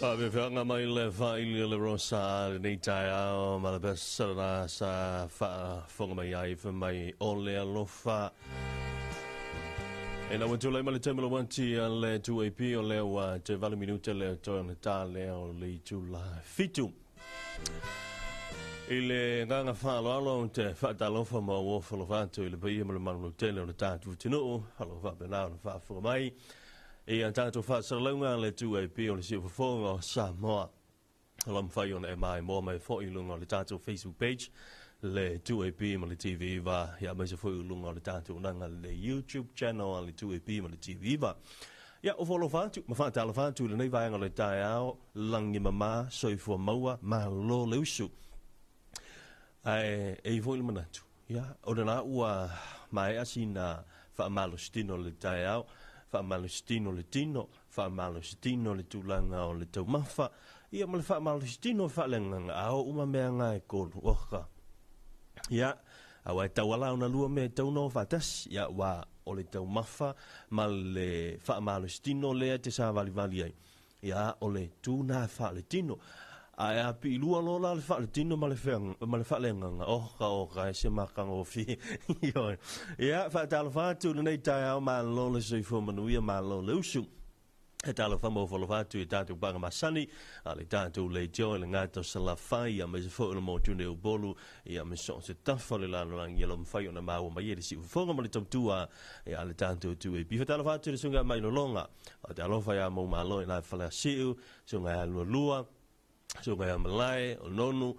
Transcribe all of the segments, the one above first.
Faafeafeaga mai le faaili o le Rosa lenei taeao ma le pesa sa faafofoga mai ai fai mai o le alofa. Ina ua tulai mai le taimi lauati a le 2AP o lea ua toe 8 minute lea toe ona ta lea o le itula 7. I le agaga faaaloalo ou te faatalofa ma ou ofo alofa atu i le paia ma le mamalu lautele o le tatou atunuu o lo o faapena ona faafofoga mai i a tatou faasalalauga a le 2AP o le Siufofoga o Samoa. O lo o mafai ona e maimoa mai foi i luga o le tatou Facebook page le 2AP ma le TV va ia aemaise foi i luga o le tatou naga le YouTube channel a le 2AP ma le TV va. Ia, ofo alofa atu ma faatalofa atu i lenei vaega o le taeao, lagi mama, soifua maua, malo le usu. Ae e i ai foi le manatu, ia, o lena ua maea sina faamalositino o le taeao, faamalositino le tino, faamalositino le tulaga o le taumafa, ia ma le faamalositino faaleagaga, a o uma mea na e tolu, oka. Ia, aua e tauala ona lua mea e tatau ona o faatasi, ia, aua o le taumafa ma le faamalositino lea e te savalivali ai, ia, o le tu na faaletino. Ae a piilua loa la le faaletino ma le ma le faaleagaga, oka oka e se matagofie. Ioe. Ia, faatalofa atu i lenei taeao, malo le soifua manuia, malo le usu. E talofa ma ofo atu i tatou paga masani a le tatou leitio i le gata o Salafai aemaise foi o le motu nei o Upolu ia me so o se tafa o le lalolagi o lo o mafai ona maua mai ai le siufofoga ma le tautua a le tatou 2AP. Faatalofa atu i le susuga ia Mailologa, faatalofa ia Moumalo i la Faleasiu, susuga ia Lualua, Susuga ia Malae, o Nonu,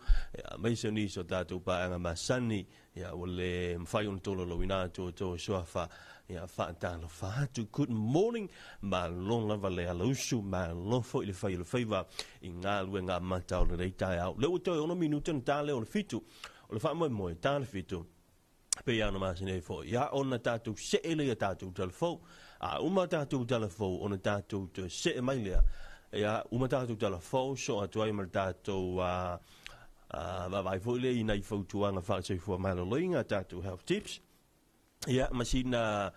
aemaise o nisi o tatou paeaga masani, ia, ua le mafai ona tolaulauina atu outou e suafa, ia, faatalofa atu. Good morning, malo lava le alausu, malo foi le fai o le faiva i galuega amata o lenei taeao. Lea ua toe 6 minute ona ta lea o le 7, o le faamoemoe, ta le 7, pei lava ona masani ai foi, ia, ona tatou see lea i a tatou tala fou. A uma a tatou tala fou, ona tatou toe see mai lea, ia, uma tatou tala fou, soo atu ai ma le tatou vaavaai foi lea i nai fautuaga faale-soifua maloloina, tatou health tips, ia, ma sina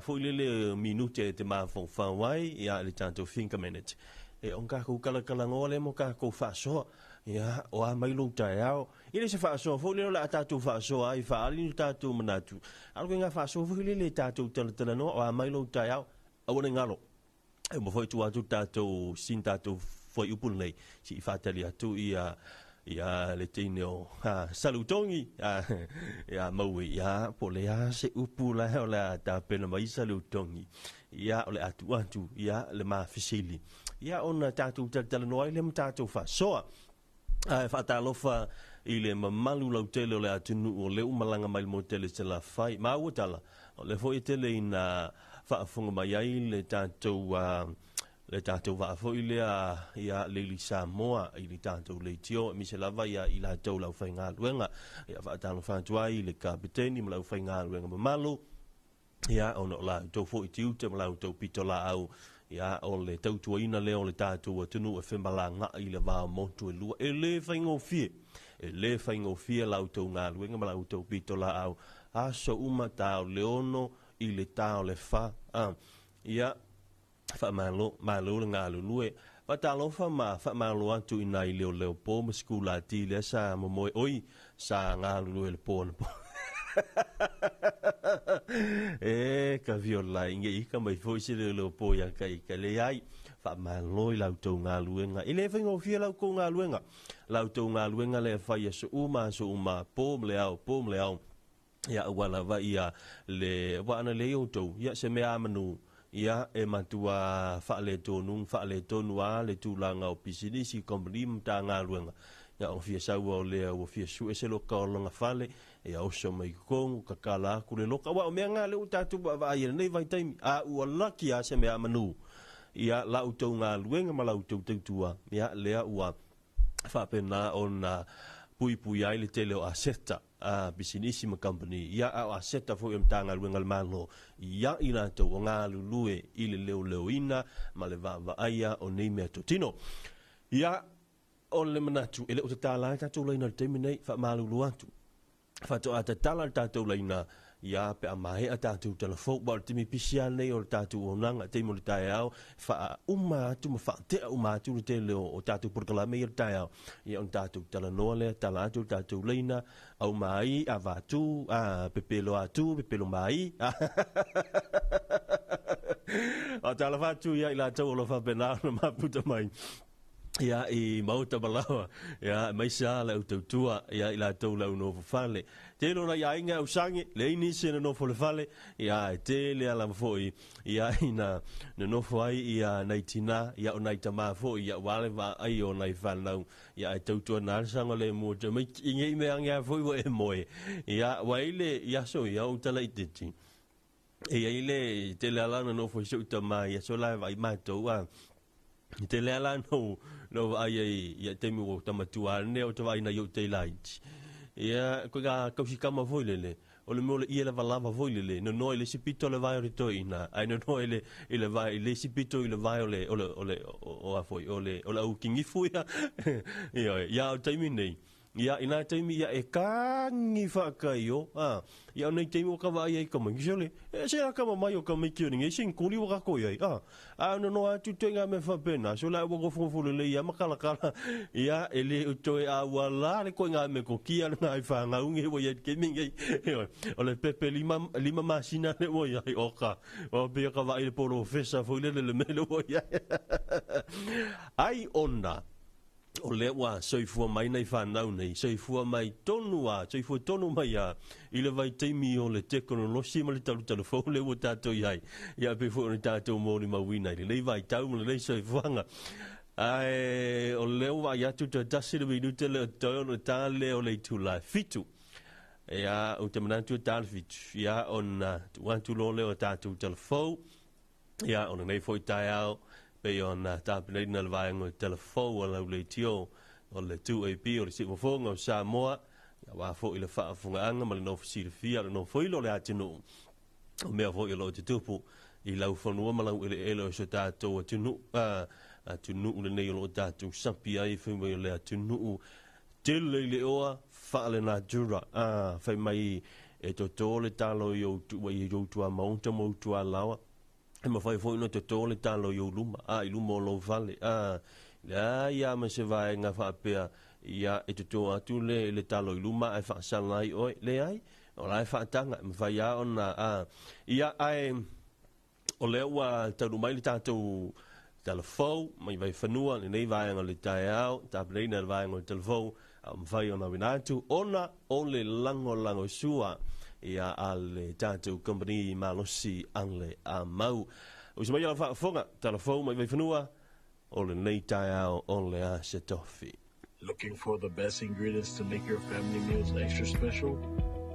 foi lele minute e te mafaufau ai, ia, le tatou think a minute. E, ona tatou talatalanoa lea ma tatou faasoa, ia, o a mai lou taeao, E le o se faasoa foi lea o le a tatou faasoa ai e faaali ni tatou manatu, a o le ituaiga faasoa foi lele e tatou talatalanoa, o a mai lou taeao, aua ne i galo. E uma foi tuu atu le tatou sina tatou fuaiupu lenei, se i faatali atu ia ia le teine o Salutogi ia Maui, ia po o le a se upu la o le a tapena mai Salutogi, ia o le a tuu atu ia le ma fesili, ia ona tatou talatalanoa ai lea ma tatou faasoa. Ae faatalofa i le mamalu lautele o le atunuu o lea ua malaga mai le motu tele i Salafai. Maua tala, o lea foi e tele ina faafofoga mai ai le tatou le tatou vaa foi lea ia Lili Samoa i le tatou leitio, aemaise lava ia i latou le aufaigaluega. Ia faatalofa atu ai i le Kapeteni ma le aufaigaluega mamalu. Ia, ona o la outou foi tiute ma la outou pitolaau, ia, o le tautuaina lea o le tatou atunuu e femalagaai i le va o motu e lua. E le faigofie, e le faigofie la outou galuega ma la outou pitolaau, aso uma, ta o le 6 i le ta o le 4. A, ia, faamalo, malo le galulue. Faatalofa ma faamalo atu i nai leoleo po ma sikulati lea sa momoe, oi, sa galulue i le po anapo. E ka viola inge ika mai foi se leoleo po ia ka ika. Leai, faamalo i la outou galuega. E le faigofie la outou galuega. La outou galuega lea e fai aso uma, aso uma, po ma le ao, po ma le ao. Ia aua lava ia le aua ana leai outou, ia se mea a manu, ia e matua faaletonu, faaletonu lava le tulaga o pisinisi, company ma Matagaluega. Ia ona fia sau o lea ua fia sue se loka o lona fale, ia oso mai i totonu, tatala atu le loka. Aua o mea na lea ua tatou vaavaai i lenei vaitaimi, a ua laki lava se mea a manu, ia la outou galuega ma la outou tautua, ia lea ua faapena ona puipui ai le tele o aseta a pisinisi ma kamupani, ia a o aseta foi o Matagaluega a le Malo ia i latou o galulue i le leoleoina ma le vaavaaia o nei meatotino. Ia, o le manatu, e le o tatala ai tatou laina i le taimi nei, faamalulu atu. Faatoa tatala le tatou laina Ia, pe a maea tatou talafou, aua o le taimi pisi lava lenei o le tatou auaunaga, taimi o le taeao, faauma atu ma faatea uma atu le tele o tatou polokalame ia i le taeao, ia ona tatou talanoa lea, tala atu le tatou laina, aumai, avatu, a, pepelo atu, pepelo mai. Faatalofa atu ia i latou o lo o faapena ona mafuta mai. Ia, i maota ma laoa, ia, aemaise lava le au tautua, ia, i latou le au nofo fale. Tele o nai aiga e ausage, leai nisi e nonofo i le fale, ia, e tele lava lava foi, ia, ina nonofo ai, ia, nai tina, ia, o nai tama foi, ia, aua le vaai o nai fanau, ia, ae tautuana lava le saogalemu o tamaiti, i nei mea ane lava foi ua e moe, ia, ua i ai le, i aso ia o uta laitiiti, e i ai le tele lava la ona nofo i si ou tama i aso la e vaai matou, a, I tele lava la na ou vaai ai i taimi ua ou tamatua nei, ou te vaai nai ou tei laiti. Ia, koe ka kausikama foi lele, o le mea o le ie lavalava foi lele, nonoa i le isi pito o le vae o le toeaina, ae nonoa i le, i le vae, i le isi pito i le vae o le, o le, o le, o a foi, o le, o le au kinifu ia. Ioe, ia, o le taimi nei, Ia, i nā taimi ia e kagi whaakaio, a, ia o nei taimi ua ka vaai ai ka maiki, sole, e se a kama mai o ka maiki o nei sin kuli ua kako iai, a, a no no atu toe ngā mea whapena, so la ua gofogofo lelei ia makalakala, ia, e le o toe a ua la le koe ngā mea ko kia le ngā i whangaunge ua ia kemi ngei, o le pepe lima, lima masina le ua iai, o ka, o pia ka vaai le polofesa foi le le mele ua iai. Ai ona, o lea ua soifua mai nai fanau nei, soifua mai tonu a, soifua tonu mai a i le vaitaimi o le tekonolosi ma le talutalu fou lea ua tatou i ai. Ia pei foi ona tatou molimauina i lenei vaitau ma lenei soifuaga. Ae o lea ua vaai atu toe tasi le minute lea o totoe ona ta lea o le itula e 7. Ia, ou te manatu e ta le 7. Ia, ona tuu atu loa lea o tatou talafou. Ia, o lenei foi taeao, pei ona tapenaina le vaega o le talafou a lau leitio o le 2AP o le Siufofoga o Samoa, ia aua foi le faafofogaaga ma le nofo silafia o le nofoilo o le atunuu, o mea foi o lo o tutupu i lau fanua ma lau eleele o so tatou atunuu, atunuu lenei o lo o tatou sapi ai, fai mai o le atunuu tele i le oa faale-natura, fai mai e toto le talo i ou i ou tuamaota ma ou tualaoa, e mafai foi ona toto le talo i ou luma, a i luma o lou fale, a leai lava ma se vaega faapea, ia e toto atu le, le talo i luma ae faasala ai oe, leai, o la e faataga, e mafai lava ona, a, ia, ae o lea ua taunuu mai le tatou talafou mai Vaifanua, lenei vaega o le taeao, tapenaina le vaega o le talafou, a mafai ona auina atu ona o le lagolagosua ia a le tatou kamupani malosi a le Amau. Uso mai lau faafofoga, talafou mai Vaifanua, o lenei taeao o le Aso Tofi. Looking for the best ingredients to make your family meals extra special?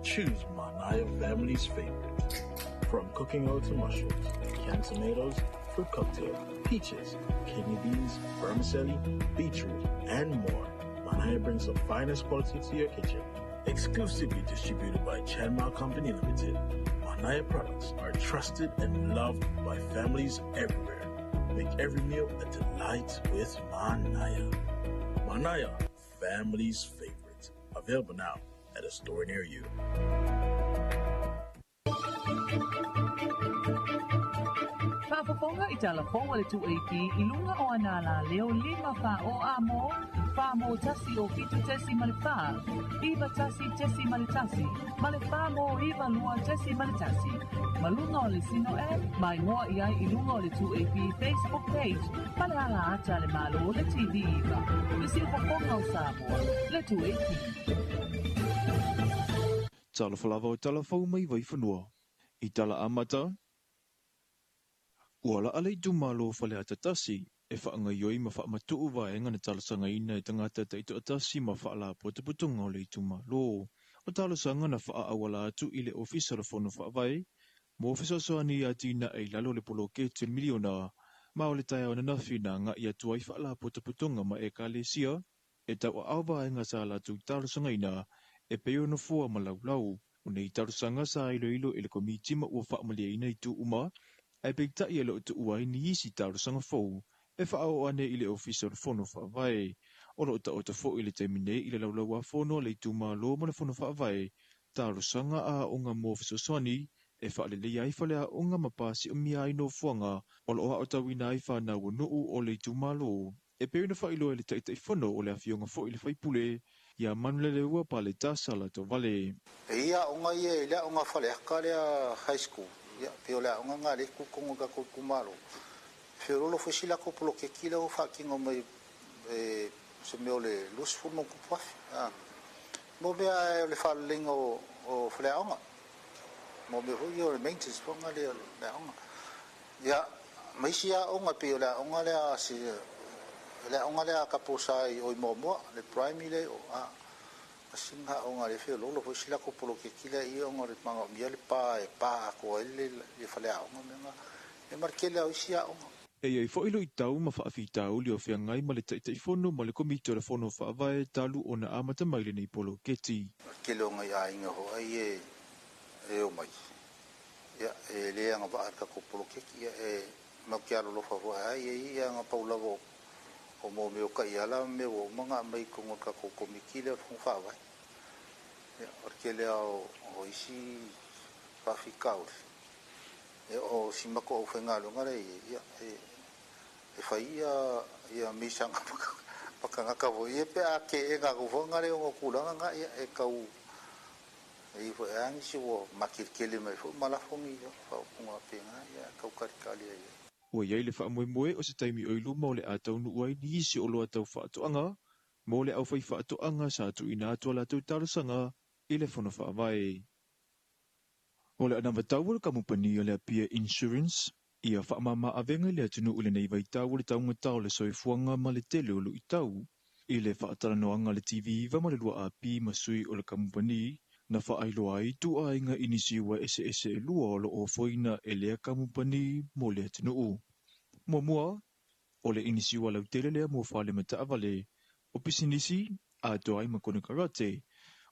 Choose Manaia family's favorite. From cooking oil to mushrooms, canned tomatoes, fruit cocktail, peaches, kidney beans, vermicelli, beetroot, and more. Manaya brings the finest quality to your kitchen. Exclusively distributed by Chanma Company Limited, Manaya products are trusted and loved by families everywhere. Make every meal a delight with Manaya. Manaya, family's favorite. Available now at a store near you. Faafofoga i tala fou a le 2AP i luga o ana alaleo 5 4 o a mo, 4 mo 1 o 7.4, 9 1.1, ma le 4 mo 9 2.1. Ma luga o le Sino App, ma igoa i ai i luga o le 2AP Facebook page ma le ala ata a le Malo le TV 9, le siufofoga o Samoa, le 2AP. Talofa lava o tala fou mai Vaifanua. I tala amata, ua laa le itumalo o Faleata 1 e faagaoioi ma faamatuu vaega na talosagaina e tagata taitoatasi ma faalapotopotoga o le itumalo. O talosaga na faaauala atu i le Ofisa o le Fono Faavae mo fesoasoani i atinae i lalo o le poloketi o le miliona, ma o le taeao ananafi na agai atu ai faalapotopotoga ma ekalesia e tauaao vaega sa latou talosagaina e pei o nofoa ma laulau. O nei talosaga sa iloilo e le Komiti ma ua faamalieina itu uma, ae peitai e le o tuua ai nisi talosaga fou e faaoo ane i le Ofisa o le Fono Faavae. O lo o taoto foi i le taimi nei i le laulau-a-fono a le itumalo ma le Fono Faavae Talosaga a aoga mo fesoasoani e faaleleia ai faleaoga ma pasiomia ai nofoaga o loo aotauina ai fanau a nuu o le itumalo, e pei ona faailoa e le Taitaifono o le afioga foi le faipule ia Manuleleua Paletasa Latovale. E i ai aoga ia i le aoga Faleata lea high school, ia pei o le aoga lena lea e tu i totonu o le tatou itumalo. E feoloolo foi si latou poloketi lea ua faatino mai e se mea o le $20,000+. Mo mea o le faaleleiga o faleaoga, mo mea foi ia o le maintenance foi lea o le aoga. Ia, ma isi aoga pei o le aoga lea le aoga lea a Taposa i Moamoa, le primary lea sina aoga lea feoloolo foi si latou poloketi lea ia ona o le manaomia le pa e pa atoa ai le faleaoga mea na. E ma le tele o isi aoga. E iai foi luitau ma faafitauli o feagai ma le Taitaifono ma le Komiti o le Fono Faavae talu ona amata mai lenei poloketi. O le tele o nai aiga foi e omai, ia, e le agavaa i le tatou poloketi, ia, e matou te alolofa foi ai e ia na pau lava o mo mea o taiala ma mea ua uma ona aumai i totonu o le tatou Komiti lea o le Fono Faavae. Ia, o le tele lava o isi faafitauli, ia, o si matou aufaigaluega lea e i ai, ia, e fai ia misaga ma tagata foi ia pe a teena atu foi na le ona tulaga na, ia, e tau e i foi lava nisi ua mateletele mai foi ma lafo ni faaupuga faapena, ia, tau talitali ai. Ua iai le faamoemoe o se taimi o i luma o le a taunuu ai nisi o oloa tau faatoaga mo le aufai faatoaga sa tuuina atu a latou talosaga i le Fono Faavae. O le anavatau o le kamupani o le Apia Insurance ia faamama avega i le atunuu i lenei vaitau o le taugata o le soifuaga ma le tele o luitau. I le faatalanoaga a le TV9 ma le 2AP ma sui o le kamupani, na faailoa ai ituaiga inisiua eseese e lua o loo ofoina e lea kamupani mo le atunuu. Muamua, o le inisiua lautele lea mo fale ma taavale, o pisinisi, atoa ai ma konekarate.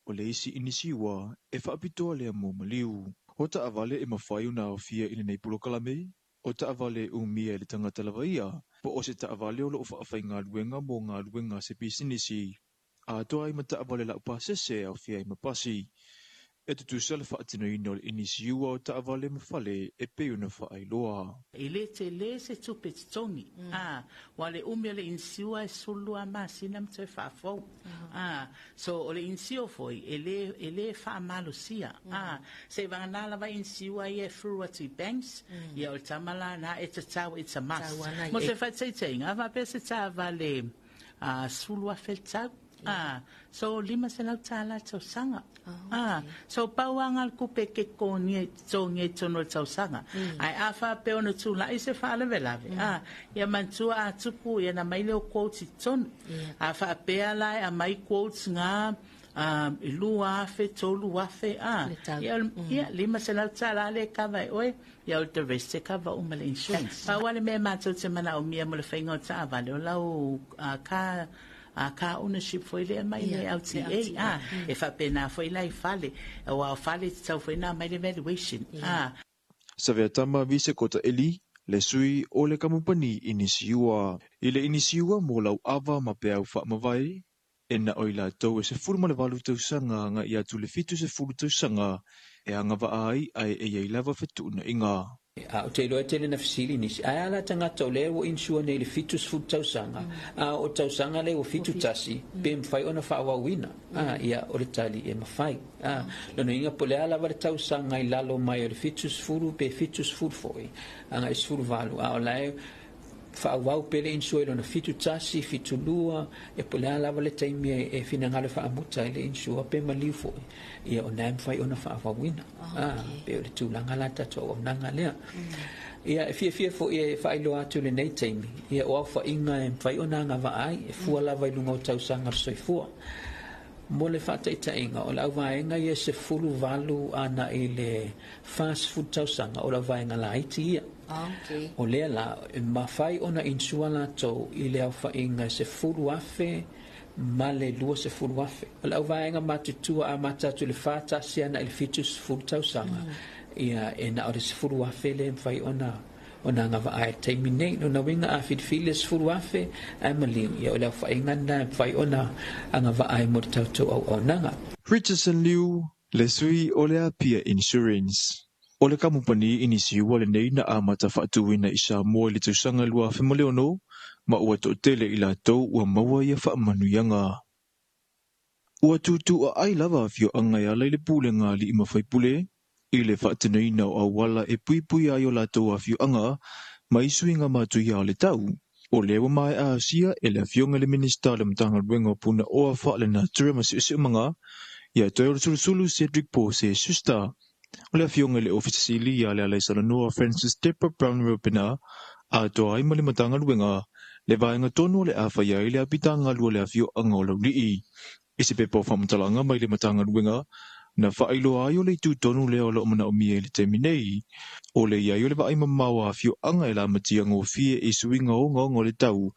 O le isi inisiua e faapitoa lea mo maliu. O taavale e mafai ona aofia i lenei polokalame, o taavale e umia e le tagata lava ia, po o se taavale o loo faafaigaluega mo galuega a se pisinisi, atoa ai ma taavale laupasese e aofia ai ma pasi. E tutusa le faatinoina o le inisiua o taavale ma fale e pei ona faailoa. E le tele se tupe totogi, a ua le umi o le inisiua e 12 masina ma toe faafou. A so o le inisiua foi e le faamalosia, a se vagana lava inisiua ia e through atu i banks, ia o le tama la na e tatau, it's a must. Mo se faataitaiga, a faapea se taavale a 10,000 le tau, a so $500 le tausaga. A so pau lava le tupe ke totogia i totonu o le tausaga. Ae a faapea ona tulai se faalavelave, a ia manatua a tupu ia na mai lea o quotes i totonu. A faapea la e aumai quotes ga e 2,000, 3,000, a ia, ia $500 le kava e oe, ia o the rest e kava uma le insurance. Pau lava le mea matou te manaomia mo le faiga o taavale o lau car car ownership foi lea mai le LTA, a e faapena foi la i fale, aua o fale e tatau foi na mai le valuation a. Saveatama Vise Kota Eli, le sui o le kamupani inisiua. I le inisiua mo lau ava ma peau faamavae, e na o i latou e 18 tausaga agai atu i le 70 tausaga e agavaa ai ae e iai lava fetuunaiga. A o te iloa e tele na fesili nisi, ae a la tagata o lea ua insure nei i le 70 tausaga, a o tausaga lea ua 71, pe mafai ona faaauauina? A ia, o le tali e mafai. A lona uiga po o le a lava le tausaga i lalo mai o le 70 pe 70 foi agai 18, a o la e faaauau pea le insure i lona 71, 72, ia po o le a lava le taimi e finagalo e faamuta ai le insure pe maliu foi, ia o lena e mafai ona faaauauina. A pe o le tulaga la tatou auaunaga lea. Ia e fiafia foi e faailoa atu i lenei taimi, ia o aofaiga e mafai ona agavaa ai, e fua lava i luga o tausaga o le soifua. Mo le faataitaiga, o le auvaega ia e 18 agai i le 40 tausaga, o le auvaega laiti ia. O lea la, e mafai ona insure latou i le aofaiga e 10,000 ma le 20,000. O le auvaega matutua amata atu i le 41 agai i le 70 tausaga, ia e na o le 10,000 le mafai ona agavaa ai i le taimi nei. Lona uiga a filifili le 10,000 ae maliu, ia o le aofaiga lena e mafai ona agavaa ai mo le tatou auaunaga. Richardson Liu, Le sui o le Apia Insurance. O le kamupani inisiua lenei na amata faatuina i Samoa i le tausaga 2006 ma ua toatele i latou ua maua ia faamanuiaga. Ua tuutuuaai lava afioaga e ala i le pulega a alii ma faipule i le faatinoina o auala e puipuia ai o latou afioaga mai suiga matuia o le tau. O lea ua maea asia e le Afioga i le Minisita o le Matagaluega o Punaoa Faalenatura ma Siosiomaga ia Toeolesulusulu Cedric Pose Schuster. O le Afioga i le Ofisa Sili ia Lealaisalanoa Francis Deborah Brown Ropena atoa ai ma le Matagaluega le vaega tonu o le a fai ai le apitaga lua le afioaga o Laulii. I se pepa o faamatalaga mai le Matagaluega na faailoa ai o le itu tonu lea o loo manaomia i le taimi nei. O le iai o le vaai mamao a afioaga e lamatia gofie i suiga ogaoga o le tau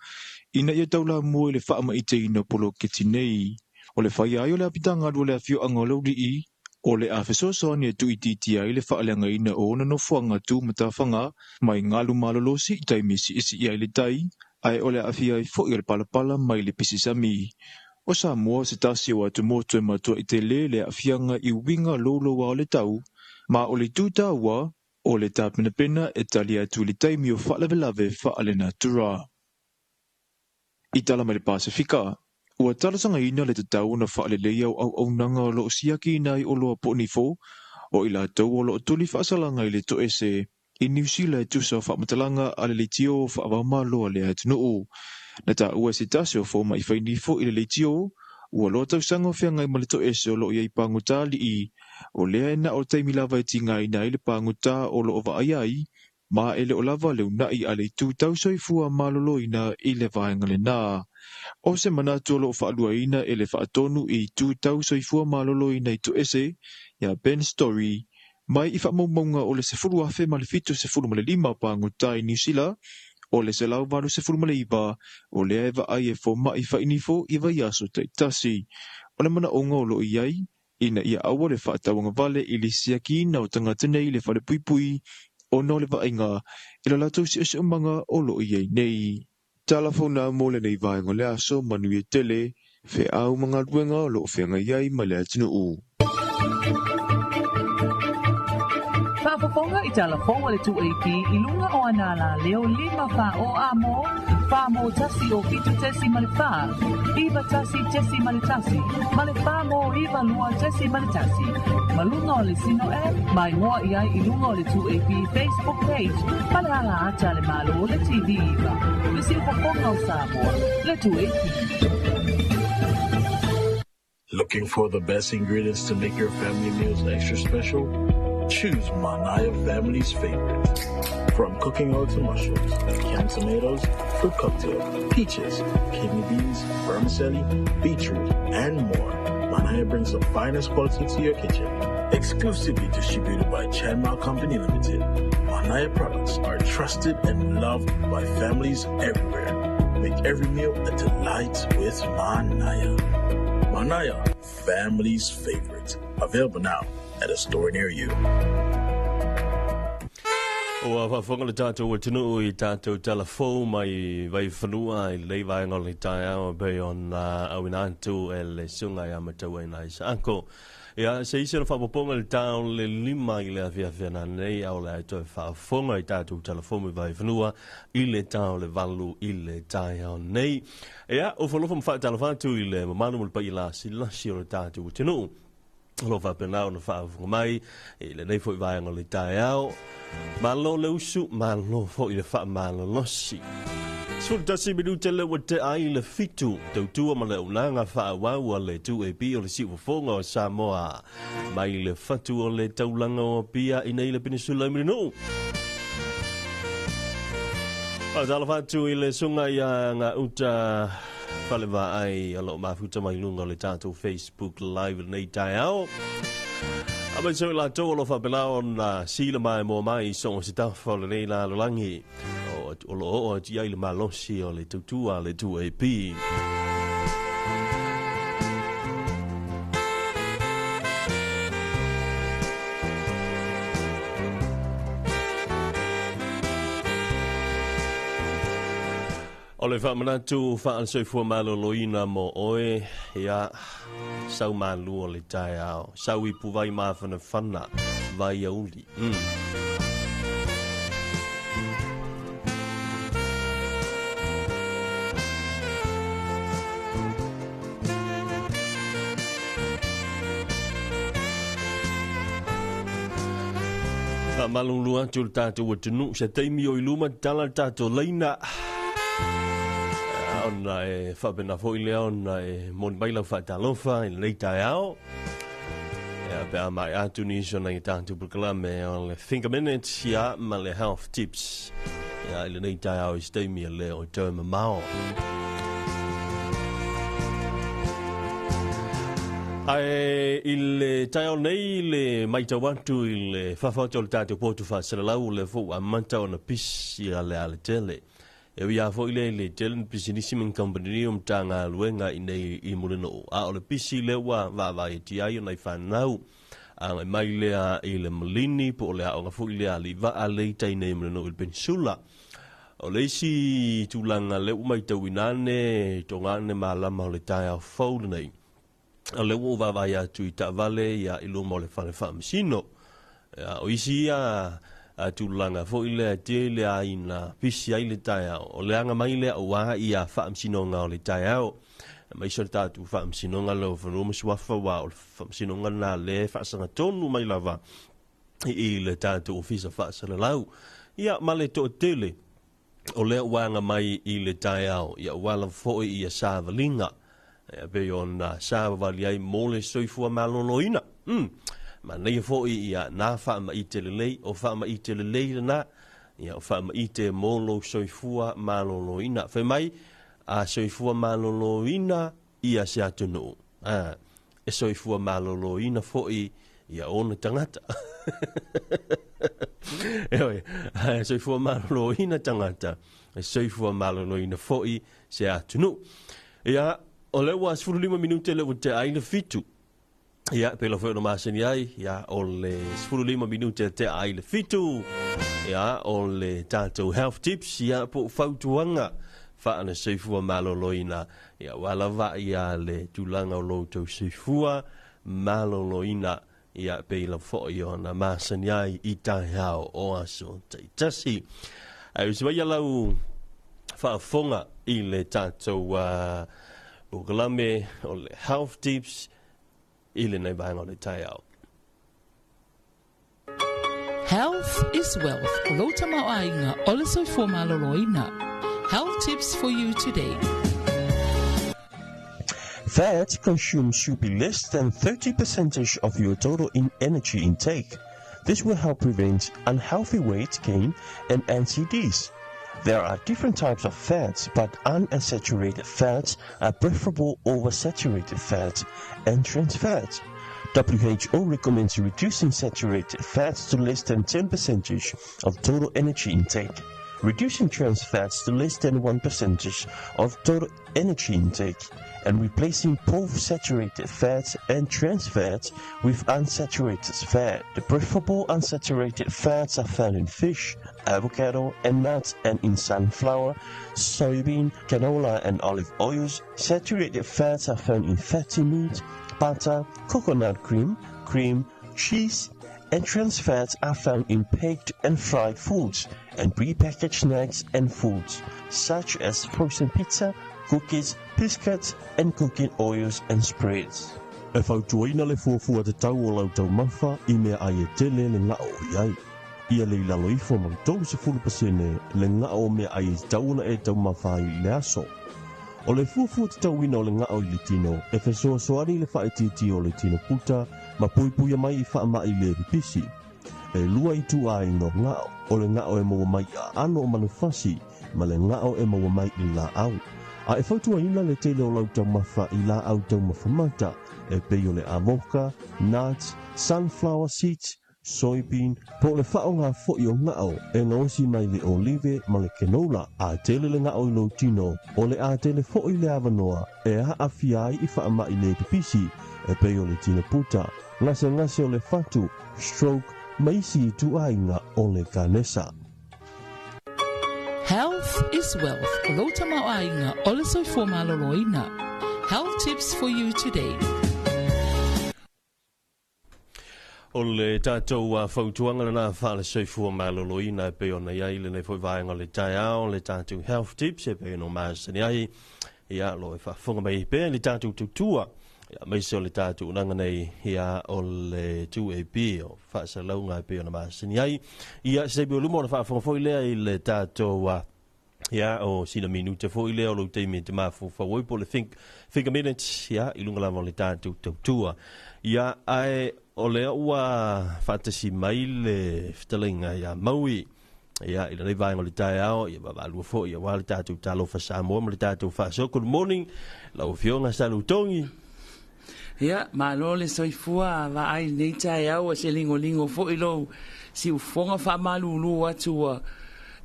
ina ia taulamua i le faamaiteina o poloketi nei. O le faia ai o le apitaga lua le afioaga o Laulii o le a fesoasoani e tuuitiitia ai le faaleagaina o ona nofoaga tumatafaga mai galu malolosi i taimi e siisii ai le tai, ae o le aafia ai foi o le palapala mai le pisisami. O Samoa se tasi o atumotu e matuai tele le aafiaga i uiga louloua o le tau, ma o le itu taua o le tapenapena e tali atu i le taimi o faalavelave faalenatura. I tala mai le Pasefika, ua talosagaina le tatau ona faaleleia o auaunaga o loo siakiina ai oloa poonifo o i latou o loo tuli faasalaga i le toese i Niu Sila e tusa o faamatalaga a le leitio faavaomalo a le atunuu. Na taua e se tasi o fomai fainifo i le leitio ua loa tausaga o feagai ma le toese o loo iai pagota alii, o lea e na o le taimi lava e tigaina ai le pagota o loo vaaia ai, ma e le o lava le uunai a le itu tau soifua maloloina i le vaega lena. O se manatu o loo faaluaina e le faatonu i itu tau soifua maloloina i toese ia Ben Story mai i faamaumauga o le 10,075 pagota i Niu Sila o le 189 o lea e vaai e fomai fainifo i vaiaso taitasi. O le manaoga o loo iai ina ia aua le faatauagavale i le siakiina o tagata nei i le falepuipui ona o le vaaiga i lo latou siosiomaga o loo iai nei. Tala fauna mo lenei vaega o le aso, manuia tele, feau ma galuega o loo feagai ai ma le atunuu. Faafofoga i tala fou a le 2AP i luga o ana alaleo 5 4 o a mo, 4 mo 1 o 7 tesi ma le 4, 9 1 tesi ma le 1, ma le 4 mo 9 2 tesi ma le 1. Ma luga o le Sino App, mai moa i ai i luga o le 2AP Facebook page, ma le ala ata le malo le TV iva. Le siufofoga o Samoa, le 2AP. Looking for the best ingredients to make your family meals extra special? Choose Manaya family's favorite. From cooking oil to mushrooms, canned tomatoes, fruit cocktail, peaches, kidney beans, vermicelli, beetroot, and more. Manaya brings the finest quality to your kitchen. Exclusively distributed by Chanma Company Limited, Manaya products are trusted and loved by families everywhere. Make every meal a delight with Manaya. Manaya, family's favorite. Available now at a store near you. Ua faafofoga le tatou atunuu i tatou tala fou mai Vaifanua i lenei vaega o le taeao e pei ona auina atu e le susuga ia Matauaina Isaako. Ia, se isi ona faaopoopoga i le ta o le 5 i le afiafi ananei, a o le a toe faafofoga i tatou tala fou mai Vaifanua i le ta o le 8 i le taeao nei. Ia, ufalofa ma faatalofa atu i le mamalu ma le paia lasilasi o le tatou atunuu o lo o faapena ona faafofoga mai i lenei foi vaega o le taeao. Malo le usu, malo foi le faamalolosi. 11 minute le ua tea ai le 7, tautua ma le auaunaga faaauau a le 2AP o le siufofoga o Samoa mai le fatu o le taulaga o Apia i nei le Penisula i Mulinuu. Faatalofa atu i le susuga ia Gauta Falevaai o loo mafuta mai luga o le tatou Facebook Live lenei taeao. Aemaise o i latou o lo o faapena ona sila maimoa mai i so o se tafa o lenei lalolagi o lo o oo atu i ai le malosi o le tautua a le 2AP. O le faamanatu faale-soifua maloloina mo oe, ia, sau malu o le taeao, sau ipu vai mafanafana, vai auli. Faamalulu atu le tatou atunuu se taimi o i luma tala le tatou laina ona e faapena foi lea ona e moni mai lau faatalofa i lenei taeao. Ia, pe a maea atu nisi o nai tatou polokalame o le Think a Minute, ia, ma le Health Tips. Ia, i lenei taeao i se taimi e le o toe mamao. Ae i le taeao nei le matau atu i le fafo atu o le tatou potu faasalalau o lea foi ua amata ona pisi ia le alatele. E ui lava foi lea i le tele ni pisinisi ma ni kamupani o Matagaluega i nei i Mulinuu, a o le pisi lea ua vaavaai ai o nai fanau agai mai lea i le malini po o le aoga foi lea a Alii lea i tai nei i Mulinuu i le Peninsula. O le isi tulaga lea ua matauina ane toga ane malama o le taeao fou lenei, o lea ua ou vaavaai atu i taavale ia i luma o le fale faamasino. Ia, o isi ia tulaga foi lea tele a ina pisi ai le taeao, o le aga mai lea aua ia faamasinoga o le taeao. Aemaise o le tatou faamasinoga lea o Fanua ma Suafa, aua o le faamasinoga lena lea e faasagatonu mai lava i le tatou ofisa faasalalau. Ia, ma le toatele o lea ua aga mai i le taeao, ia ua lava foi ia savaliga, ia pei ona savavali ai mo le soifua maloloina. Manaia foi ia nā faamaite lelei, o faamaite lelei lena, ia o faamaite mo lou soifua maloloina. Fai mai, a soifua maloloina ia se atunuu. E soifua maloloina foi ia ona tagata. E oi, soifua maloloina tagata, e soifua maloloina foi se atunuu. Ia, o lea ua 15 minute le ua tea ai le 7. Ia, pe la foi ona masani ai, ia, o le 15 minute tea ai le 7. Ia, o le tatou health tips, ia, po o fautuaga faale soifua maloloina. Ia, ua lava ia le tulaga o lo outou soifua maloloina. Ia, pe la foi ona masani ai i taeao o aso taitasi. Ae usi mai lau faafofoga i le tatou polokalame o le health tips i lenei vaega o le taeao. Health is wealth. O lou tamaoaiga o le soifua maloloina. Health tips for you today. Fat consumed should be less than 30% of your total in energy intake. This will help prevent unhealthy weight gain and NCDs. There are different types of fats, but unsaturated fats are preferable over saturated fats and trans fats. WHO recommends reducing saturated fats to less than 10% of total energy intake, reducing trans fats to less than 1% of total energy intake, and replacing both saturated fats and trans fats with unsaturated fat. The preferable unsaturated fats are found in fish, avocado, and nuts, and in sunflower, soybean, canola, and olive oils. Saturated fats are found in fatty meat, butter, coconut cream, cream, cheese, and trans fats are found in baked and fried foods and prepackaged snacks and foods such as frozen pizza, cookies, biscuits, and cooking oils and spreads. E fautuaina le fuafua tatau o lau taumafa i meaai e tele le gao i ai. Ia le i lalo ifo ma le 30% le gao o meaai e tatau ona e taumafa ai i le aso. O le fuafua tatauina o le gao i le tino e fesoasoani i le faaitiitia o le tino puta ma puipuia mai i faamai le pipisi. E lua ituaiga o gao, o le gao e maua mai i aano o manufasi ma le gao e maua mai i laau. A e fautuaina le tele o lau taumafa i laau taumafa mata e pei o le amoka, nuts, sunflower seeds, soybean, po o le faaaoga foi o gao e gaosi mai le olive ma le canola. A tele le gao i lou tino, o le a tele foi le avanoa e aafia ai i faamai le pipisi e pei o le tino puta, gasegase o le fatu, stroke, ma isi ituaiga o le kanesa. Health Health is wealth. O lou tamaoaiga o le soifua maloloina. Health tips for you today. O le tatou fautuaga lena faale-soifua maloloina e pei ona i ai lenei foi vaega o le taeao, le tatou health tips e pei ona masani ai. Ia, lo e faafofoga mai pea i le tatou tautua, ia, aemaise o le tatou unaga nei, ia, o le 2AP, o faasalauga e pei ona masani ai. Ia, se taimi o luma ona faafofoga foi lea i le tatou, ia, o sina minute foi lea o lou taimi e te mafaufau ai po o le think, think a minute, ia, i luga lava o le tatou tautua. Ia, ae o lea ua faatasi mai le fetalaiga ia Maui, ia, i lenei vaega o le taeao, ia, vaavaalua foi aua le tatou Talofa Samoa ma le tatou faasoa. Good morning, lau Afioga Salutogi. Ia, malo le soifua vaai i lenei taeao ua se ligoligo foi lou siufofoga faamalulu atu ua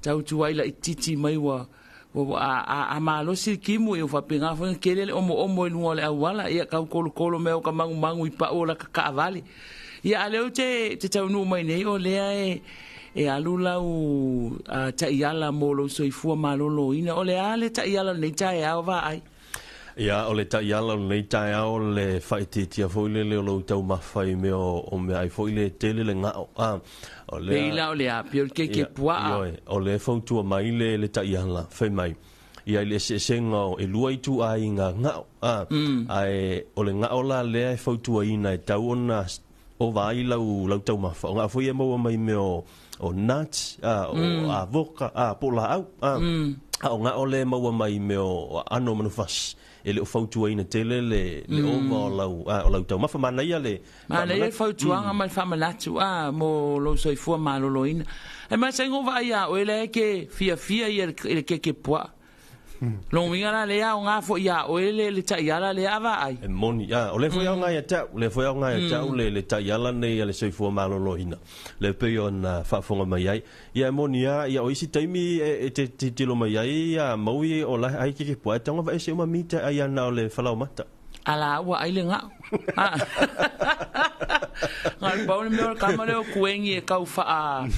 tau tuai laitiiti mai ua ua a, a, a malosi le timu ia ua faapena foi ona tele le omoomo i luga o le auala ia tau kolokolo mea o ka magumagu i pau o lata taavale. Ia a lea ou te, te taunuu mai nei o lea e e alu lau uh, taiala mo lou soifua maloloina. O le a le taiala o lenei taeao vaai? Ia, o le taiala o lenei taeao le faaitiitia foi lele o lou taumafa i mea o meaai foi le tele le gao. A, o lea... Pei la o le a, pei o le keke puaa. Ioe, o lea e fautua mai le, le taiala, fai mai, ia i le eseesega o e lua ituaiga gao, a, mm. ae o le gao la lea e fautuaina e tau ona ova ai lau, lau taumafa. O gao foi e maua mai mea o, o nuts, a, o mm. avoka, a, po o laau, a, mm. a o gao lea e maua mai mea o aano o manufasi. E le o fautuaina tele le, le mm. ova o lau, a, o lau taumafa. Manaia le... Manaia le fautuaga mm. ma le faamanatu, a, mo lou soifua maloloina. E masani o vaai iā oe la e ke fiafia ia i le keke puaa. Lona uiga la, lea aoga foi iā oe le, le taiala lea a vaai. E moni, a, o lea foi aoga ia te au, lea foi aoga ia te au le, le taiala nei a le soifua maloloina, lea pei ona faafofoga mai ai. Ia e moni lava, ia o isi taimi e, e te tilotilo mai ai ia Maui o la e ai keke puaa, e tago vaese uma mita e ai ana o le falaomata. Ala ua ai le gao. Nā le pau le mea o le kama lea o kuengi e kau whaa,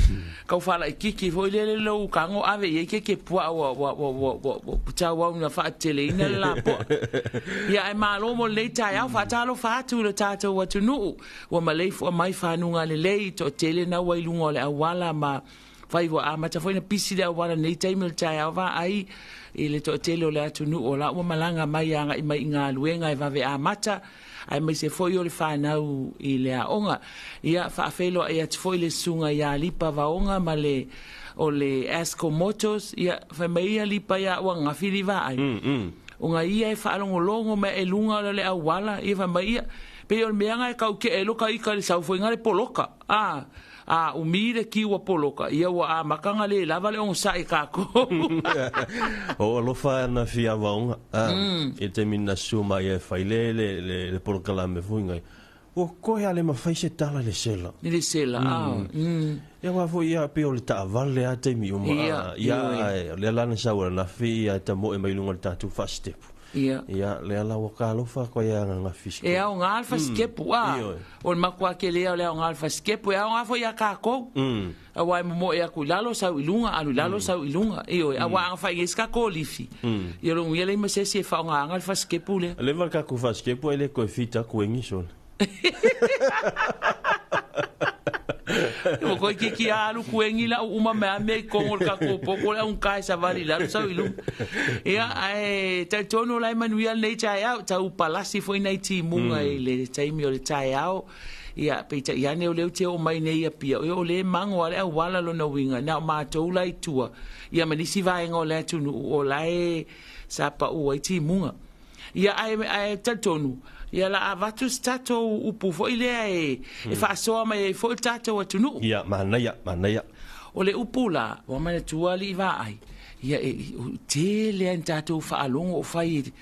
kau whaalaikiki foi le le lou kago ave i ai keke puaa ua, ua, ua, ua, ua, ua tau au na whaateleina le lapoa. Ia ae malo mo lenei taeao, faatalofa atu i lo tātou atunuu, ua maleifua mai fanuga lelei, toatele na ua i luga o le auala ma Fai ua amata foi na pisi le auala nei taimi o le taeao vaai i le toatele o le atunuu o la ua malaga mai agai mai i galuega e vave amata aemaise foi o le fanau i le aoga. Ia faafeiloai atu foi le susuga ia Lipa Vaoga ma le o le Asco Motors, ia fai mai ia Lipa ia ua gafi li vaai. Ona ia e faalogologo mai e luga o le auala, ia fai mai ia, pei o le mea na e kau ke e loka ika le sau foi le poloka. A, A umi le ki ua poloka, ia ua amata na le lava le onosai i kākou. O alofa ana fia vaoga, a, i le taimi na susu mai e fai le, le, le, le polokalame foi ngai. Ua koe a le mafai se tala i le sela. I le sela, a, mm. Ia aua foi ia pei o le taavale a taimi uma, Ia, a, ia, ioe. ae o lea la na sau ananafi ia e tamoe mai luga o le tatou faasitepu. Ia. Ia, lea la ua talofa atu ai a gagafi E aoga le fasikepu, a, o le matua tele o le aoga o le fasikepu, e aoga foi iā kākou. Aua e momoe atu i lalo, sau i luga, alu i lalo, sau i luga. Ioe, aua a na fai nei se tatou lifi, ia lona uiga e leai ma se isi e faaaogaina le fasikepu lea. Leva le tatou fasikepu ae le toe fita atu e giso le. Ua toeitiiti lava alu kuengi lau uma mai lava mea i totonu o le tatou poto le augata e savali i lalo sau i luga. Ia, ae talitonu o la e manuia lenei taeao, tau palasi foi nai timuga i le taimi o le taeao. Ia, peitai ane o lea ou te oo mai nei i Apia, ia o lea e mago lava le auala lona uiga, na o matou la i tua, ia ma nisi vaega o le atunuu o la e sa pau ai timuga. Ia, ae, ae talitonu, ia la avatu se tatou upu foi lea e, e faasoa mai ai foi le tatou atunuu. Ia, manaia, manaia. O le upu la, ua manatua alii vaai, ia e, e tele lava ni tatou faalogo o fai e,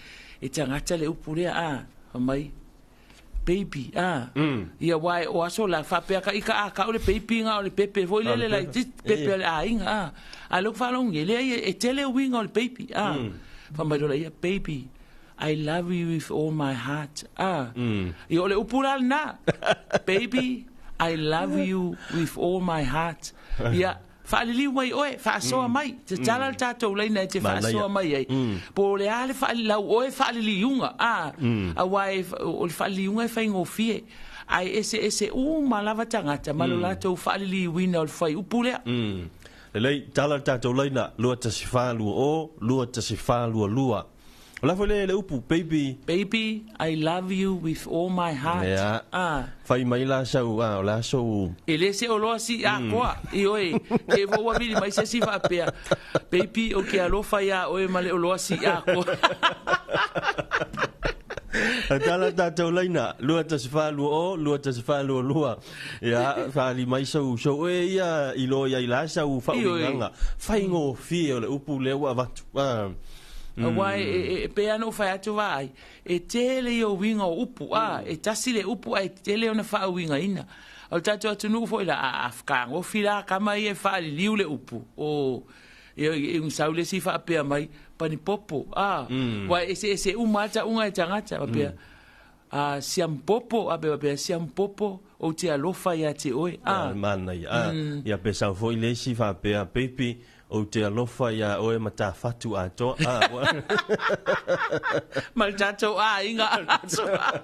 e tagata le upu lea, a, fai mai, baby, a, ia aua o aso la, faapea ka ika a kau le baby na o le pepe foi lele laitiiti, pepe a le aiga, a, a o lea ou te faalogo nei, leai e tele uiga o le baby, a, fai mai loa laia, baby, I love you with all my heart, a, ia o le upu la lena, baby, I love you with all my heart, ia. Faaliliu mai oe, faasoa mai, tatala le tatou laina e te faasoa mai ai. Po o le a le lau oe faaliliuga, auā o le faaliliuga e faigofie, ae eseese uma lava tagata ma lo latou faaliliuina o le fuaiupu lea. Lelei, tala le tatou laina, 21420, 21422. O la foi le le upu, baby. Baby, I love you with all my heart. Ia. Fai mai la sau, o le a sou. E le se oloa si atoa, ioe, te fo ua vili mai se si faapea, baby, o ke alofa iā oe ma le oloa si atoa. Tala tatou laina, 21420, 21422. Ia, faali mai sou, sou oe ia i loa iai la sau faauigaga. Faigofie o le upu lea ua avatu. Auā e pei lava ona ou fai atu vaai, e tele ia uiga o upu, a, e tasi le upu ae tele ona faauigaina. O le tatou atunuu foi la, a fetagofi la tama ia e faaliliu le upu, o, ia, e sau le isi faapea mai, panipopo, a, ua eseese uma lava tauga e tagata, faapea, a, siampopo, a, faapea, siampopo, ou te alofa ia te oe, a. Manaia, a, ia pe sau foi le isi faapea, baby, Ou te alofa iā oe ma tā whatu atoa. Ah, ua. Ma le tatou aiga atoa.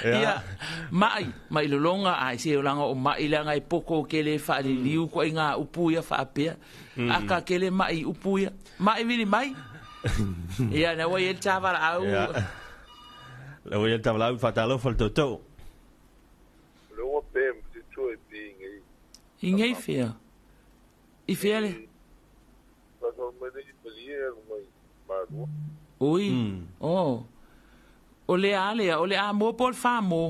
Ia, ma'i, ma'i lologa, ai se olaga o ma'i leaga e poko ke le faaliliu koa i ngā upu ia faapea. Aka kele ma'i i upu ia. Ma'i vili mai. Ia, na ua i ai le tā valaau. Ia. Na ua i ai le tā valaau, whātalofa le toto. Le ua pe ma te tua i pi ngei. I ngei whia? I whea le? Ui, oh. O le a lea, o le a mō po o le fa mō?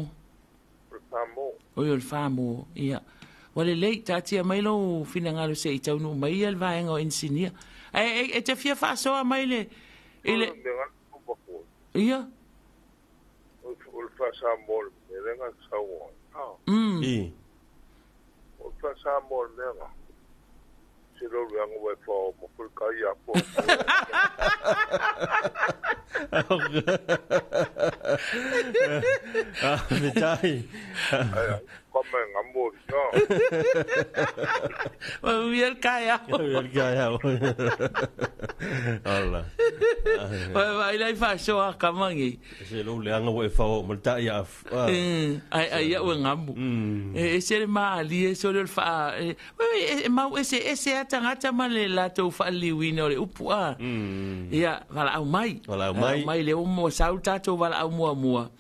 O le fa mō. Oi, o le fa mō, ia. Ua lelei, taatia mai lou finagalo se i taunuu mai ia le vaega o inisinia. Ae e, e te fia faasoa mai le, i le... Ia. O le fa Samoa le mea lea na sau ai. I. O le fa Samoa le mea na. Se lo le anga wai fa o ma ful kai a po. Ah, fetai. Ai, ai, ka mai ngā mori, no. Ua uia le kaeao. Uia le kaeao. Ala. Ua vaai la i faasoa a kama nei. Se lou leaga ua e faoao ma le tai a. Ai ai au e gamu. E ese le malie sole o le faa e mau eseese lava tagata ma le latou faaliliuina o le upu a. Ia, valaau mai. Valaau mai. Valaau mai le omo sau le tatou valaau muamua.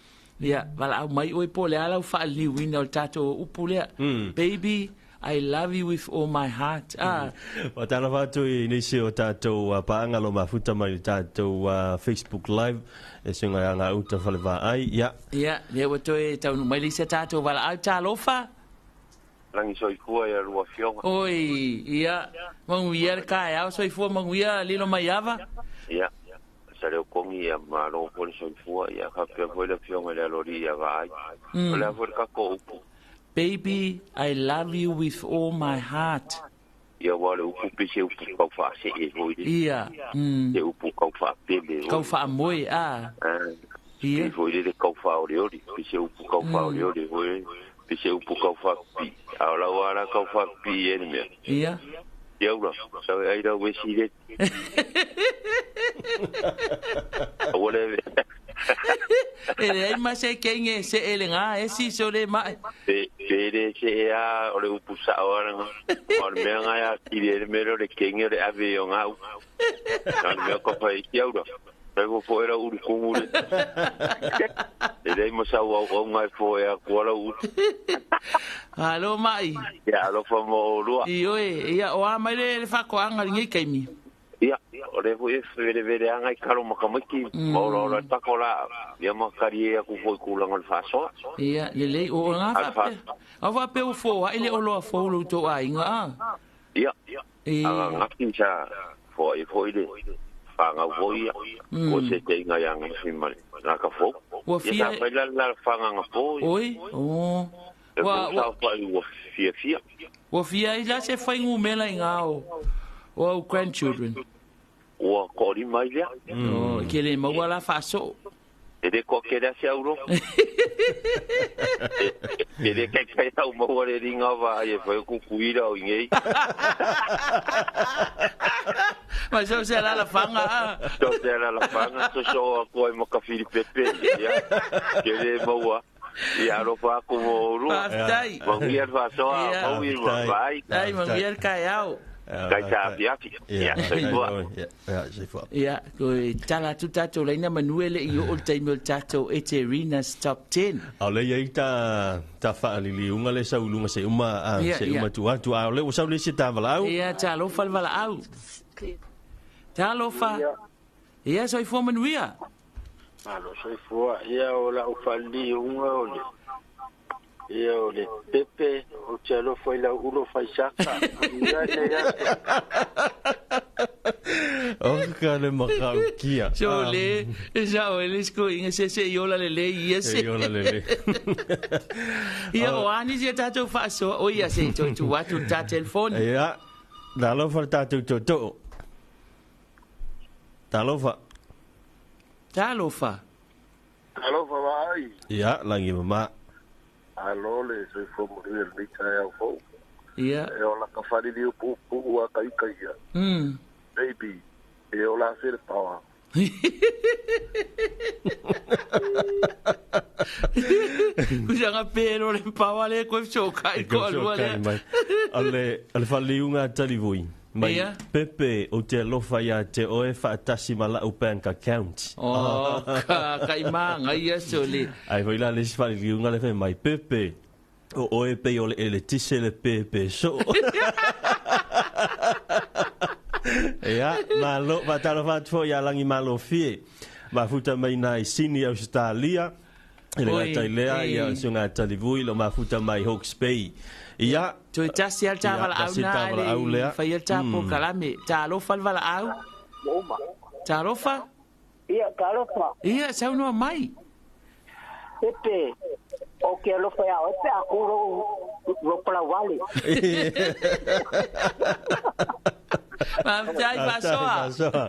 Ia, valaau mai oe po o le a lau faaliliuina o le tatou upu lea. Baby, I love you with all my heart. Ah. Faatalofa atu i nisi o tatou paaga lo mafuta mai le tatou Facebook Live e suiga ia Gauta Falevaai. Ia. Ia, lea ua toe taunuu mai le isi a tatou valaau. Talofa. Lagi soifua ia lua afioga. Oi, ia, manuia le taeao, soifua manuia lilo mai ava. Ia, sa leo kogi ia malo foi le soifua, ia faapea foi le afioga i le aloalii ia Vaai. O le a foi le tatou upu? Baby, I love you with all my heart. Ia, aua o le upu pei se upu tau faasee foi le. Ia, mm. Se upu tau faapele foi. Tau faamoe, a. Ia. Pei foi lele tau faaolioli, pei se upu tau faaolioli foi, pei se upu tau faapipii. A o lau lava la tau faapipii i le mea. Ia. Ia ula, sau e ai lau esi le. Aua le. E leai ma se kenge e see le gā esi so le mae. Pe, pe le see a o le upu sao a langa. O le mea ngai a kiri e le mea o le kenge o le ave i o ngā upu. Na le mea ka whai ki aura. Kai fo fo era uru kongu le. E lei ma sau au au ngai fo e a kuala uru. Alo mai. Ia alofa mo o lua. Ioe, ia o a mai le le whakoanga i ngei kaimi. Ia, o le foi e velevele anga i kalo makamaki, ma olaola tako la, ia ma kari e aku foi kūlanga o le faasoa. Ia, lelei, o ngā whapea. Au whapea o fō, ai le oloa fō lo tō aiga, a? Ia, anga ngaki sa foai foi le whāngau foi ia, ko se te inga ia ngafi ma le ngaka fou. Ua Ia fia sa whai la la whanganga fō ia. Oi, o. E Ua, fou ua. sa whai ua fia fia. Ua fia ai la se whaingumela i ngā o, o au grandchildren. Ua koʻolima ai lea. O, ke le maua la faasoo. E le koa kere ase auro. E le kai kai au maua le ringa wa e fai ku kuira o ingei. Ma so se la la fanga. So se la la fanga so so a koe mo ka pepe. Ia. Kere maua. Ia alofa aku mo oulua. Faafetai. Manuia le faasoa, Ia. maui le vaai. Ai, manuia le taeao. Kai sa afiafi. Ia, soifua. Ia, soifua. Ia, koe tala atu tatou laina manu e le'i oo le taimi o le tatou Eterina's Top 10. A o lea e i ai ta, ta faaliliuga lea e sau i luga se uma, a, Ia, se ia. uma tuu atu. A o lea ua sau le isi ta valaau. Ia, talofa le valaau. Talofa. Ia, soifua manuia. Malo soifua. Ia o lau faaliliuga o le ia o le pepe ou te alofa i lau ulo faisaka. Ia nei aso. O ka le makaukia. So le, sa o le sku inga se se iola le le ia se. E iola le le. Ia o ani se tatou faasoa. O ia se toe tuu atu le ta telefoni. Ia, talofa le tatou tootoo. Talofa. Talofa. Talofa vaai. Ia, lagi mama. Alo le soifua manuia lenei taeao fou. Ia. E ola ka faaliliu puupuu a ka ika ia. Baby, e ola afe le paoa. Kusaga pelo le paoa le koe fesokai ko alua lea. Mai. O le, o le faaliliuga a Talivui. Mai Ia. Pepe ou te alofa ia te oe faatasi ma la'u bank account. Oh, ka ka imanga ia so le. Ai foi la le isi faaliliuga le fai mai Pepe o oe pei o le eletise le pepe soo. Ia, malo, faatalofa atu foi ia Lagi Malofie. Mafuta mai nai Sini Ausetalia. E le Oi, gata i lea, ia e. o si Talivui, lo mafuta mai Hawke's Bay. Ia, Toe tasi a le ta Ia, valaau tasi le na ta valaau le lea. faia le ta polokalame. Talofa le valaau. Talofa. Ia, talofa. Ia, saunoa mai. Pepe, o ke alofa ia oe pe a ku lou lou palau Faafetai faasoa. Faasoa.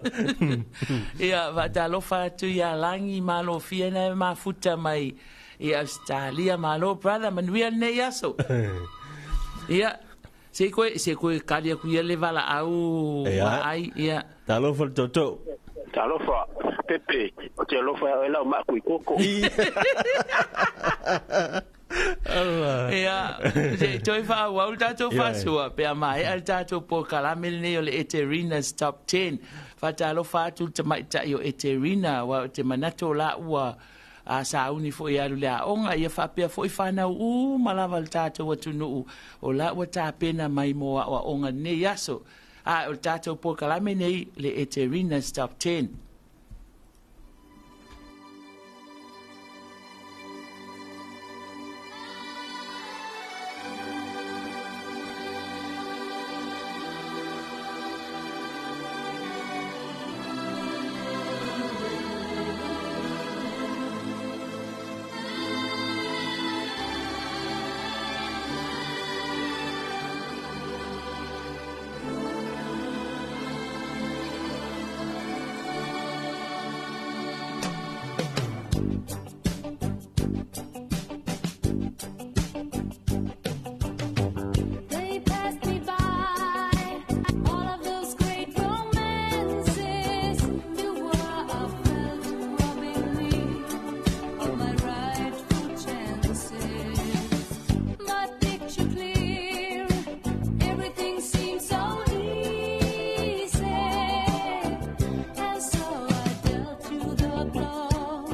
Ia, faatalofa atu ia Lagi Malofie na e mafuta mai i Australia. Malo, brother, manuia lenei aso. Ia, se koe, se koe kali aku ia le valaau Ia. vaai, ia. Talofa le tootoo. Talofa, Pepe, o te alofa ia oe lau maaku i koko. Ia, se toe faaauau le tatou Ia. faasoa, pe a maea le tatou polokalame lenei o le Eterina's Top 10. Faatalofa atu le tamaitai o Eterina, ua o te manatu o laua a sauni foi alu le aoga, ia faapea foi whanau u malava le tatou atunuu o laua tapena mai mo aoaoga lenei aso. A o le tatou polokalame nei le Eterina's Top 10. They passed me by, all of those great romances. You were, I felt, robbing me of my rightful chances. My picture clear, everything seemed so easy, and so I dealt you the blow.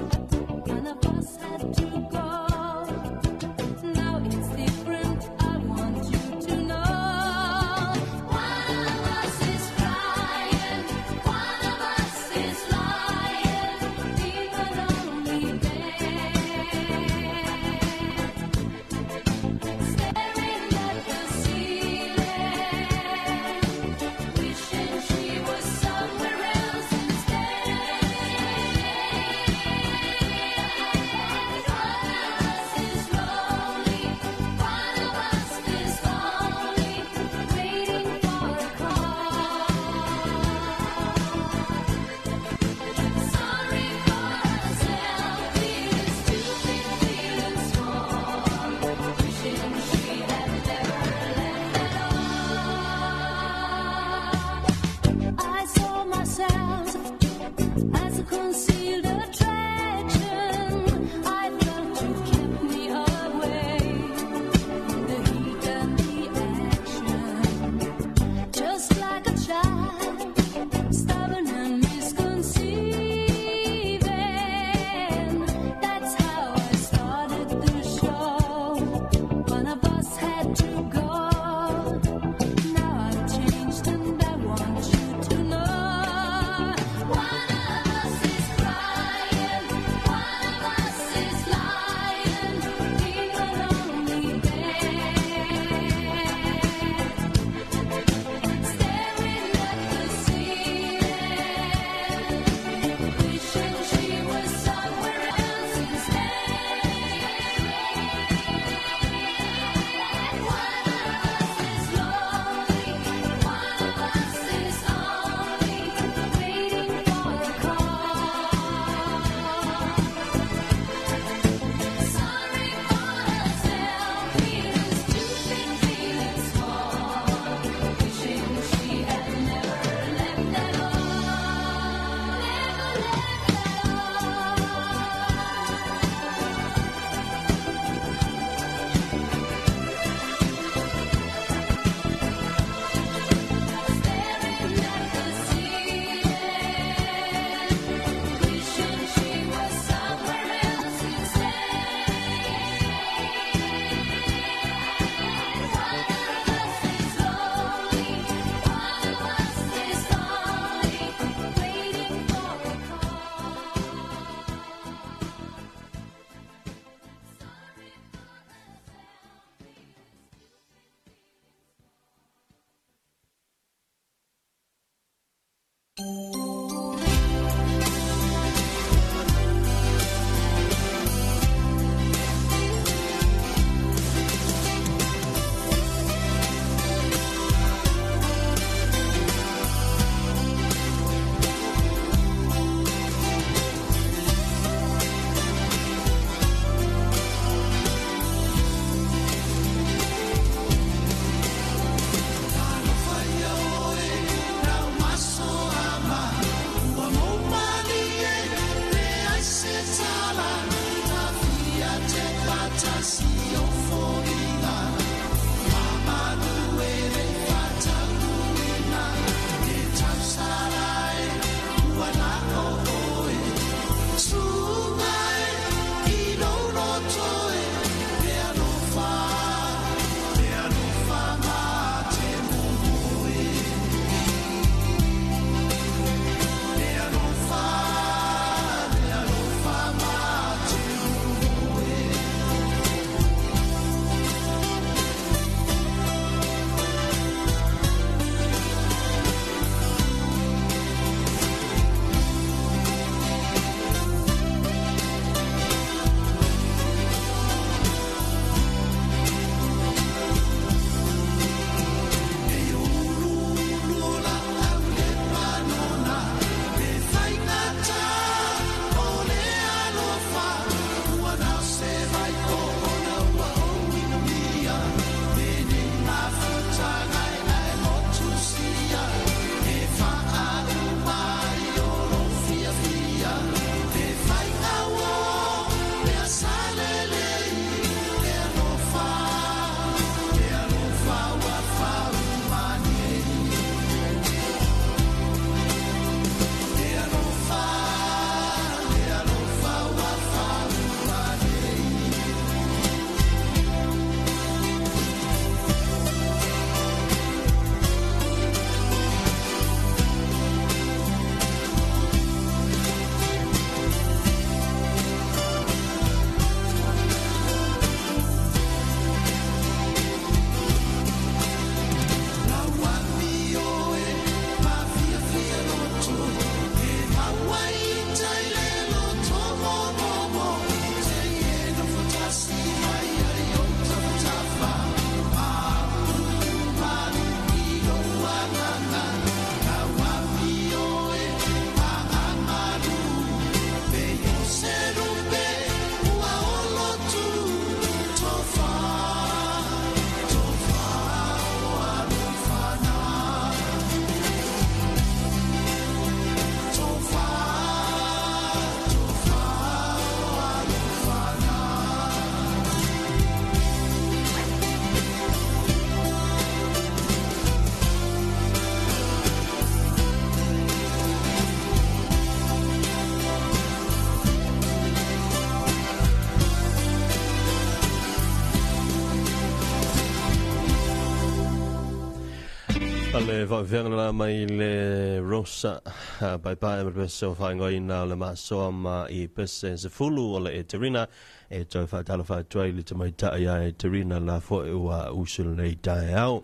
Le faafeaga la mai le Rosa paepae ma le pese o faaigoaina o le masoa ma i pese 10 o le Eterina e toe faatalofa atu ai le tamaitai ia Eterina la fo'i ua usu lenei taeao.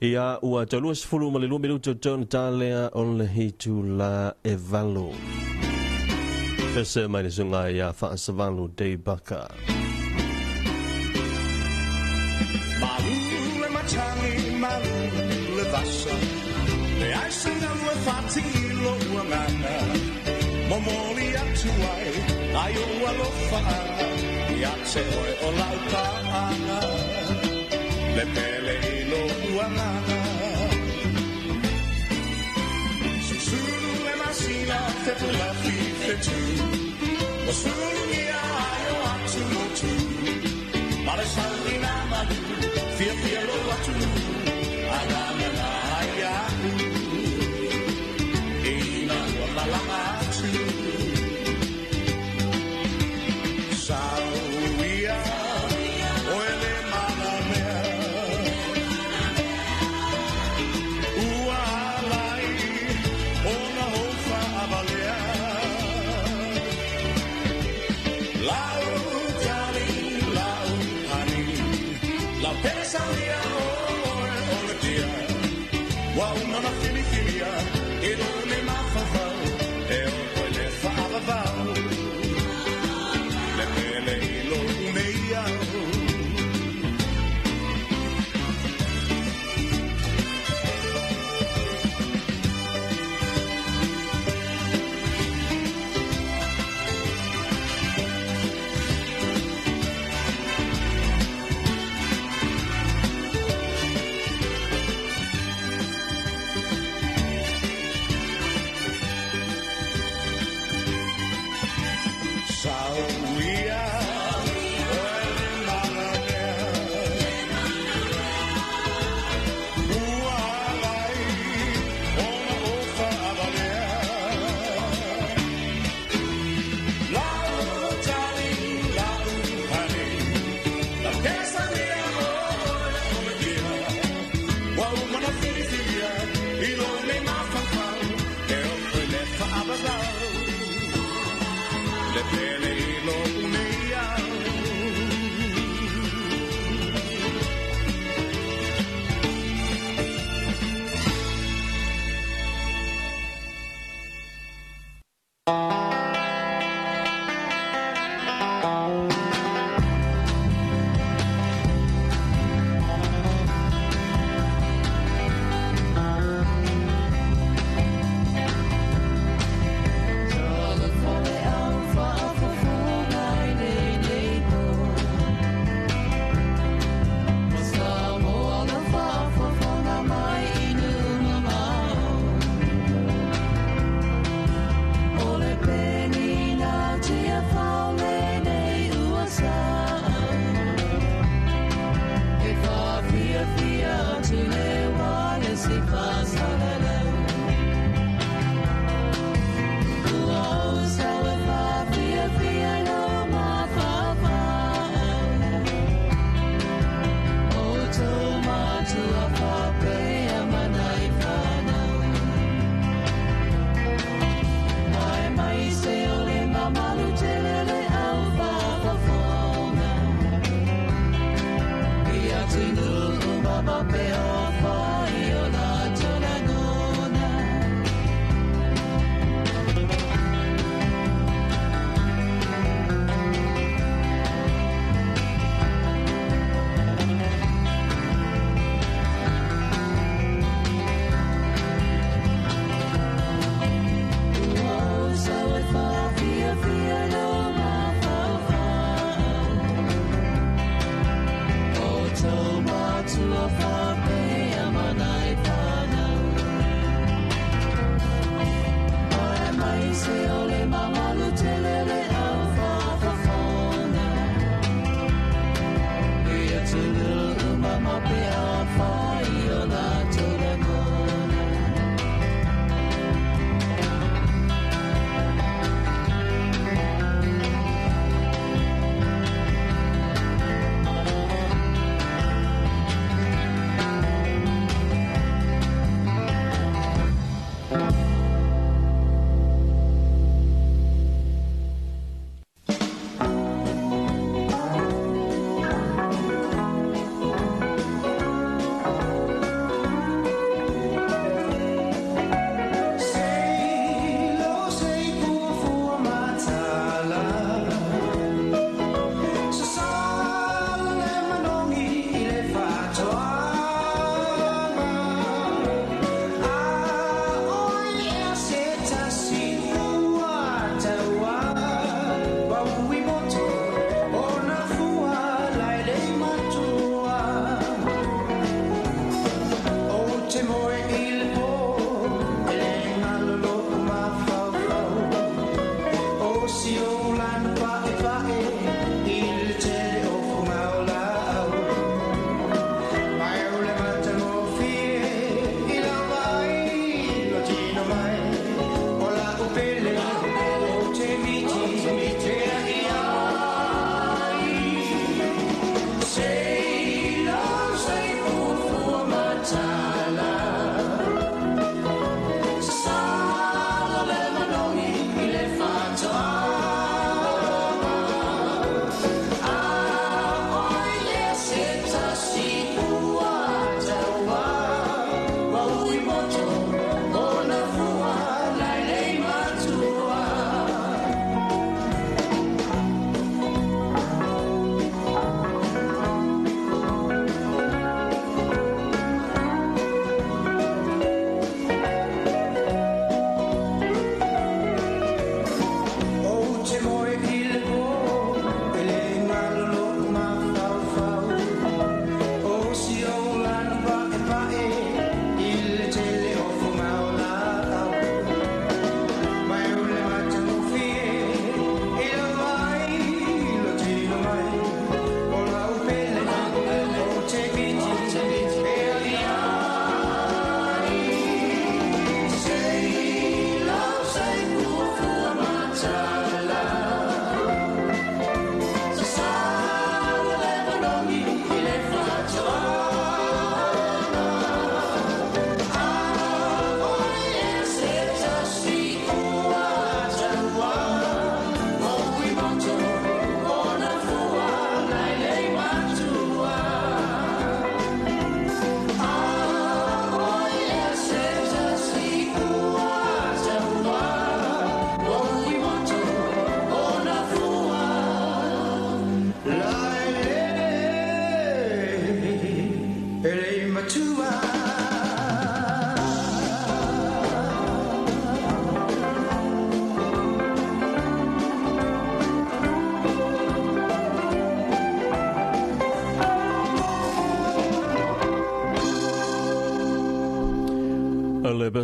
Ia ua taulua 12 minuto tona talea o le hitu la e 8. Pese mai le suga ia Faasavalu Dei Baka. Malu le matagi, malu le vasa, le ai se galu e fatilo uagaga, momoli atu ai, ai o alofaaga, ia te oe o lau paaga, le pele i lo uagaga. Susulu le masina, fepula fi fetu, o sulu ia ai o atu motu, ma le sauli na malu, fia fia lo atu, agana na ai aku, ina ua malama atu. Sau ia, oe le manamea, ua alai, ona ou faavalea. Lau tali, lau pani, lau pele saunia oe o le tia, ua uma na filifilia, e lo le mafaufau, e o oe le faavavau. Le pele i lo nei au. Sau ia, oe le manamea, ua alai, ona ou faavalea. Lau tali, lau pani, lau pele saunia oe o le tia, ua uma na filifilia, i lo nei mafaufau, e o oe le faavavau. Le pele i lo nei au. Talofa le au faafofoga.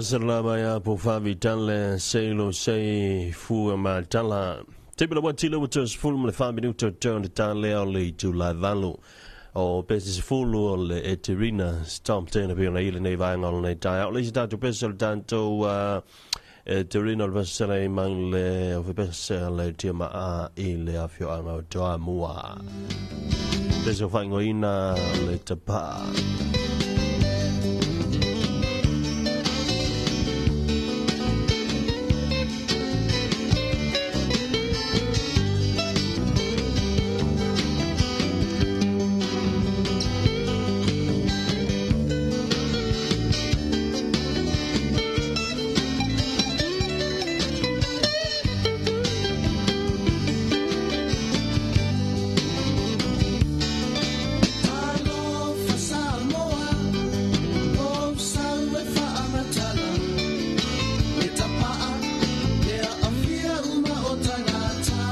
Pasalama ya po favi tale seilo sei fua ma tala. Tipi la watila wata sefulu ma le 4 minuta turn tale o le tu la valu. O pese sefulu o le eterina stomp tena pe ona ile nei vaenga o nei taeao. Le isi tatou pese o le tatou eterina o le pasala i mang le o fe pese le tia maa i le afioaga o Toamua. Pese o whaingoina le tapaa. Alofa Samoa, o sau e faamatala, e tapaa, e aafia uma o tagata.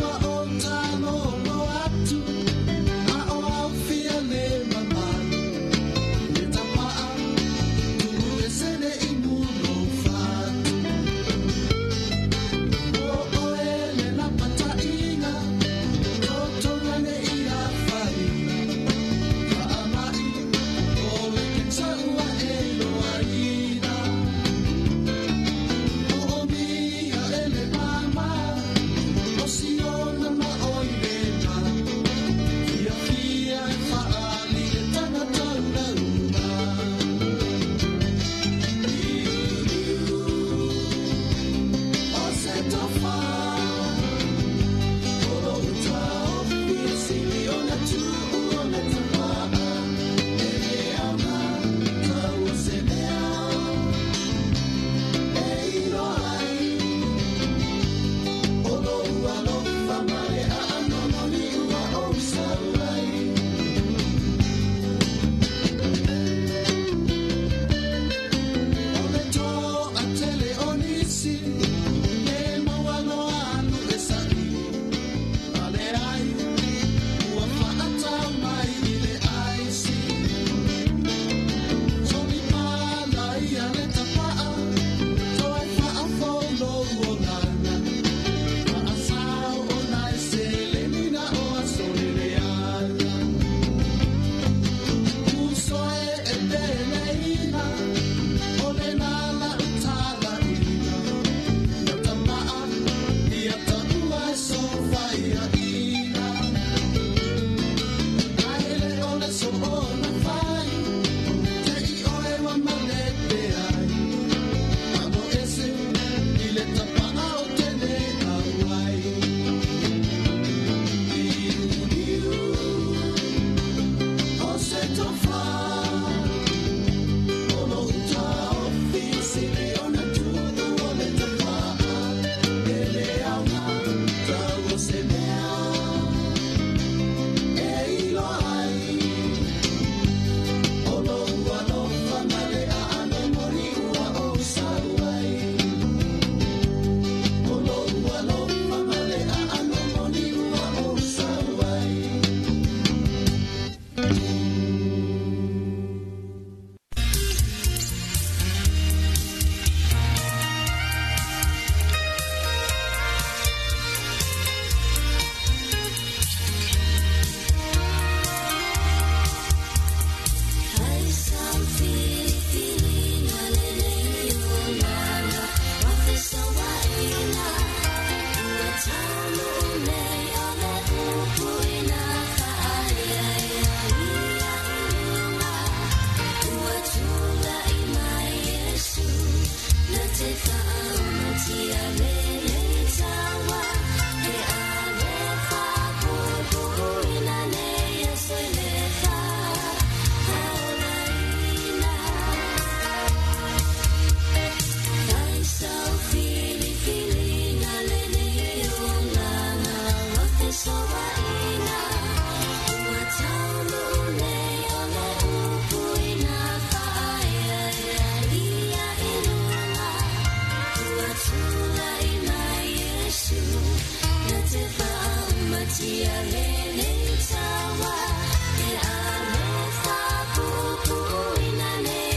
Ua o talogo atu, a o aufia le mamalu, e tapaa, tuu e sele i mulo fatu. O oe le lapataiga, totoga le ia faina, faamai, o le ketsaua e loaina. O omia e le mama, o siona ma oi lena, fia fia e faali le tagata ulaula. Liuliu, o se tofa, o lo uta o fia sili o na tuu o le tapaa, e le aoga tau o se mea, e iloa ai, o lou alofa ma le aanononi ua ou sau ai. O le toatele o nisi, le maua loa alu e saili, a leai, ua faatau mai i le aisi. Solipala ia le tapaa, toe faafou lou olaga, faasao ona e seleni na o aso le leaga. Usoe e peleina, o le nala utalaina, ia tapaa, ia taua e sofaiaina. Ae le o le soona fai, te i oe ua malepe ai, amo ese i le tapaa o te le au ai. Liuliu, o se tofa, o lo uta o fisili o na tuu o le tapaa, e le aoga tau o se mea, e iloa ai, o lou alofa ma le aanononi ua ou sau ai. O lou alofa ma le aanononi ua ou sau ai. Tia le le tawa, e alofa pupuina ne.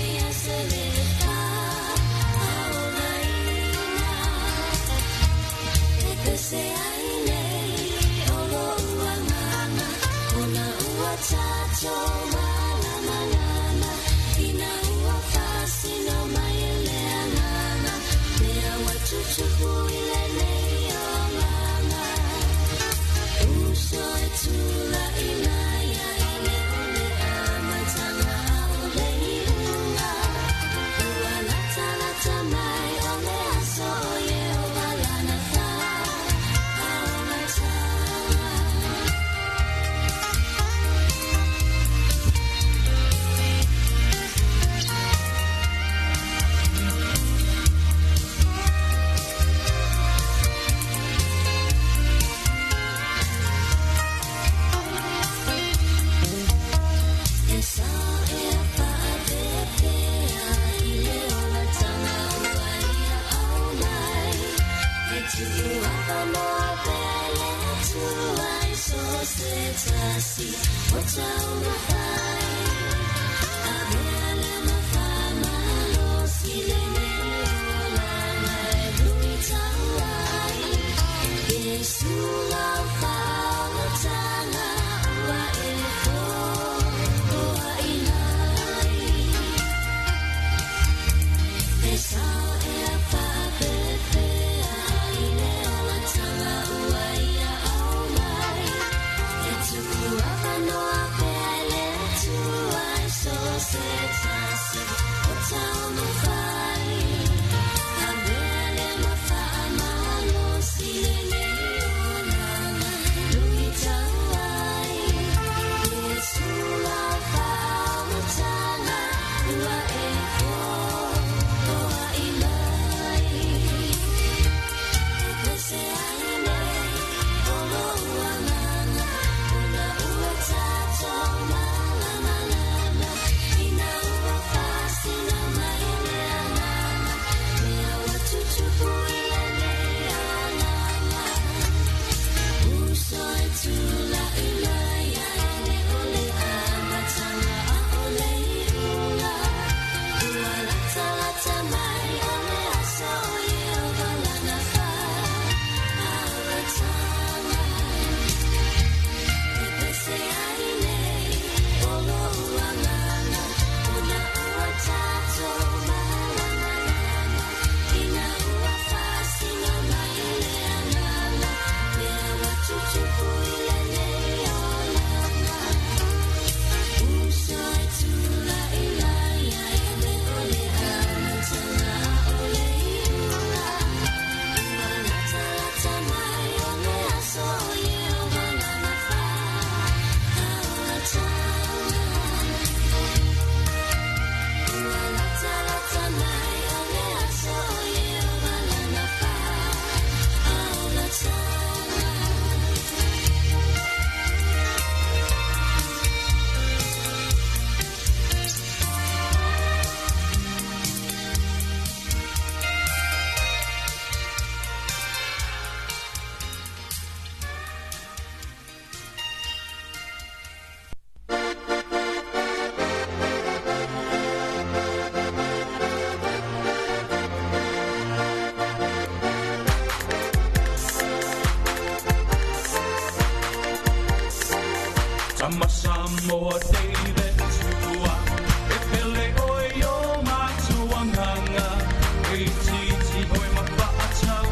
Samoa David tua e pele oi o matuanganga e titi oi mapaatau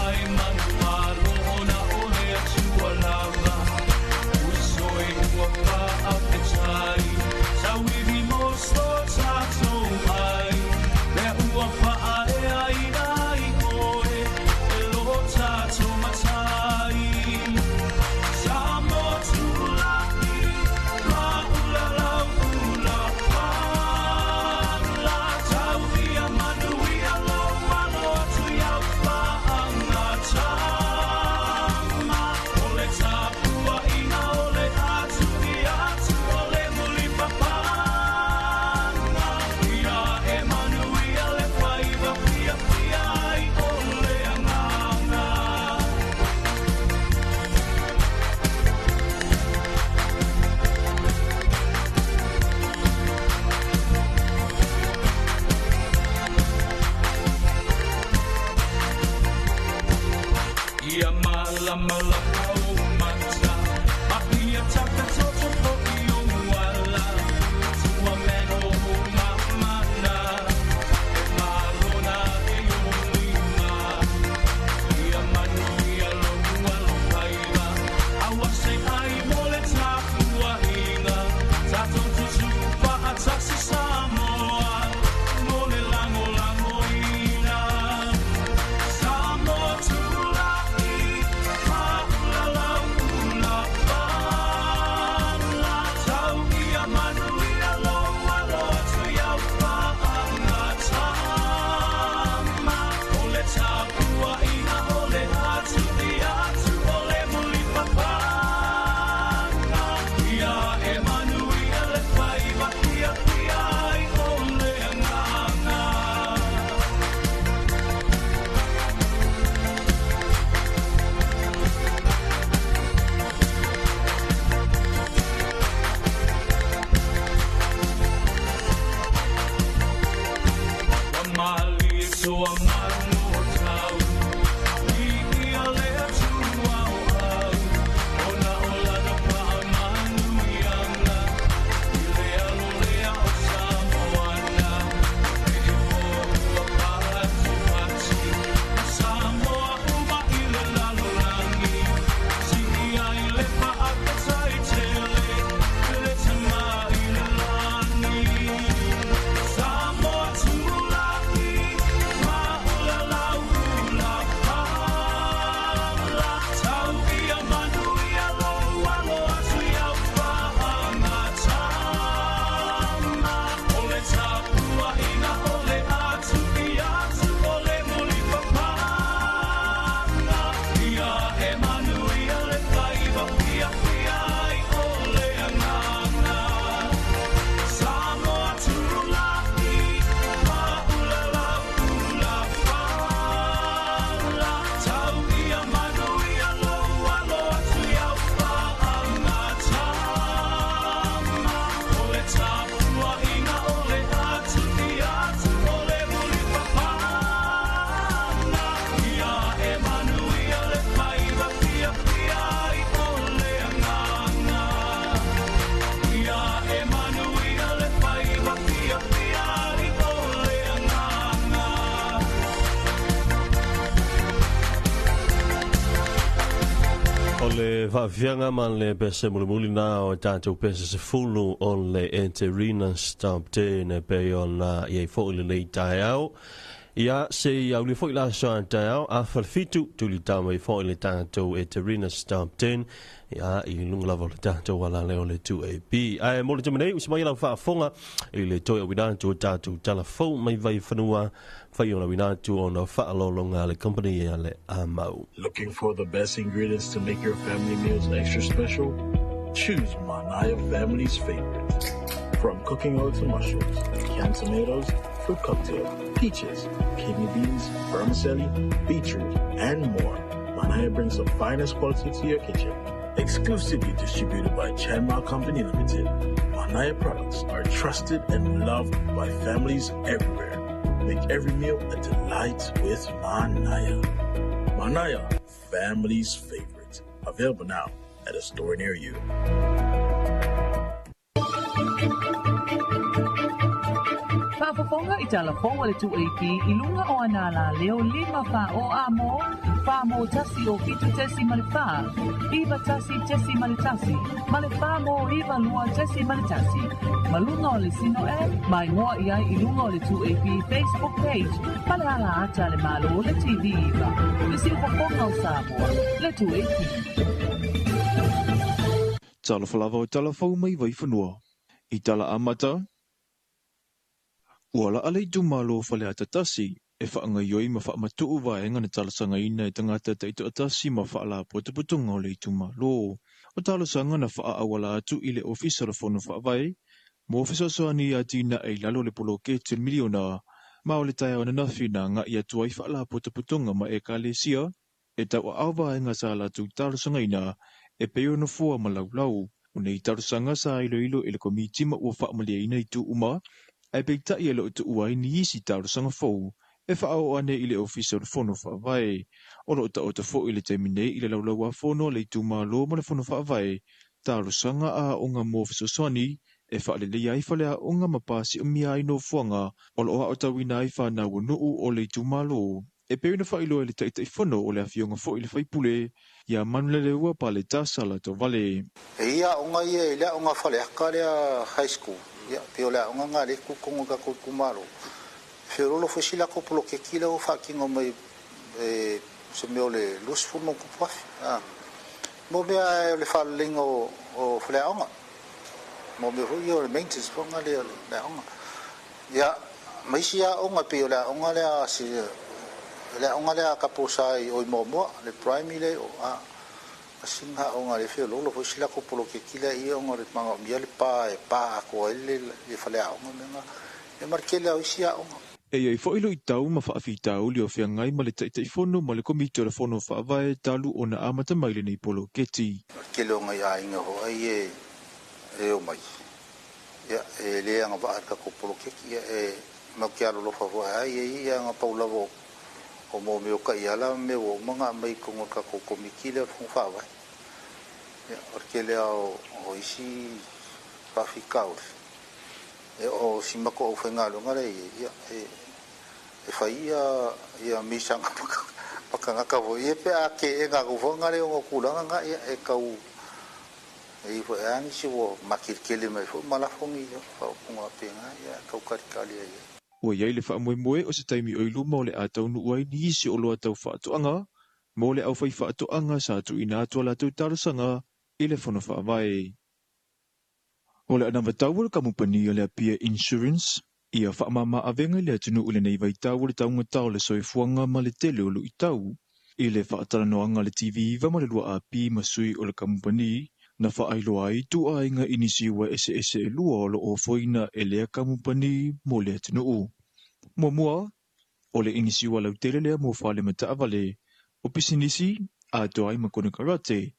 ai manu malo ona ole atua lava usoi ua paapetai tauivi moso tatou ai lea ua paaea ai oe e lo tatou matai. Samoa tula'i ma'ulalau ula tau ia manuia lou alo atu iau fa'agatama o le tapua'iga o le atu i atu o le mulipapaga ia e manuia le faiva fiafia ai o le agaga. Ia malamalama o mata ma ia takatoto fo'i o uala tua meno o mamana e malona e o lima ia manuia lou alofaiva aua se ai mo le tapua'iga tatou tusuu fa'atasi Samoa mo le lagolagoina. Samoa tula'i ma'ulalau le faafiaga ma le pese mulimuli na o tatou pese 10 o le Enterina Stop 10 e pei ona iai foʻi lenei taeao. Ia se i auli foʻi la aso a taeao 6:30 tulitā mai foʻi le tatou Eterina Stop 10 ia i luga lava o le tatou alaleo le 2AP. Ae mo le taimi nei, usi mai lau faafofoga i le toe auina atu o tatou tala fou mai Vaifanua, fai ona auina atu ona faaaloaloga a le company a le Amau. Looking for the best ingredients to make your family meals extra special? Choose Manaya family's favorite. From cooking oil to mushrooms, canned tomatoes, fruit cocktail, peaches, kidney beans, vermicelli, beetroot, and more. Manaya brings the finest quality to your kitchen. Exclusively distributed by Chanma Company Limited, Manaya products are trusted and loved by families everywhere. Make every meal a delight with Manaya. Manaya, family's favorite. Available now at a store near you. Faafofoga i tala fou a le 2AP i luga o ana alaleo 5 fa o a mo, fa mo tasi o fitu tesi ma le fa, iva tasi tesi ma le tasi, ma le fa mo iva lua tesi ma le tasi. Ma luga o le Sino M, ma igoa i ai i luga o le 2AP Facebook page, ma le ala ata a le Malo le TV iva. Le siufofoga o Samoa, le 2AP. Talofa lava o tala fou mai Vaifanua. I tala amata, ua laa le itumalo o Faleata 1 e faagaioi ma faamatuu vaega na talosagaina e tagata taitoatasi ma faalapotopotoga o le itumalo. O talosaga na faaauala atu i le Ofisa o le Fono Faavae mo fesoasoani atinae i lalo o le poloketi o le miliona, ma o le taeao ananafi na agai atu ai faalapotopotoga ma ekalesia e tauaao vaega sa latou talosagaina e pei o nofoa ma laulau. O nei talosaga sa iloilo i le komiti ma ua faamalieina itu uma, ae peitai e loo tuua ai ni isi talosaga fou e faaoo ane i le Ofisa o le Fono Faavae. O loo taoto foʻi le taimi nei i le laulauafono a le itumalo ma le Fono Faavae talosaga a aoga mo fesoasoani e faaleleia ai faleaoga ma pasiomia ai nofoaga o loo aotauina ai fanau o nuu o le itumalo e pei ona faailoa e le Taitaifono o le afioga foʻi le faipule ia Manuleleua Paletasa Latovale. E ia aoga ia i le aoga Faleata lea high school, ia, pei o le aoga lena lea e tu i totonu o le tatou itumalo. E feoloolo foi si latou poloketi lea ua faatino mai e se mea o le $20,000+. A mo mea o le faaleleiga o faleaoga, mo mea foi ia o le maintenance foi lena lea o le aoga. Ia, ma isi aoga pei o le aoga lea a si le aoga lea a Kaposa i o i Moamoa, le primary lea o a sina aoga le feoloolo foi si latou poloketi lea ia ona o le manaomia le pa e pa atoa ai le faleaoga mea na. Ia ma le tele o isi aoga. E i ai foʻi luitau ma faafitauli o feagai ma le Taitaifono ma le Komiti o le Fono Faavae talu ona amata mai lenei poloketi. O le tele o nai aiga hoʻi e omai, ia, e le agavaa i le tatou poloketi, ia, e matou te alolofa foi ai ia ia na pau lava o mo mea o taiala ma mea ua uma ona aumai i totonu o le tatou Komiti lea o le Fono Faavae. Ia, o le tele lava o isi faafitauli, ia, o si matou aufaigaluega lea e i ai, ia, e fai ia misaga ma tagata foi ia pe a teena atu foi na lea ona o tulaga na, ia, e tau e i foi lava nisi ua makelikele mai foi ma lafo ni faaupuga faapena, ia, tau talitali ai ai. Ua i ai le faamoemoe o se taimi o i luma o le a taunuu ai nisi o oloa tau faatoaga mo le aufaifaatoaga sa tuuina atu a latou talosaga i le Fono Faavae. O le anavatau o le kamupani o le Apia Insurance ia faamama avega i le atunuu i lenei vaitau o le taugata o le soifuaga ma le tele o luitau. I le faatalanoaga a le TV9 ma le 2AP ma sui o le kamupani, na faailoa ai ituaiga inisiua eseese e lua o loo ofoina e lea kamupani mo le atunuu. Muamua, o le inisiua lautele lea mo fale ma taavale, o pisinisi, atoa ai ma konekarate.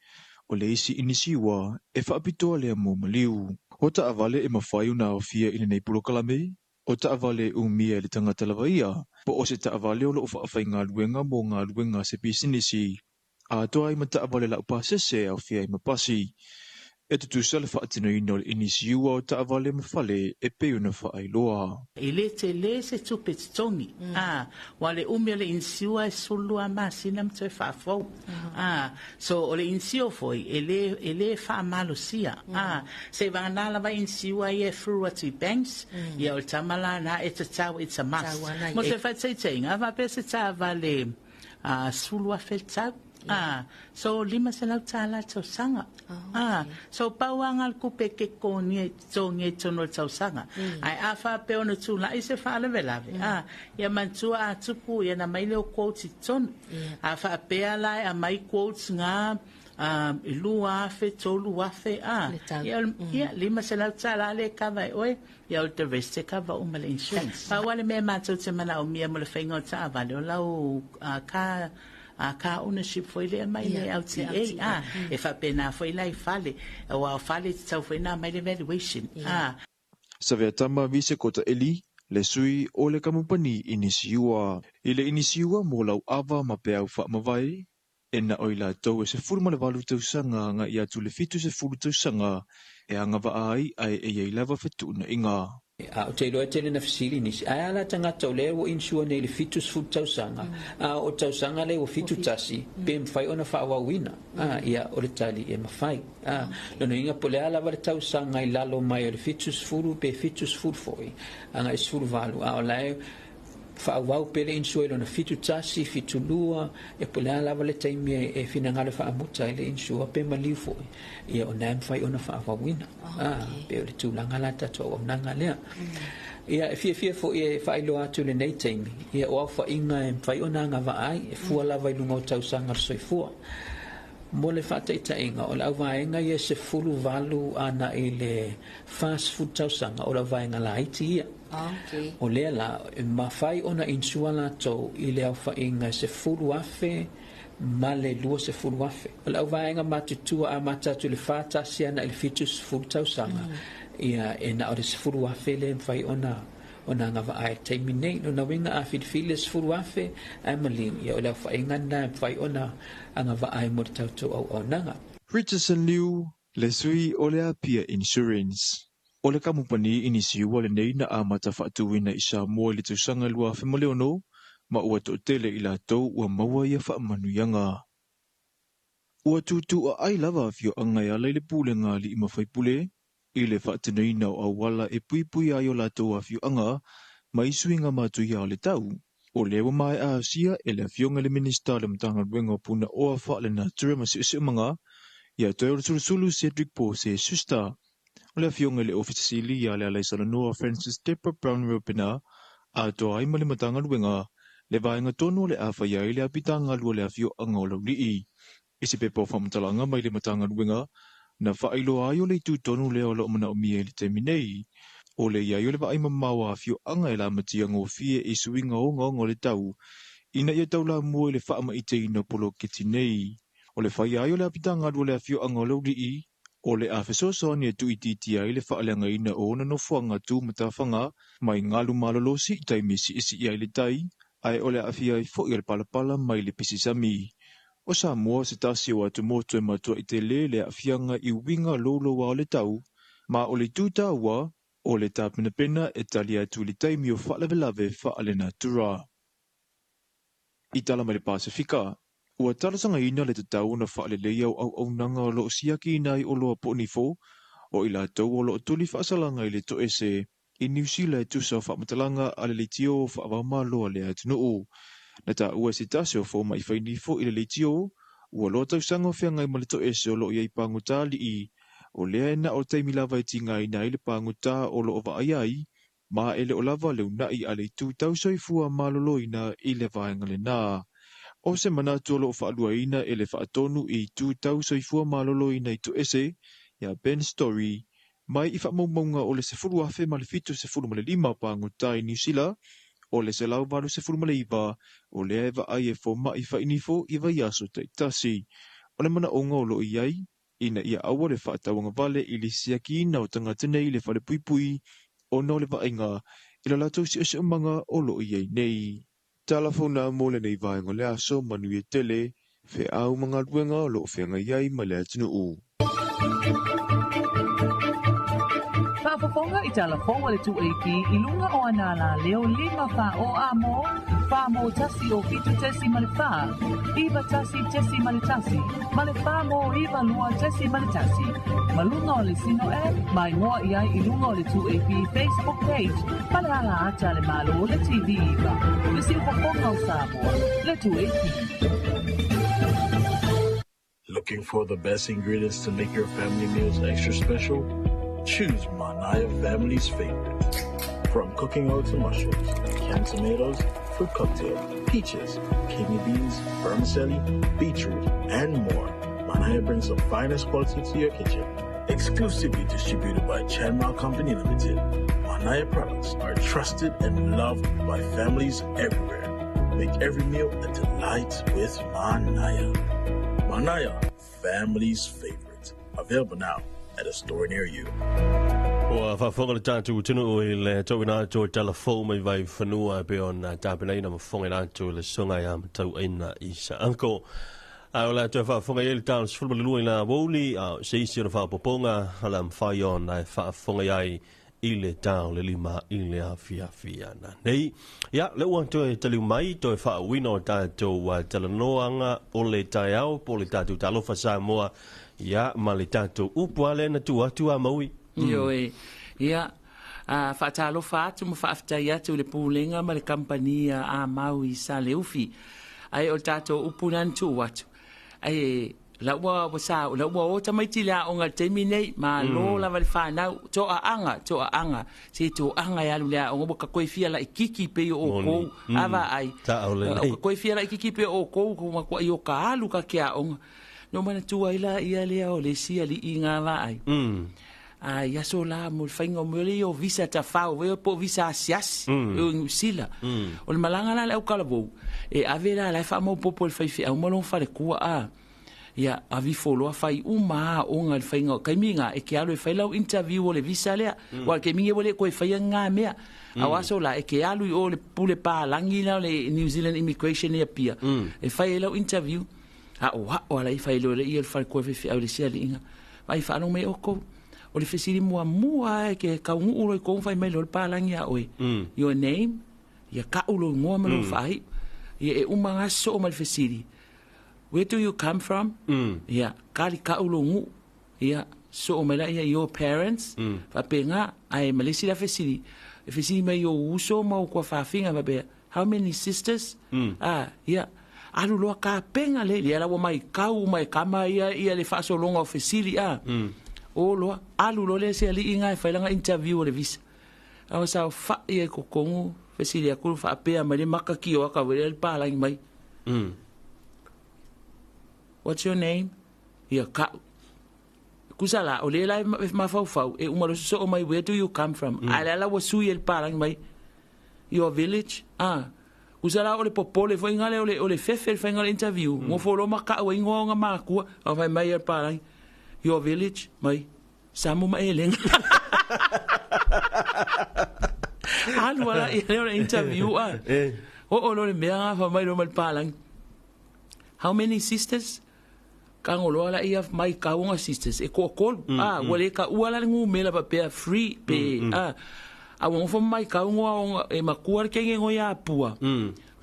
O le isi inisiua e faapitoa lea mo maliu. O taavale e mafai ona aofia i lenei polokalame, o taavale e umia e le tagata lava ia, po o se taavale o loo faafaigaluega mo galuega a se pisinisi, atoa ai ma taavale laupasese e aofia ai ma pasi. E tutusa le faatinoina o le inisiua o taavale ma fale e pei ona faailoa. E lē telē se tupe totogi a ua le umi o le inisiua e 12 masina ma toe faafou a. So o le inisio foi e lē e lē faamalosia a, se vaganā lava inisiua ia e through atu i banks. Ia o le tama lana e tatau, it's a must. Mo se faataitaiga, a faapea se taavale a 10,000 le tau a, so $500 le tausaga a. So pau aga le tupe e te totogia totogi ai totonu o le tausaga. Ae a faapea ona tula'i se faalavelave a, ia manatua a tupu ia na mai lea o quotes i totonu. A faapea la e aumai quotes ga e 2,000, 3,000 a, ia ia $500 le kava e oe, ia o le rest e kava uma le insurance. Pau lava le mea matou te manaomia mo le faiga o taavale o lau car car ownership foi lea mai le LTA a, e faapena foi la i fale, aua o fale e tatau foi na aumai le valuation a. Saveatama Vise Kota Eli, le sui o le kamupani inisiua. I le inisiua mo lau ava ma peau faamavae, e na o i latou e 18 tausaga agai atu i le 70 tausaga e agavaa ai ae e iai lava fetuunaiga. A ou te iloa e tele na fesili nisi, ae a la tagata o lea ua insure nei i le 70 tausaga, a o tausaga lea ua 71, pe mafai ona faaauauina? A, ia, o le tali, e mafai. A, lona uiga po o le a lava le tausaga i lalo mai o le 70 pe 70 foi, agai 18, a o la e faaauau pea le insure i lona 71, 72, ia po o le a lava le taimi e finagalo e faamuta ai le insure pe maliu foi, ia o lena e mafai ona faaauauina. A, pe o le tulaga la tatou auaunaga lea. Ia, e fiafia foi e faailoa atu i lenei taimi, ia o aofaiga e mafai ona agavaa ai, e fua lava i luga o tausaga o le soifua. Mo le faataitaiga, o le auvaega ia e 18 agai i le 40 tausaga, o le auvaega laiti ia. O lea la, e mafai ona insure latou i le aofaiga e 10,000 ma le 20,000. O le auvaega matutua amata atu i le 41 agai i le 70 tausaga, ia e na o le 10,000 lea e mafai ona agavaa ai i le taimi nei. Lona uiga a filifili le 10,000 ae maliu, ia o le aofaiga lena e mafai ona agavaa ai mo le tatou auaunaga. Richardson Liu, le sui o le Apia Insurance. O le kamupani inisiua lenei na amata faatuina i Samoa i le tausaga 2006 ma ua toatele i latou ua maua ia faamanuiaga. Ua tuutuuaai lava afioaga e ala i le pulega a alii ma faipule i le faatinoina o auala e puipui ai o latou afioaga mai suiga matuia o le tau. O lea ua maea asia e le afioga i le Minisita o le Matagaluega o Punaoa Faalenatura ma Siosiomaga ia Toeolesulusulu Cedric Pose Schuster. O le afioga i le Ofisa Sili ia Lealaisalanoa Francis Deborah Brown Reupena atoa ai ma le Matagaluega le vaega tonu o le a fai ai le apitaga lua le afioaga o Laulii. I se pepa o faamatalaga mai le Matagaluega na faailoa ai o le itu tonu lea o loo manaomia i le taimi nei. O le iai o le vaai mamao a afioaga e lamatia gofie i suiga ogaoga o le tau ina ia taulamua i le faamaiteina o poloketi nei. O le fai ai o le apitaga lua le afioaga o Laulii o le a fesoasoani e tuuitiitia ai le faaleagaina o ona nofoaga tu matafaga mai galu malolosi i taimi e siisii ai le tai, ae o le aafia ai foi o le palapala mai le pisisami. O Samoa se tasi o atumotu e matuai tele le aafiaga i uiga louloua o le tau, ma o le itu taua o le tapenapena e tali atu i le taimi o faalavelave faalenatura. I tala mai le Pasefika, ua talosagaina le tatau ona faaleleia o auaunaga o loo siakiina ai oloa po o nifo o i latou o loo tuli faasalaga i le toese i Niu Sila e tusa o faamatalaga a le leitio faavaomalo a le atunuu. Na taua e se tasi o fomai fai nifo i le leitio ua loa tausaga o feagai ma le toese o loo iai pagota alii, o lea e na o taimi lava e tigaina ai le pagota o loo vaaia ai, ma e le o lava le una'i a le itu tau soifua maloloina i le vaega lena. O se manatu o loo faaluaina e le faatonu i itu tau soifua maloloina i toese ia Ben Story mai i faamaumauga o le 10,075 pagota i Niu Sila, o le 189 o lea e vaai e fomai fainifo i vaiaso taitasi. O le manaoga o loo iai ina ia aua le faatauagavale i le siakiina o tagata nei i le falepuipui ona o le vaaiga i lo latou siosiomaga o loo iai nei. Tala fauna mo lenei vaega o le aso, manuia tele, feau ma galuega o loo feagai ai ma le atunuu. faafofoga i talafou a le 2AP i luga o ana alaleo 5 fā o a mō, 4 mō 1 o 7.4, 9 1.1, ma le 4 mō 9 2.1. Ma luga o le Sino app, mai ngoa i ai i luga o le 2AP Facebook page, ma le ala ata le malo le TV iva. Le siufofoga o Samoa, le 2AP. Looking for the best ingredients to make your family meals extra special? Choose Manaya Family's favorite. From cooking oil to mushrooms, canned tomatoes, fruit cocktail, peaches, kidney beans, vermicelli, beetroot, and more. Manaya brings the finest quality to your kitchen. Exclusively distributed by Chanma Company Limited, Manaya products are trusted and loved by families everywhere. Make every meal a delight with Manaya. Manaya, family's favorite. Available now at a store near you. Ua faafofoga le tatou atunuu i le tauina atu o talafou mai Vaifanua e pei ona tapenaina ma fofogaina atu i le susuga ia Matauaina Isaako. Ae o le a toe faafofoga i ai le tau 12 i le aoauli, a o se isi ona faaopoopoga o le a mafai ona e faafofoga i ai i le tau le 5 i le afiafi ananei. Ia, lea ua toe taliu mai, toe faauuina o tatou talanoaga o le taeao po o le tatou Talofa Samoa, ia, ma le tatou upu lava lea na tuu atu a Maui. Ioe. Ia, a faatalofa atu ma faafetai atu i le Pulega ma le Kamupani a Amau i Saleufi. Ae o le tatou upu lea na tuu atu, ae la ua ua sa la ua o tamaiti i le aoga i le taimi nei, malo lava i le fanau, toaaga, toaaga, se toaga e alu i le aoga ua ka koe fia laititi pei o oukou, a vaai, ua ka koe fia laititi pei o oukou, ua matuai o ka alu ka te aoga. Na ou manatua ai laia lea o le isi alii na vaai. A i aso la mo le faiga o mea lea o visa tafao foi po o visa asiasi e o i Niu Sila. O le malaga la a le aukalavu e ave la la e faamaopoopo e le faifeau ma lona faletua a. Ia avifo loa fai uma aoga i le faiga o taimi na e te alu e fai lau interview o le visa lea. Aua o le taimi nei ua le toe faia ni na mea. A o aso la e te alu i o i le pule palagi la o le New Zealand Immigration i Apia e fai ai lau interview. Aʻoaʻo ala i failoa ia le falekoe faifeau i le isi aliiga. Vaai faalogo mai oukou. O le fesili muamua lava e ke taunuu loa i kou fai mai loa le palagi ia oe. Your name, ia ka'u lou igoa ma lou faaiu. Ia e uma ga soo ma le fesili, Where do you come from? Ia kali ka'u lou nuu. Ia soo mai laia your parents. Faapena, ae ma le isi la fesili, e fesili mai i ou uso ma ou tuafafine faapea, How many sisters? A, ia, alu loa kapena le, ia la ua maitau uma e kama ia ia le faasologa o fesili, a. O loa, alu loa le isi alii na e fai lana interview o le visa. A ua saofai ai i totonu, fesili atu faapea mai le maka tio aka foi lea le palagi mai. What's your name? Ia, ka'u. Kusa la, o le la e mafaufau, e uma loa sosoo mai, where do you come from? A lea la ua sui e le palagi mai. Your village, ah. Usa la o le popole foi nga le o le o le fefe le fainga o le interview. Ngofo loa ma ka'u ai ingoa o nga makua, a fai mai ia le palagi, Your village, mai, Samu ma Elega. Alu ala ia le o le interview ah. Oo loa le mea nga fai mai loa ma le palagi, How many sisters? Kago loa laia mai kau o nga sisters e toatolu a ua le taua la le numera faapea three pe a a ua nofo ma maitau igoa o e matua le kege igoa ia Pua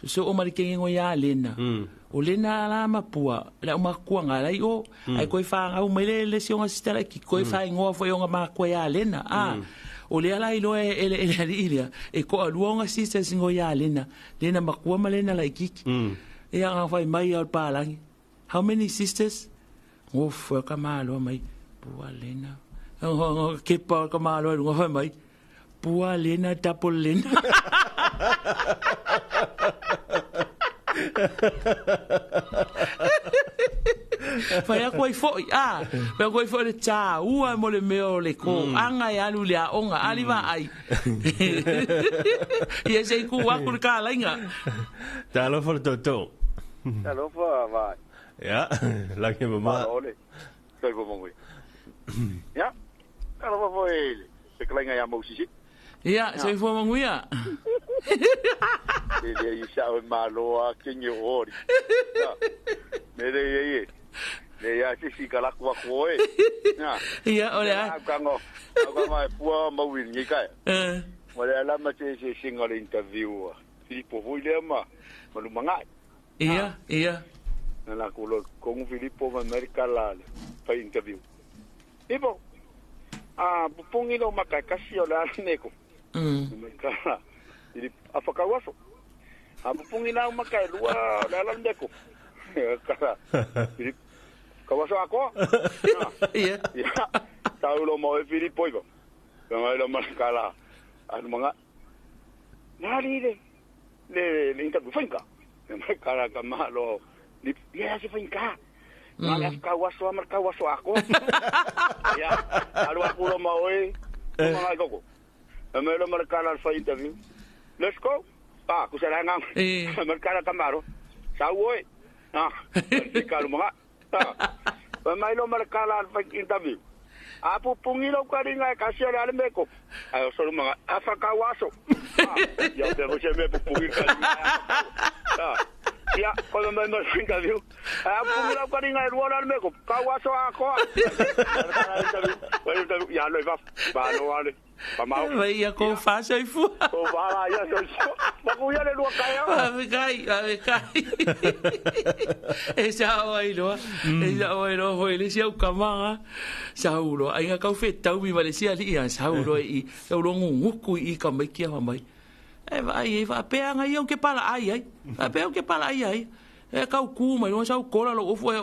sosoo ma le kege igoa ia Lena o Lena la ma Pua le aumatuaga la i o ae toe fanau mai le le isi o nga sister laitiiti toe faaigoa foi o nga matua ia Lena a o lea la iloa e le alii lea e toalua o nga sisters igoa ia Lena Lena matua ma Lena laitiiti ia na fai mai ia o le palagi. How many sisters? Gofo e ka maloa mai, Pua Lena. Kepa o ka maloa i lunga fai mai, Pua Lena, double Lena. Fai atu ai foi, a, fai atu ai foi le tāua mo le mea o le kōaga e alu i le aoga, ali vaai. Ia se i kū aku le kālaiga. Talofa le tootoo. Talofa vai. Ia, lagi e mama. Malo le. Soifua manuia. Ia, talofa foi i le fetalaiga ia Mosisi. Ia, soifua manuia. E lea i sao e malo a kingi o ori. Ia, me le ia ie. Le ia se si ka laku aku oe. Ia. Ia, o le a. Kango. Au ka mai pua mau i ni kai. Ma le ala ma te se singa le interview. Filipo foi lea ma malumangai. Ia, ia. Na la ku lo kongu Filipo ma Amerika la le fai interview. Ipo. A pupungi lo maka kasi o la neko. Amerika la. Filipo a whakauaso. A pupungi la maka e lua le ala neko. Kala. Filipo kawaso ako. Ia. Ia. Tau lo mo e Filipo ipo. Ngai lo makala. Anu manga. Nari le. Le le interview fainka. Makala ka malo. Ia se fainka. Ngale whakauaso a markauaso ako. Ia. Alu aku lo mo e. Manga koko. Me lo markala fa interview. Let's go. Ah, kusara ngang. Markala kamaro. Sau oi. Ah, kalu manga. Ah. Mai lo markala fa interview. A pupungi lo karinga kasi ala le meko. Ayo solo manga a whakauaso. Ya te mo se me pupungi karinga. Ah. Ya, kono mai mo interview. A pupungi lo karinga e ruola le meko. Kauaso a koa. Ya lo va. Va lo ale. Pa mau. Vai ia ko fasa i fua. Ko vala ia so. Pa ku ia le lua kai. Ave kai, ave kai. E sa oi loa. E sa oi loa foi le sia ukamanga. Sa ulo ai nga kau fe tau mi vale sia li ia sa ulo i sa ulo nguku i ka mai kia mai. E vai e va pe anga ia ke pala ai ai. Va pe ke pala ai ai. E kau ku mai no sa kola lo ofu ai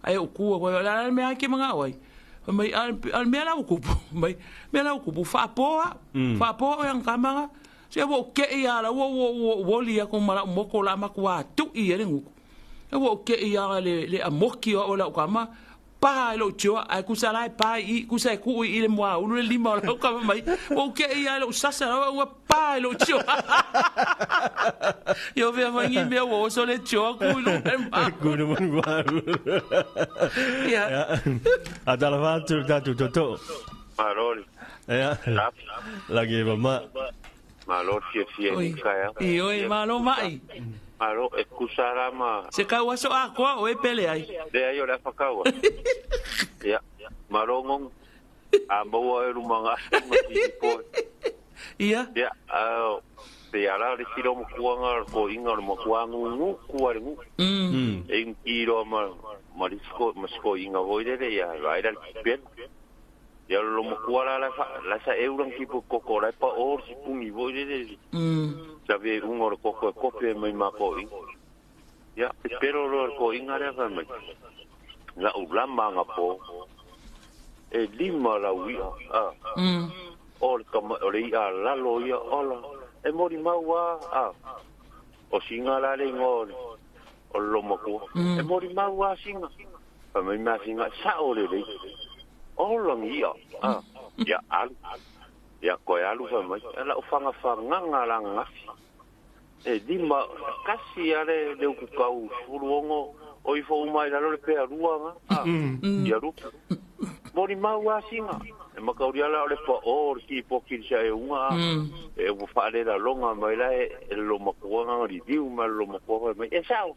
ai o ku ko la me ai ke manga oi. Mai al me la kupu mai me la kupu fa poa fa poa yang kamanga se wo ke ia la wo wo wo li ko mala moko la makwa tu i le nguku e wo ke ia le amoki o la kama pa lo tio ai ku sala pa i ku sa ku i le moa ulu le lima la kama mai wo ke ia lo sasa la wa pa lo tio yo ve vangi me wo so le tio ku lu ku no mo wa ya adala va tu da tu to Marol ya la ge mama malo fie fie ka i oi malo mai Aro escusara ma se kauaso a koa o e pele ai le ai o le whakaua. Ia marongong a maua e rumanga ma ti po. Ia ia a te ala le tiro mo kuanga ko inga mo kuanga ngu ku ale ngu. E tiro ma marisko masko inga voire ia vai ra pe. Ia lo mo kuala la la sa euran ki po koko la pa or si pungi voire. Sabe un oro koko kope mai ma ko ia pero lo ko inga le fa mai la ulama nga po e lima la ui a o kama o le ia la lo ia ola e mori maua a o singa la le ngo o lo mo ko e mori maua singa fa mai ma singa sa o le le o lo ngi a ia al ia koe alu fa mai ala o whanga whanganga la ngafi e lima kasi ale le uku kau furuongo o ifo umai lalo le pea rua nga ia rupu mori maua singa e makauri ala o le pa o le ki poki sa e unga e ua whaarera longa mai la e lo makuanga ngari diu ma lo makuanga mai e sao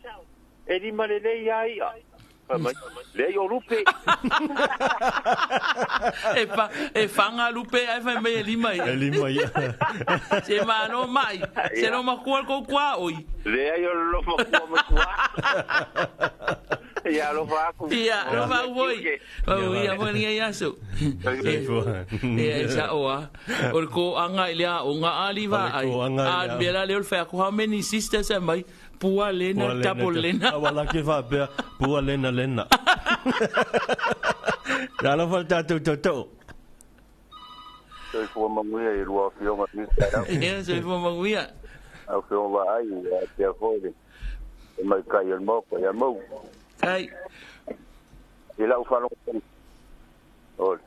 e lima le lei ai a le o lupe e pa e fanga lupe ai fa me lima e lima ia se ma no mai se no makua ko kwa oi le ai o lo makua makua ia lo fa ku ia lo fa oi o ia mo ni ia so e sa oa o ko anga ile o nga ali va ai a bela le fa ko how many sisters am I pua lena double lena wala ke fa pe pua lena lena la lo falta tu to to soy fo manguia e rua fionga ni e soy fo manguia au fionga ai te fo e mai kai el mo ya mo kai e la ufa lo ol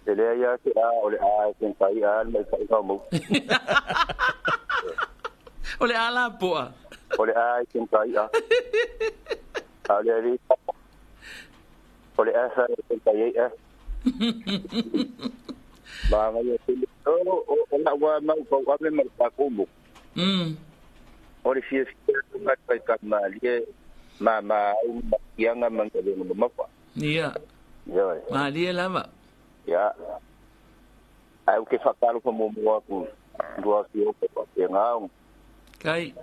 ele ia ke a ole a sen kai a mai kai ka mo ole ala poa ole a sen kai a ole ri ole a sa sen kai a ba ngai te o o la wa ma ko wa me ma pa ko mo ole fie ka kai ka ma lie ma ma ianga manga le mo ma pa ia ia ma lie lava ia Ai o ke whakalofa mō mō aku lua ki o ka te ngā. Kai.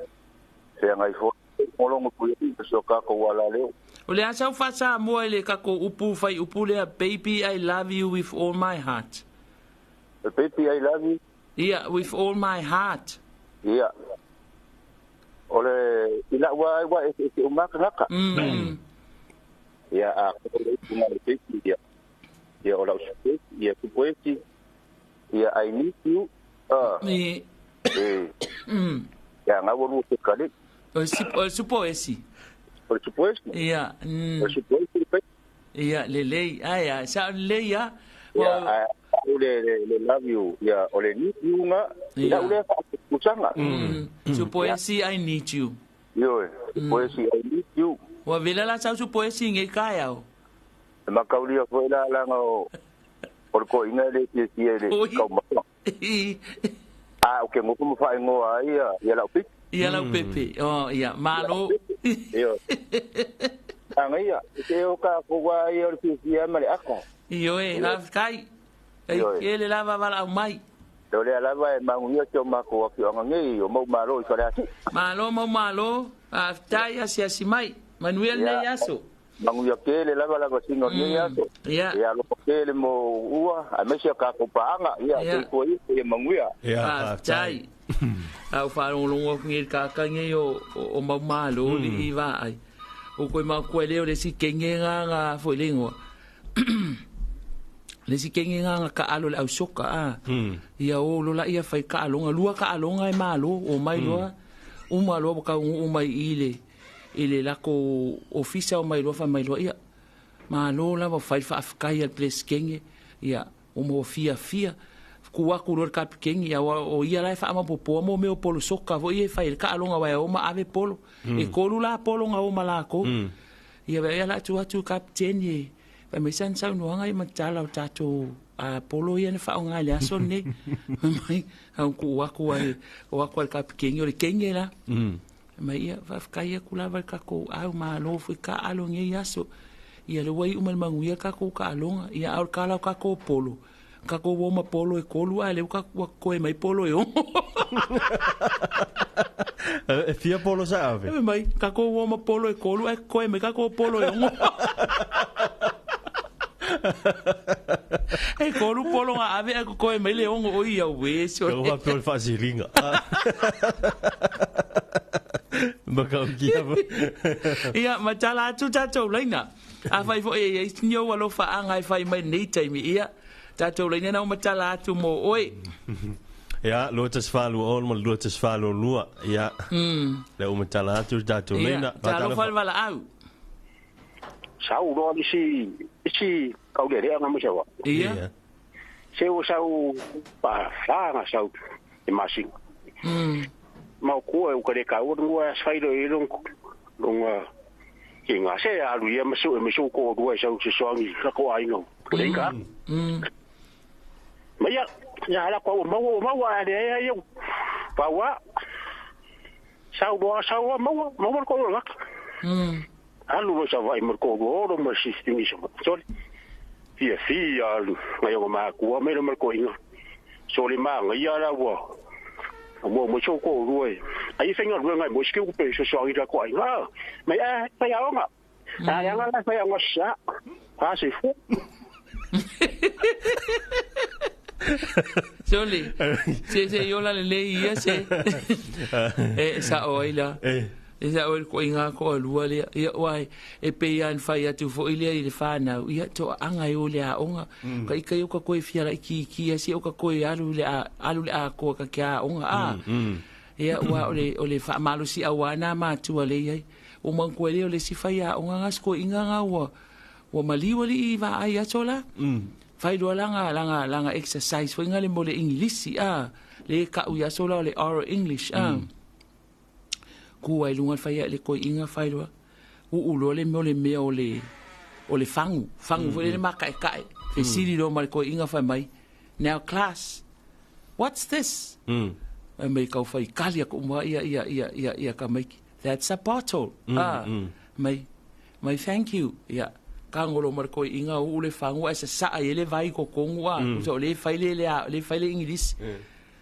Se ngai fo ngolongo pui i so ka ko wala leo. O le asa o Samoa i le kako upu fai upu lea, baby I love you with all my heart. Baby I love you. Yeah, with all my heart. Ia. O le ila wa wa e e o maka ngaka. Ia a ko le tunga le baby ia. Ia o la usu ia ku poeti. Ia I need you. Ah. E. E. Ia nga wo te kale. O si o supo esi. O supo esi. Ia. O supo esi. Ia le lei ai ai sa le ia. Ia o le le love you ia o le need you nga. Ia o le kusanga. Supo esi I need you. Io supo esi I need you. Wa vela la sa supo esi nge kaya o. Makaulia foi la la ngo o ko inga le ti ti le kau ma. Ah, o ke ngo mo fa ngo ai ia ia la upi. Ia lau pepe. Oh, ia malo. Io. Anga ia, te o ka ko wa ia o le fia ma le ako. Io e, la kai. Ai ke le lava vala au mai. O le lava e mangu ia te o mako a ki anga ngi o mau malo i fale ati. Malo mau malo, a tai asi asi mai. Manuel nei aso. Mangu ia ke le lava lava singo nei aso. Ia. Ia lo ke le mo ua, a mesi ka ko paanga ia te ko ia mangu ia. Ia, tai. Au whārongolongo aku ngi kākā ngi o mau malo li i wā ai. O koe mau koe leo le si kenge ngā ngā fo i lengoa. Le si kenge ngā ngā ka alo le au soka a. Ia o lola ia whai ka alonga, lua ka alonga e malo o mai loa. Uma loa waka ungu umai i le lako ofisa o mai loa whai mai loa ia. Malo la wa whai whaafkai al ples kenge. Ia o mo fia fia. Ku aku lor ka pikengi ia o ia lai fa amapopoa mo meo polo soka fo ia fai ka alonga wa o ma ave polo e kolu la polo nga o malako ia ia la tu atu kapteni fa me san sau no ngai matala o tato a polo ia ne fa o ngai le aso nei mai au ku aku ai o aku al kapikengi o le kenge la mai ia fa kai ku la va ka ko au ma lo fu ka alonga ia aso ia le wai umal manguia ka ko ka alonga ia au ka la ka ko polo ka ko woma polo e kolu a le ka ko e mai polo e o. E fia polo sa ave. E mai ka ko woma polo e kolu a ko e mai ka ko polo e o. E kolu polo nga ave a ko e mai le ongo o ia we so. Ko va polo fasilinga. Makaukia. Ia matala atu tatou leina. A fai fo e e nio alofa anga e fai mai nei taimi ia. Tatou leina na matala atu mo oi. Ia, lotas falu ol mo lotas falu lua. Ia. Le o matala atu tatou leina. Ia, talo wala au. Sau lo isi kau le anga mo sawa. Ia. Se o sau pa fanga sau e masi. Mau ko e o kare kau ngua sai lo e long longa ki nga se alu ia masu e masu ko rua sau se soangi ka ko ai no. Lenga. Maya, ya ala ko mau mau ale ai yo. Pawa. Sau bo sau mau mau ko lo. Alu lo sa vai mo ko ro mo si ni so. Sorry. Fia fia alu ngai o ma ku me lo ko inga. So le ma ngai ala wa. Mo mo so ko ro e. Ai fenga ro ngai mo ski ku pe so so ira ko ai. Mai a pai a onga. A ya nga la pai onga sa. Ha se fu. Soli, se yo la le ia se. E sa oila. E sa oil ko inga ko lua le ia wai e pe ia fai atu fo ile i le whanau ia to anga i ole a onga. Ka ika yo ka koe fia la ki ki se o ka koe alu le a ko ka kia onga a. Ia wa ole fa malusi a wana ma tu ale ia. O man ko le ole si fai a onga ngas ko inga nga wa. Wa maliwa li i va ai atola. Fai lua langa exercise fo inga le mo le Englisi a le ka u ya sola le oral English a. Ku ai lunga fai le ko inga fai lua. U lo le mo le mea o le fangu fo le maka e kai. Fe sili lo ma le ko inga fai mai. Now class, what's this? Mai kau fai kali ko ma ia ia ia ia ia ka mai. That's a bottle. Mai mai thank you. Yeah. Kagolo ma le koiʻiga uʻu le fagu ae sasaʻa i ai le vai i totogu a tusa o lē fai le lē fai le Igilisi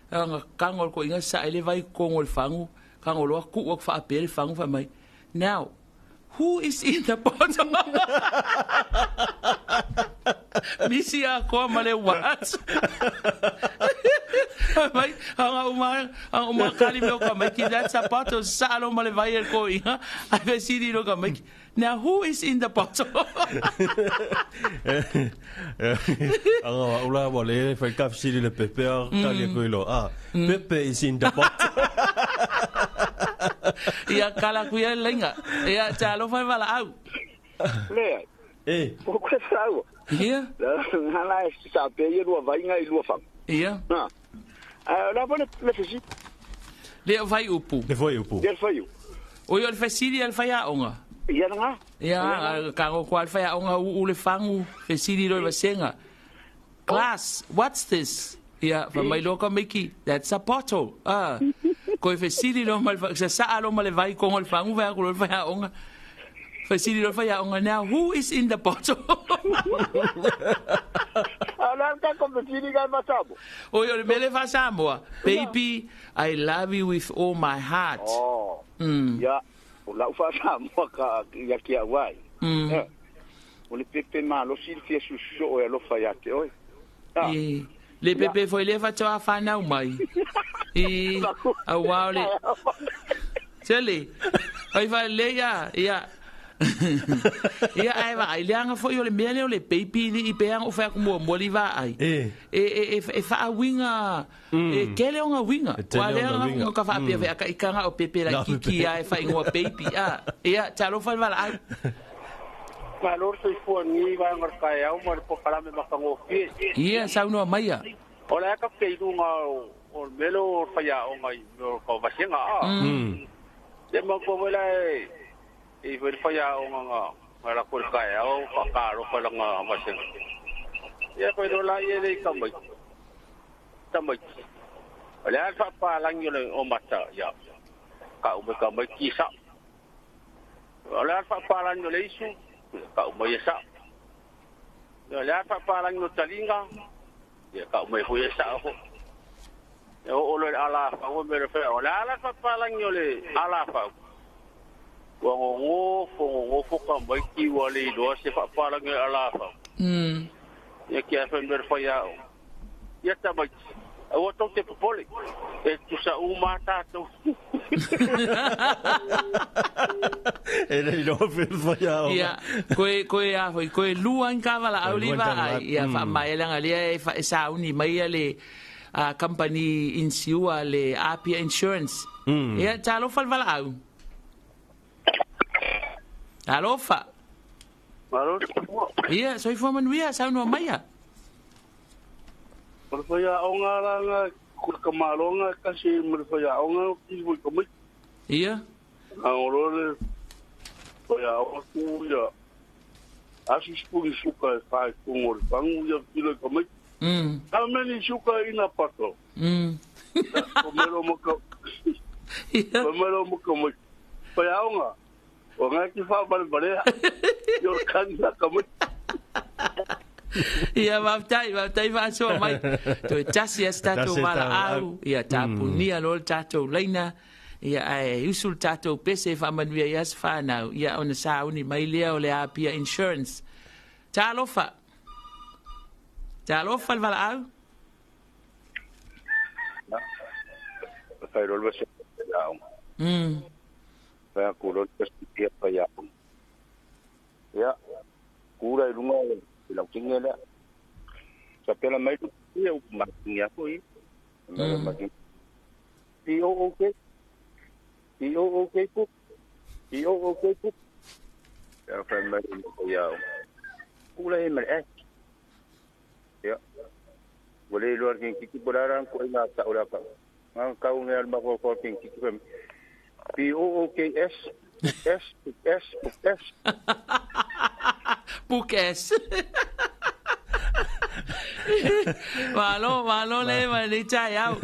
aga kago le koiʻiga sasaʻa ai le vai i totonu o le fagu kagoloa tuʻu atu faapea le fagu faimai now who is in the bottle misi atoa ma le what mai aga uma aga uma kali me o ka maiki that's a bottle sasaʻa loa ma le vai e le koiʻiga ae fesili loa ka maiki Now who is in the bottle? Aga wa ula wa le fai ka fesili le Pepe a kali aku ilo. Ah, Pepe is in the bottle. Ia kala ku ia lenga. Ia talofa e valaau. Le. E. O koe wharaua. Ia. Nga la e sa pe ia lua vainga i lua whanga. Ia. Na. A la pone le fesi. Le o fai upu. Le fai upu. Le fai upu. O ia o le fesili a le faiaoga. Ia lena. Ia, ka go kwa le faiaoga uu le fagu, fesili loa i le vasega. Class, what's this? Ia, fai mai loa ka maiki, that's a bottle. Ah, koe fesili loa ma le, sasaa loa ma le vai i koga o le fagu, fai atu loa le faiaoga. Fesili loa le faiaoga, now who is in the bottle? A o le a le tatou fesili kai ma Samoa? Oi, o le mea lea faa-Samoa, baby, I love you with all my heart. Oh. Ia, o lau faa-Samoa ka ia ki au ai. O le pepe malosi le fia sususoo e alofa ia te oe. I, le pepe foi lea faatoa fanau mai. I, auā o le... Sele, ai faalelei a, ia. Ia, ae vaai, leaga foi o le mea lea o le baby i pei lava ona ou fai atu muamua le vaai. E. E, e, e, e faauiga, e tele ona uiga. E tele Ua lea ona uiga. na ka faapea feakaika na o pepe laitiiti lava e faaigoa baby, a. Ia, talofa le valaau. Malo le soifua i lenei vaega o le taeao ma le polokalame matagofie. Ia, saunoa maia. O le a tatou te i luga o le mea lea o le faiaoga i mea o le vasega a. Ia manatua foi la e i foi le faiaoga na lako i le taeao faatalofa i lana vasega. Ia koe loa la ia le i tamaiti. Tamaiti. O le a le faapalagi o le o mata ia kau mai tamaiti i sao. O le a le faapalagi o le isu, kau mai e sao. O le a le faapalagi o taliga, ia kau mai foi e sao foi. E oo loa i le alafau e mea le fai, o le a la le faapalagi o le alafau? Ua nonofo nonofo tamaiti ua le iloa se faapalagi o le alafau. Ia kia fai mea le faiaoga. Ia tamaiti, aua tou te popole, e tutusa uma a tatou. E le iloa pe le faiaoga. Ia, koe, koe a foi, koe lua ni ka valaau Koe le lua ni ka vaai. valaau. Ia, faamaea leaga lea e, fa, e sauni mai ia le a, company insure le Apia Insurance. Ia, talofa le valaau. Talofa. Malo le soifua. Ia, soifua manuia, saunoa maia. O le faiaoga la na ko le kamaloga e tasi ma le faiaoga o kisi foi tamaiti. Ia. A o loa le faiaoga tu ia asu sipuni suka e whae tonu o le fagu ia kilo i tamaiti. How many suka in a bottle? O mero maka. O mero maka mai. Faiaoga. O ngā ki whaapare i o le kani a tamaiti. Ia, faafetai, faafetai faasoa mai. Toe tasi lava se tatou Tasi valaau, ia tapunia loa le tatou laina, ia ae usu le tatou pese e faamanuia ai aso fanau, ia ona sauni mai lea o le Apia Insurance. Talofa. Talofa le valaau. Fai loa le vasega faiaoga. Fai atu loa le fesili faiaoga. Ia, kula i luga o le lautini lea. Sapela mai lu ia upu matingi aku ia. Mai matingi. P-O-O-K. P-O-O-K puk. P-O-O-K puk. Ia fai mai le faiaoga. Kula e mai e. Ia. Ua le iloa le kenkiki po o le a la na koʻiga ta'u le aka'u. Ga kau mea le mafaufau le kenkiki fai mai. P-O-O-K-S. S, S, S. Puk S. Malo, malo le ma le taeao.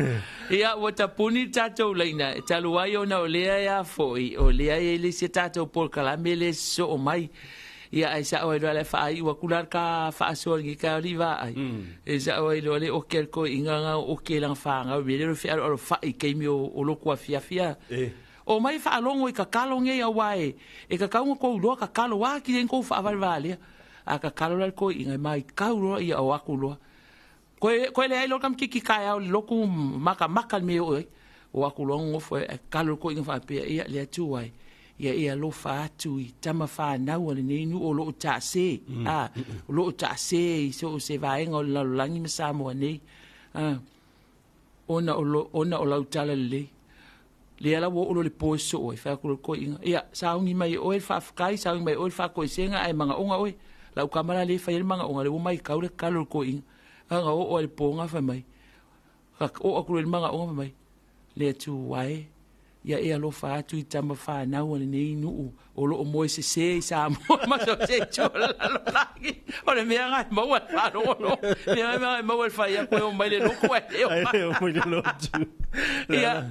Ia, ua tapuni le tatou laina, e talu ai ona o lea e a foi, o lea e le isi a tatou polokalame le sosoo mai. Ia ai sa oi le fa ai ua kula ka fa so ni ka oli va ai. E sa oi le o ke ko inga nga o ke lang fa nga me le fi alo fa i ke mi o lo kwa fia fia. O mai fa alongo i ka kalo nge ia wai. E ka kaunga ko uloa ka kalo wa ki den ko fa val vale. A ka kalo la ko inga mai kau lo ia o aku lo. Ko le ai lo kam kiki ka au loku maka maka me o. O aku lo ngofo e kalo ko inga fa pe ia le atu ai. Ia ia lo fa atu i tama fa nau le nei nu o lo ta se a lo ta se so se vaenga o la langi ma Samoa nei a ona o lo ona o lau tala le le ala wo o le poso o fa ko ko inga ia saungi mai o fa fkai saungi mai o fa ko senga ai manga onga oi lau kamala le fa le manga onga le wo mai kau le kalo ko inga anga o o le ponga fa mai ka o aku le manga onga fa mai le tu wai ia e alofa atu i tama whanau le nei nuu o loo moe se se i Samoa ma so se chola lagi o le mea ngai maua le whanongolo mea ngai maua le whaia koe o mai le loko ai leo ai o mai le lotu ia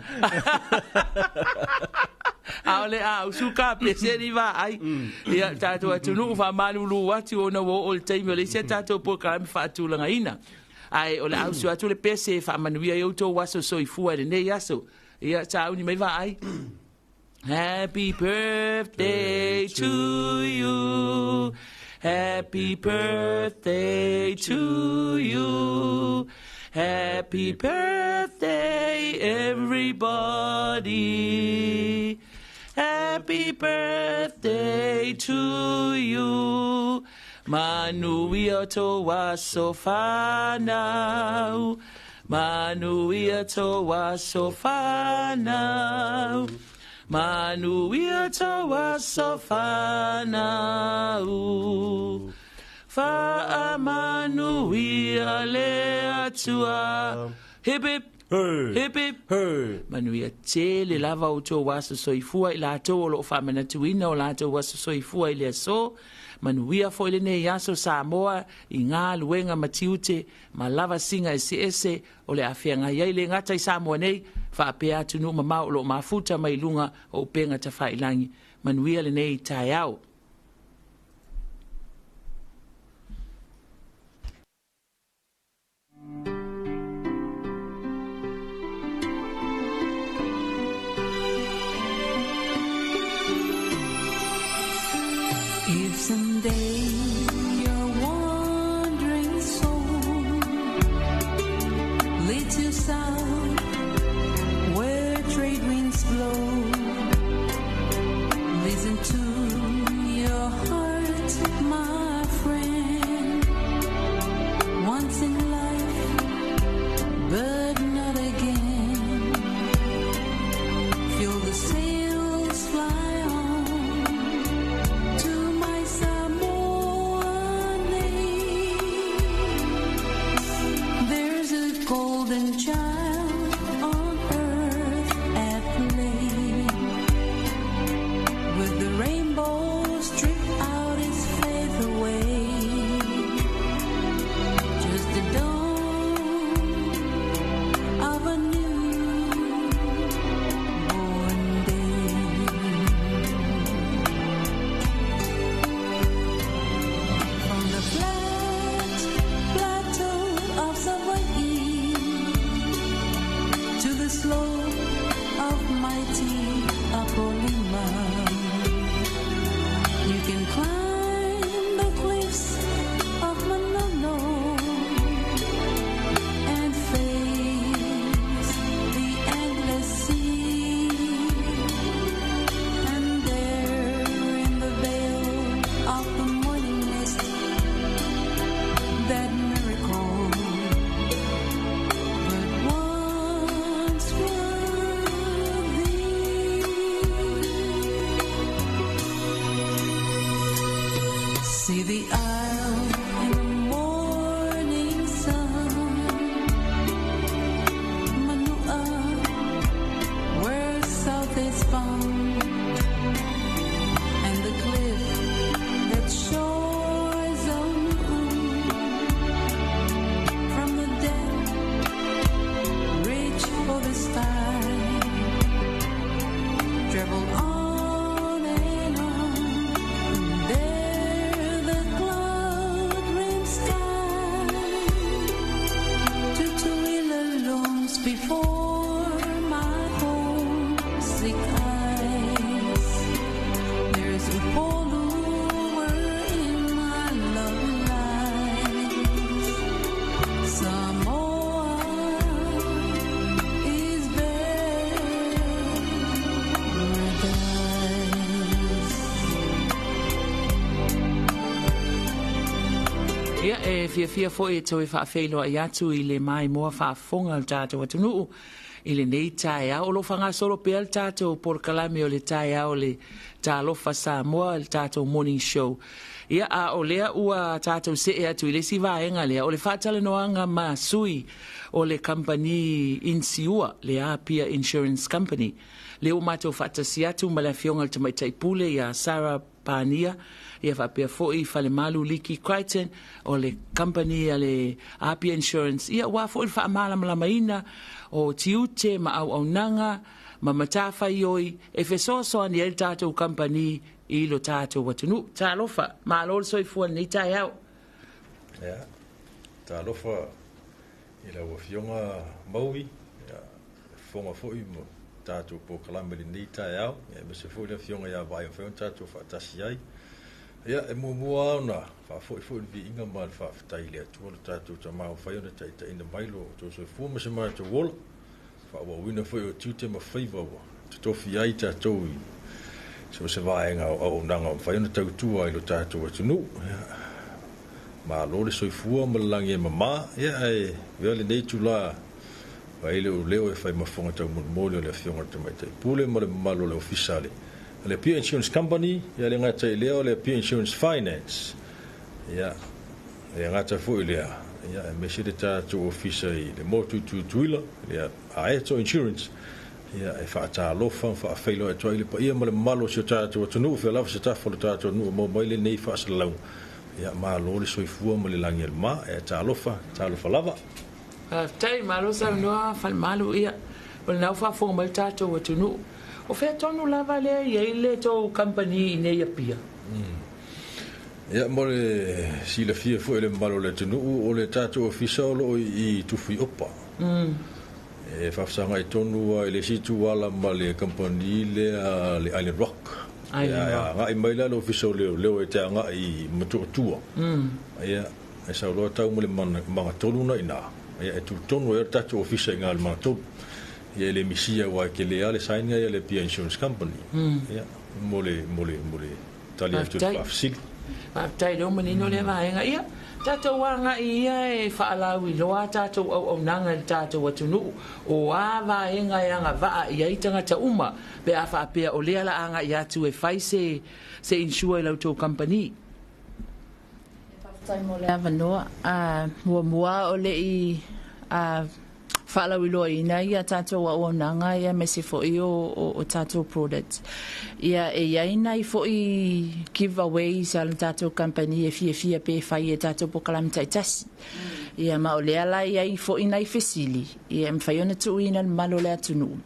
a ole a usuka pese ni va ai ia tātou atu nuu wha malulu atu o na wo o le taimi o le isia tātou po kalami whaatulanga ina ai o le ausu atu le pese wha manuia i auto waso soifua le nei aso. Ia sauni mai vai. Happy birthday to you. Happy birthday to you. Happy birthday everybody. Happy birthday to you. Manuia toa sofanau. Manuia toa sofanau. Manuia toa sofanau. Fa manuia le atua. Hip hip. Hip hip. Manuia tele lava o toa soifua i latou o loo faamanatuina o latou aso soifua i le aso. Manuia foi le nei aso Samoa i ngā luenga matiute ma lava singa e se ese o le afeanga iai le ngata i Samoa nei whaapea atu nu mamau o loo mafuta mai lunga o upenga tawhailangi. Manuia le nei taeao. If someday your wandering soul leads you south where trade winds blow, listen to your heart, my friend. Once in life, but not again. Feel the sails fly on to my Samoa name. There's a golden child on earth at play, with the rainbow strip out its faith away. Just the dawn of a new born day. From the flat plateau of Savoy to the slope of mighty Apolima, you can climb the cliffs of Manono and face the endless sea. And there in the veil of the morning mist, that miracle but once worthy. See the isle in the morning sun, Manua, where south is found, and the cliff that shores Onu from the dead reach for the sky. Travel on and on, and there Ia, e fiafia foi e toe faafeiloai atu i le maimoa faafofoga o le tatou atunuu i lenei taeao. O lo o faagasolo pea le tatou polokalame o le taeao o le Talofa Samoa, le tatou morning show. Ia, a o lea ua tatou see atu i le isi vaega lea, o le faatalanoaga ma sui o le kamupani inisiua, le Apia Insurance Company. Lea ua matou faatasi atu ma le Afioga i le Tamaitai Pule ia Sarah Pania, ia faapea foi Falemalu Liki Crichton o le kamupani a le Apia Insurance, ia aua foi le faamalamalamaina o tiute ma auaunaga ma matafaioi e fesoasoani ai le tatou kamupani i lo tatou atunuu. Talofa, malo le soifua i lenei taeao. Ia, talofa i lau Afioga Maui, ia, fofoga foi mo tatou polokalame i lenei taeao, ia, aemaise foi le Afioga ia Vaai mafai ona tatou faatasi ai. Ia, e muamua lava ona faafoi foi le viiga ma le faafetai i le Atua lo tatou Tama ua mafai ona taitaiina mai lo outou soifua ma se matou ola, faaauauina foi o tiute ma faiva ua totofi ai tatou i so o se vaega o auaunaga ua mafai ona tautua i lo tatou atunuu. Ia, malo le soifua ma le lagi e mama, ia, ae avea lenei itula Vaai le leo e fai ma fofoga taumolimoli o le Afioga i le Tamaitai Pule ma le mamalu o le Ofisa a le Apia Insurance Company, ia le gata i lea o le Apia Insurance Finance, ia le gata foi i lea, ia aemaise le tatou Ofisa i le motu i Tutuila, le Aeto Insurance, ia e faatalofa ma faafeiloai atu ai le paia ma le mamalu o si o tatou atunuu, fea lava se tafa o le tatou atunuu e maua mai lenei faasalalauga, ia malo le soifua ma le lagi e lma, e talofa, talofa lava. Faafetai, malo saunoa Falemalu, ia o lena ua faafofoga mai le tatou atunuu. O fea tonu lava lea e i ai le tou kamupani i nei Apia? Ia mo le silafia foi e le mamalu o le atunuu, o le tatou ofisa o lo o i Tufuiopa. E faafesagai tonu lava i le isi itu ala ma le kamupani lea le Island Rock. Island Rock. E agai mai la le ofisa o leoleo e te agai i Motootua. Ia E sau loa tau ma le magatolu na ina, ia e tu tonu ai le tatou ofisa i ngā le magatolu. Ia e le misia aua e kele lava le sign ia le Apia Insurance Company. Ia, mo le, mo le, mo le tali atu i le faafesili. Faafetai lea ua manino lea vaega. Ia, tatou agai ia e faalauiloa a tatou auaunaga i le tatou atunuu, o a vaega e agavaa i ai tagata uma pe a faapea o lea la agai atu e fai se, se insure i la outou kamupani. Faafetai mo le avanoa. Muamua o le i faalauiloaina ia tatou auaunaga ia aemaise foi o tatou products. Ia e i ai nai foi giveaways a le tatou kamupani e fiafia pe fai e tatou polokalame taitasi. Ia ma o lea la e i ai foi nai fesili ia e mafai ona tuuina i le mamalu o le atunuu.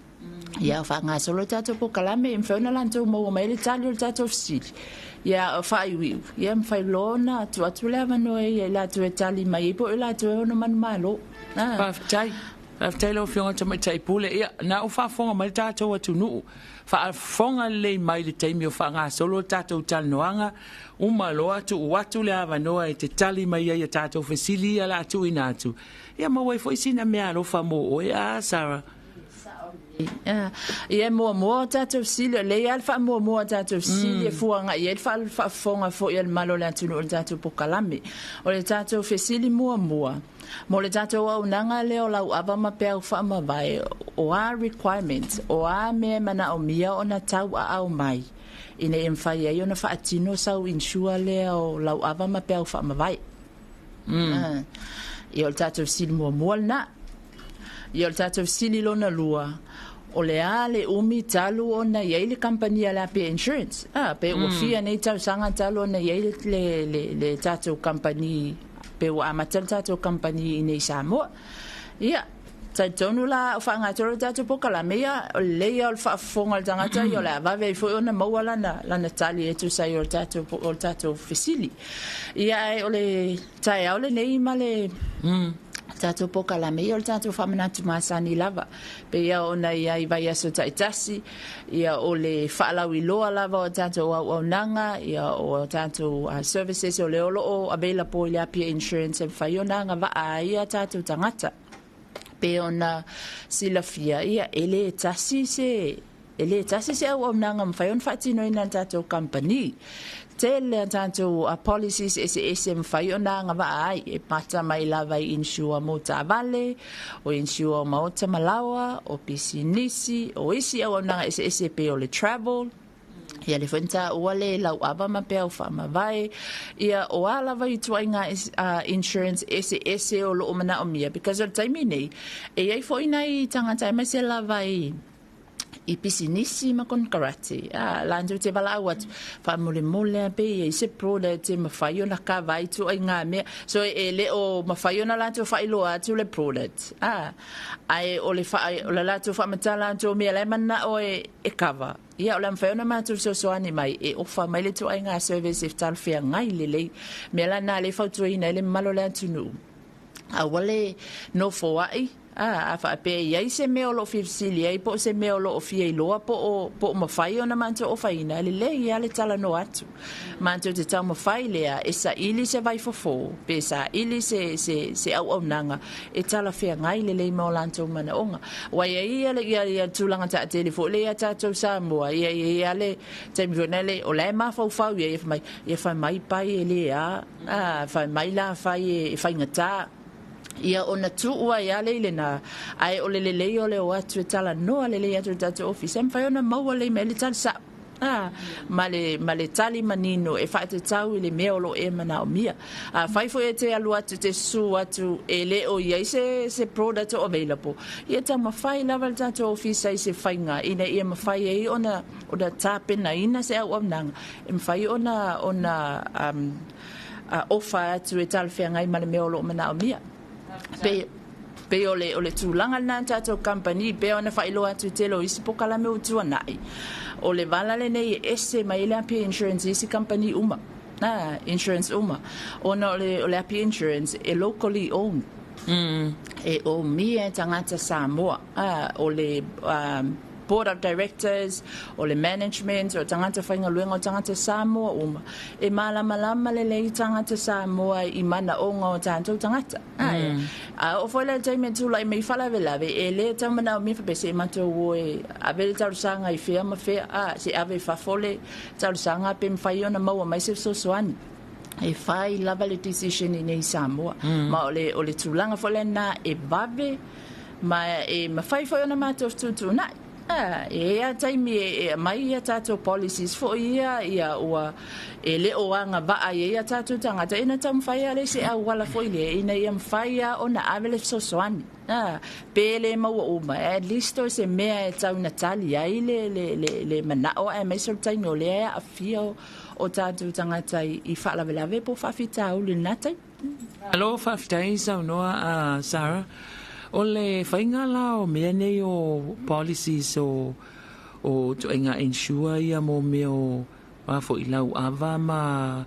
Ia faagasolo le tatou polokalame, e mafai ona latou maua mai le tali o le tatou fesili. Ia faaiuiu, ia mafai loa ona tuu atu le avanoa ia i latou e tali mai ai po o i latou e ono manumalo. Faafetai. Faafetai lau Afioga i le Tamaitai Pule. Ia, na ua faafofoga mai le tatou atunuu, faafofoga lelei mai i le taimi o faagasolo le tatou talanoaga, uma loa tuu atu le avanoa e te tali mai ai i a tatou fesili ia o le a tuuina atu. Ia maua ai foi sina meaalofa mo oe, a Sarah? Ia e muamua o tatou fesili, o lea e i ai le faamuamua o tatou fesili e fua agai i ai le faafofoga foi a le mamalu o le atunuu i le tatou polokalame. O le tatou fesili muamua, mo le tatou auaunaga lea o lauava ma peau faamavae, o a requirements, o a mea e manaomia ona tauaao mai ina ia mafai ai ona faatino sau insure lea o lauava ma peau faamavae? Ia o le tatou fesili muamua lena. Ia o le tatou fesili lona lua, o le a le umi talu ona i ai le kamupani a le Apia Insurance? Ah, pe ua fia nei tausaga talu ona i ai le, le, le, le tatou kamupani, pe ua amata le tatou kamupani i inei i Samoa. Ia, talitonu la o faagatolo le tatou polokalame, ia, o le lelei ia o le faafofoga a le tagata, ia o le a vave ai foi ona maua lana, lana tali e tusa ai o le tatou, o le tatou fesili. Ia, ae o le taeao lenei ma le tatou polokalame, ia o le tatou faamanatu masani lava. Pei lava ona i ai i vaiaso taitasi, ia o le faalauiloa lava o tatou auaunaga, ia o tatou services o lea o lo o available i le Apia Insurance e mafai ona agavaa ai a tatou tagata. Pei ona silafia, ia e le tasi se E lē tasi se auaunaga mafai ona faatinoina e le tatou kamupani. Tele a tatou policies eseese e mafai ona agavaa ai, e mata mai lava i insure mo taavale, o insure o maota ma laoa, o pisinisi, o isi auaunaga eseese e pei o le travel, ia lea foi na taua le lauava ma peau faamavae, ia o a lava ituaiga insurance eseese o loo manaomia, because o le taimi nei, e i ai foi nai tagata aemaise lava i i pisinisi ma konekarate. A, latou te valaau atu, faamolemole a pe i ai se product e mafai ona kava ai ituaiga mea. So e le o mafai ona latou faailoa atu le product. A, ae o le faa, o le latou faamatala atu o mea la e manao e, e kava. Ia, o le a mafai ona matou fesoasoani mai e ofa mai le ituaiga service e talafeagai lelei. Mea la na lea e fautuaina ai le mamalu o le atunuu. Aua le nofoai, a, a faapea e i ai se mea o lo o fia fesili ai po o se mea o lo o fia iloa po o, po o mafai ona matou ofaina, e lelei lava le talanoa atu. Matou te taumafai lea e saili se vaifofo pe saili se, se, se auaunaga e talafeagai lelei ma o latou manaoga. Aua e i ai ia, ia, ia tulaga taatele foi lea ia tatou Samoa, ia e i ai lava le taimi foi lea, o la e mafaufau i ai, fai mai, ia fai mai pai e le a, A, fai mai la fai e faigata. Ia ona tuu ai lava lea i lena, ae o le lelei o le o atu e talanoa lelei atu i le tatou ofisa, e mafai ona maua lelei mai ai le tali sao. A, ma le, ma le tali manino e faatatau i le mea o lo o e manaomia. Afai foi e te alu atu e te susu atu e le o i ai se, se product o available, ia taumafai lava le tatou ofisa i se faiga ina ia mafai ai ona, ona tapenaina se auaunaga E mafai ona ona ofa atu e talafeagai ma le mea o lo o manaomia. Pei pei o le o le tulaga lena a le tatou kamupani pei ona faailoa atu i tele o isi polokalame ua tuanai, o le vala lenei e ese mai ai le Apia Insurance i isi kamupani uma, a, insurance uma, ona o le o le Apia Insurance e locally owned. E omia e tagata Samoa, a, o le Board of Directors, o le Management, o tagata faigaluega, o tagata Samoa uma. E malamalama lelei tagata Samoa i manaoga o tatou tagata. Ae, a oo foi la i le taimi e tulai mai faalavelave, e le tau manaomia faapea se i matou o e ave le talosaga i fea ma fea, a, se i ave i fafo le talosaga pe mafai ona maua mai se fesoasoani. E fai lava le decision i nei i Samoa. Ma o le, o le tulaga foi lena e vave Ma e mafai foi ona matou fetuutuunai. A, e i ai lava taimi e aumai ia tatou policies foi ia, ia ua, e le o agavaa i ai a tatou tagata, ina taumafai lava lea i se auala foi lea ina ia mafai lava ona ave le fesoasoani. A, pe le maua uma, at least o se mea e tau ina tali ai le, le, le, le manao aemaise o le taimi o lea e aafia o tatou tagata i faalavelave po o faafitauli i lena taimi. Malo faafetai saunoa a Sarah. O le faiga la o mea nei o policies o o ituaiga insure ia mo mea o a foi lauava ma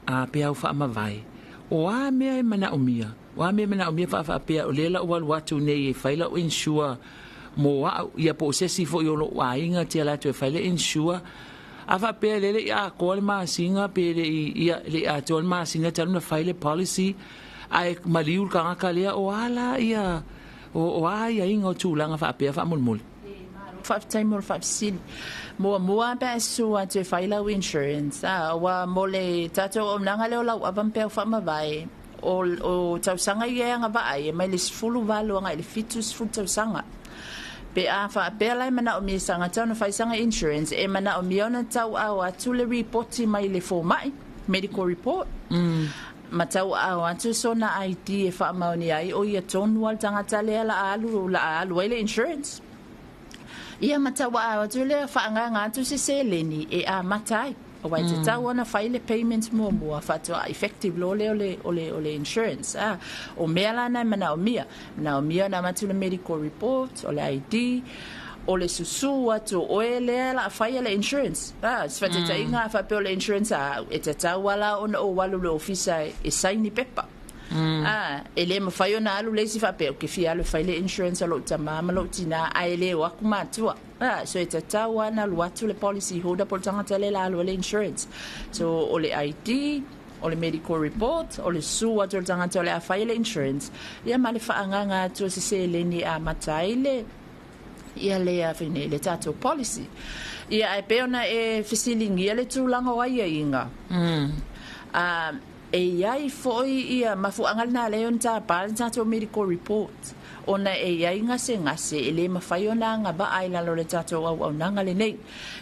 a peau faamavae. O a mea e manaomia? O a mea e manaomia faafaapea o lea la ua alu atu nei e fai lau insure mo au ia po o se isi foi o lou aiga te ala atu e fai le insure. A faapea lea e le i atoa le masina pe le i, ia, le i atoa le masina talu ona fai le policy ae maliu le tagata lea, o a la ia, o, o a aiaiga o tulaga faapea faamolemole? Faafetai mo le faafesili. Muamua pe a e susu atu e fai lau insurance, a, ua mo le tatou auaunaga lea o lau ava ma peau faamavae, o, o tausaga ia e agavaa ai, e mai le 18 agai i le 70 tausaga. Pe a faapea la e manaomia e se tagata ona fai sana insurance, e manaomia ona tauaao atu le ripoti mai le fomai, medical report, ma tauaao atu sona ID e faamaonia ai o ia tonu lava le tagata lea la a alu, la a alu ai le insurance. Ia ma tauaao atu lea faaagaaga atu se seleni e amata ai. Aua e tatau ona fai le payment muamua faatoa effective loa lea o le, o le, o le insurance. A, o mea la na e manaomia, manaomia ona avatu le medical report, o le ID, o le susu atu o oe lea la a faia le insurance. A, se faataitaiga a faapea o le insurance a au, e tatau lava la ona ou alu i le ofisa e saini pepa. A, e le mafai ona alu le isi faapea, ou te fia alu e fai le insurance a lou tama ma lou tina, ae le o aku matua. A, so e tatau lava ona alu atu le policy holder po o le tagata lea o le a alu ai le insurance. So o le ID, o le medical report, o le susu atu o le tagata o le a fai le insurance, ia ma le faaagaaga atu o se seleni e amata ai le, Ia le afine le tatou policy. Ia ae pei ona e fesiligia le tulaga o aiaiga. E i ai foi ia mafuaaga lena lea ona tapa le tatou medical report ona e i ai gasegase e le mafai ona agavaa i lalo o le tatou auaunaga lenei.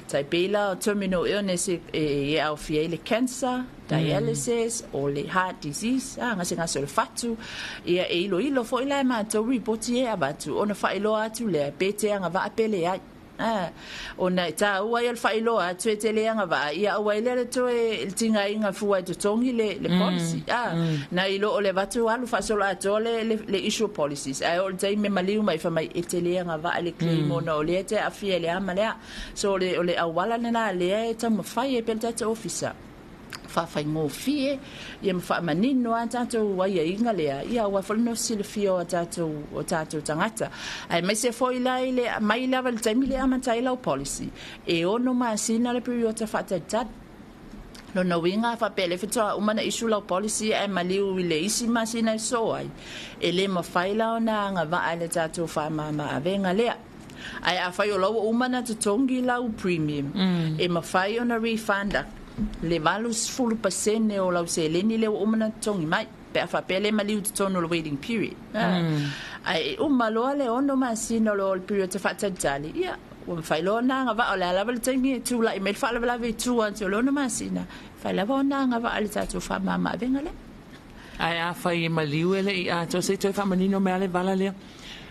Tai pei la o terminal illness e aofia ai le cancer, dialysis, o le heart disease, gasegase o le fatu. Ia e iloilo foi la e matou ripoti e avatu ona faailoa atu lea pe te agavaa pe leai. Ona e taua ia le faailoa atu e te le agavaa, ia aua ai lea le toe tigaina fua e totogi le policy. Na i lo o le avatu alu faasoloatoa le issue of policies, ae oo i le taimi e maliu mai fai mai e te le agavaa i le claim ona o lea e te aafia i le a ma le a. So o le auala lena lea e taumafai ai pea le tatou ofisa faafaigofie ia ma faamanino a tatou aiaiga lea, ia aua foi le mea silafia o tatou tagata. Aemaise foi la i le mai lava i le taimi lea e amata ai lau policy, e 6 masina le piriota faatalitali. Lona uiga a faapea lea faatoa uma ona issue lau policy ae maliu i le isi masina e sosoo ai, e le mafai la ona agavaa i le tatou faamama-avega lea. Ae afai o la ua uma ona totogi lau premium, e mafai ona refund le 80% o lau seleni lea ua uma ona totogi mai, pe a faapea le maliu i totonu o le waiting period. Ae e uma loa le 6 masina o le period faatalitali, ia, ua mafai loa ona agavaa. O le a lava le taimi e tulai mai le faalavelave i tua atu o le 6 masina, e mafai lava ona agavaa i le tatou faamama-avega lea. Ae afai e maliu e le i atoa, se i toe faamanino mai lava le vala lea.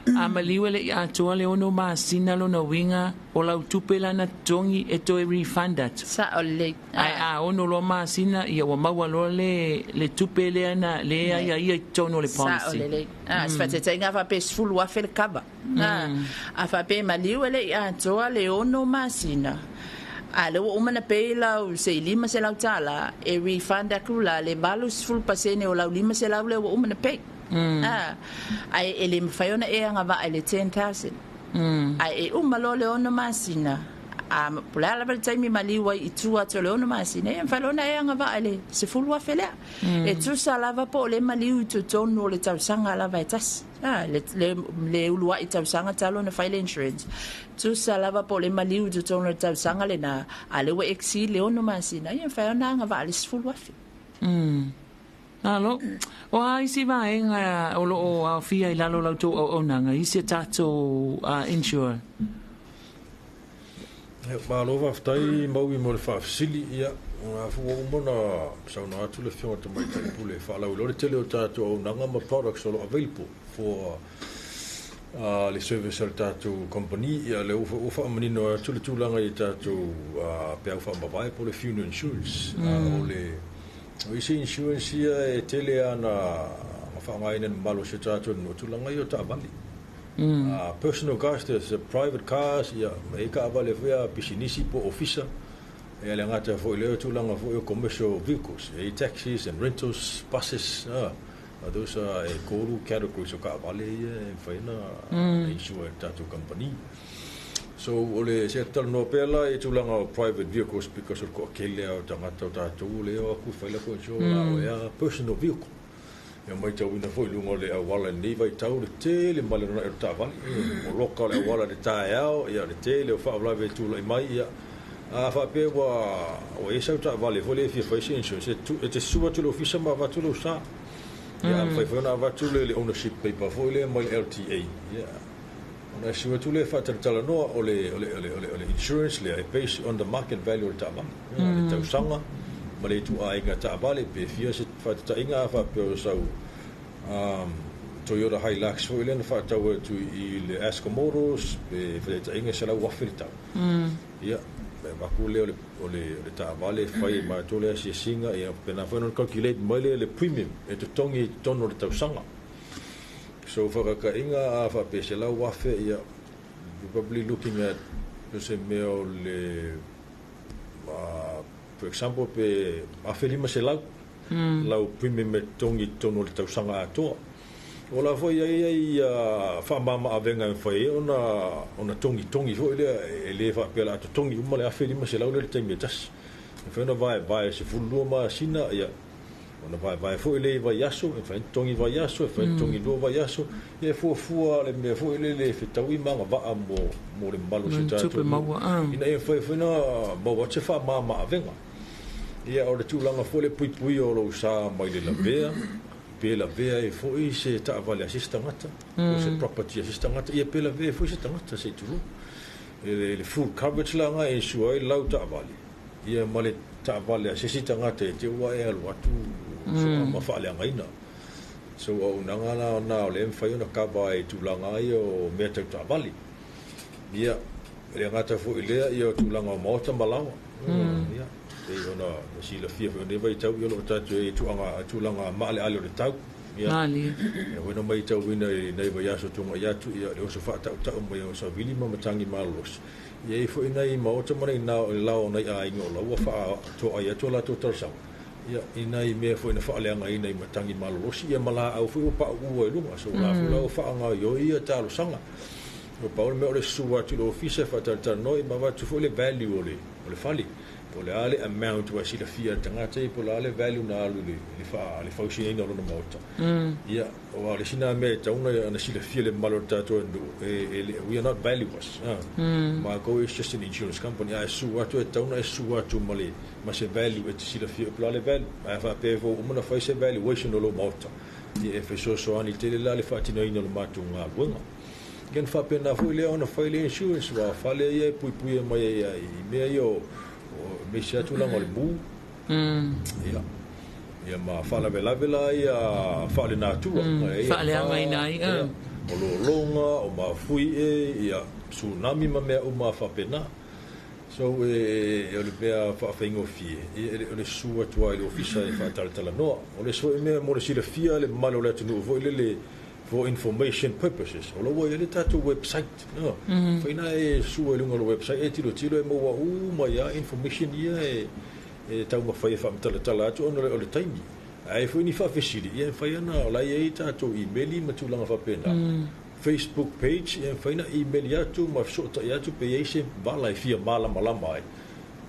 A maliu e le i atoa le 6 masina, lona uiga o lau tupe lana totogi e toe refund atu. Sao lelei. Ae a 6 loa masina, ia ua maua loa le tupe lea na le aiaia i totonu o le policy. Sao lelei. Se faataitaiga a faapea e 10,000 le cover. A faapea e maliu e le i atoa le 6 masina, a lea ua uma ona pay lau sei $500, e refund atu la le 80% o lau $500 lea ua uma ona pay. Ae e le mafai ona e agavaa i le 10,000. Ae e uma loa le 6 masina, a po o le a lava le taimi maliu ai i tua atu o le 6 masina, e mafai loa ona e agavaa i le 10,000 lea. E tusa lava po o le maliu i totonu o le tausaga lava e tasi. Le uluai tausaga talu ona fai le insurance. Tusa lava po o le maliu i totonu o le tausaga lena, a lea ua exceed le 6 masina, ia mafai ona agavaa i le 10,000. Alo, o a isi vaega o loo aofia i lalo o la outou auaunaga, isi a tatou insurer? Ia, malo faafetai Maui mo le faafesili. Ia, o lena foi ua uma ona saunoa atu le Afioga i le Tamaitai Pule e faalauiloa le tele o tatou auaunaga ma products o lo o available for le service a le tatou company. Ia, lea ua faamanino atu le tulaga i tatou peau faamavae po o le funeral insurance. O le O isi insurance ia e tele lava na faaaogaina e le mamalu o si o tatou atunuu, o tulaga ia o taavale. Personal cars, there's private cars, ia, ma e i ai taavale foi a pisinisi po o ofisa. Ia le gata foi lea o tulaga foi o commercial vehicles, e i ai taxis and rentals, buses, those are e 3 categories o taavale ia e mafai ona insure e le tatou kamupani. So o le se talanoa pea la i tulaga o private vehicles because o le toatele lava o tagata o tatou o lea e o atu e fai latou insurance la o ea personal vehicle. Ia maitauina foi i luga o le auala i lenei vaitau le tele ma le luna'i o le taavale, poloka o le auala i le taeao, ia le tele o faalavelave e tulai mai, ia a faapea ua i ai sau taavale foi lea e fia fai se insurance, e te susu atu i le ofisa ma avatu lou sa. Ia a mafai foi ona avatu le ownership paper foi lea mai le LTA, ia Ona e sue atu lea e faatalatalanoa o le o le o le o le o le insurance lea e based on the market value o le taavale. Le tausaga ma le ituaiga taavale pe fia se faataitaiga a faapea o sau Toyota Hilux foi lea na faatau atu i le Aska Motors pe faataitaiga e $100,000 le tau. Ia, e avatu lea o le o le o le taavale e fai e matou le asiasiga ia faapena foi ona calculate mai lea le premium e totogi i totonu o le tausaga. So faakakaiga a faapea $100,000 ia you probably looking at se mea o le for example pe $1,500 lau premium e totogi i totonu o le tausaga atoa. O la foi e i ai faamama avega e mafai ai ona togitogi foi lea, e le faapea o le a totogi uma le $1,500 lea i le taimi e tasi. E mafai ona vaevae 12 masina ia. Ona vaevae foi lea i vaiaso, e mafai ona totogi vaiaso, e mafai ona totogi lua vaiaso, ia e fuafua le mea foi lele e fetaui ma agavaa mo mo le mamalu o si o tatou atunuu, ina ia mafai foi ona maua atu se faamama-avega. Ia o le tulaga foi le puipuia o lou sa mai le lavea, pe lavea ai foi se taavale a se isi tagata, po o se property a se isi tagata, ia pe lavea ai foi se tagata se i tulou. E le full coverage la lena e insure ai lau taavale, ia ma le taavale a se isi tagata e te ua e alu atu soa ma faaleagaina. So auaunaga la na o lea e mafai ona kava ai i tulaga ia o mea tau taavale. Ia, e le gata foi i lea, ia o tulaga o maota ma laoa. Ia, pei ona silafia foi i lenei vaitau, ia o lo o tatou i ai i tuaga, tulaga maaleale o le tau. Ia, Malie. ia foi na matauina i nai vaiaso tuanai atu, ia le oso faatautau mai o savili ma matagi malolosi. E i ai foi nai maota ma nai laoa o nai aiga o la ua faatoai atu a latou talosaga, ia, i nai mea foi na faaleagaina i matagi malolosi, ia ma laau foi ua pauu ai luga. So, o la foi la ua faagaoioi ia talosaga. O pau le mea o le susu atu i le ofisa e faatalatalanoa ia ma avatu foi le value o le o le fale. Po o le a le amount ua silafia e le tagata ia po o le a le value na alu i le le fausiaina o lona maota. Ia, aua o le isi lena mea e tatau ona silafia e le mamalu o le tatou atunuu, e le, we are not valuers. Matou is just an insurance company. A e susu atu, e tatau ona e susu atu ma le ma se value e te silafia po o le a le value. Ae a faapea foi ua uma ona fai se valuation o lou maota, ia e fesoasoani tele la le faatinoina o le matou galuega. Ia ona faapena foi lea ona fai le insurance, aua o fale ia e puipuia mai ai i mea ia o aemaise lava tulaga o le mu. Ia, ia ma faalavelave la ia faalenatura. Faaleagaina ai. Ia, o lologa, o mafuie, ia, tsunami ma mea uma faapena. So, e, o le mea faafaigofie, ia, e le o le susu atu lava i le ofisa e faatalatalanoa. O le isi foi mea mo le silafia le mamalu o le atunuu foi lele, for information purposes, o la ua i ai le tatou website, no. Mafai ona e susu i luga o le website e tilotilo e maua uma ai lava information ia e e taumafai e faamatalatala atu ona o le taimi. A i ai foi ni faafesili, ia e mafai ona, o la e i ai tatou imeli ma tulaga faapena, Facebook page, ia e mafai ona imeli atu ma fesootai atu pe i ai se vala e fia malamalama ai.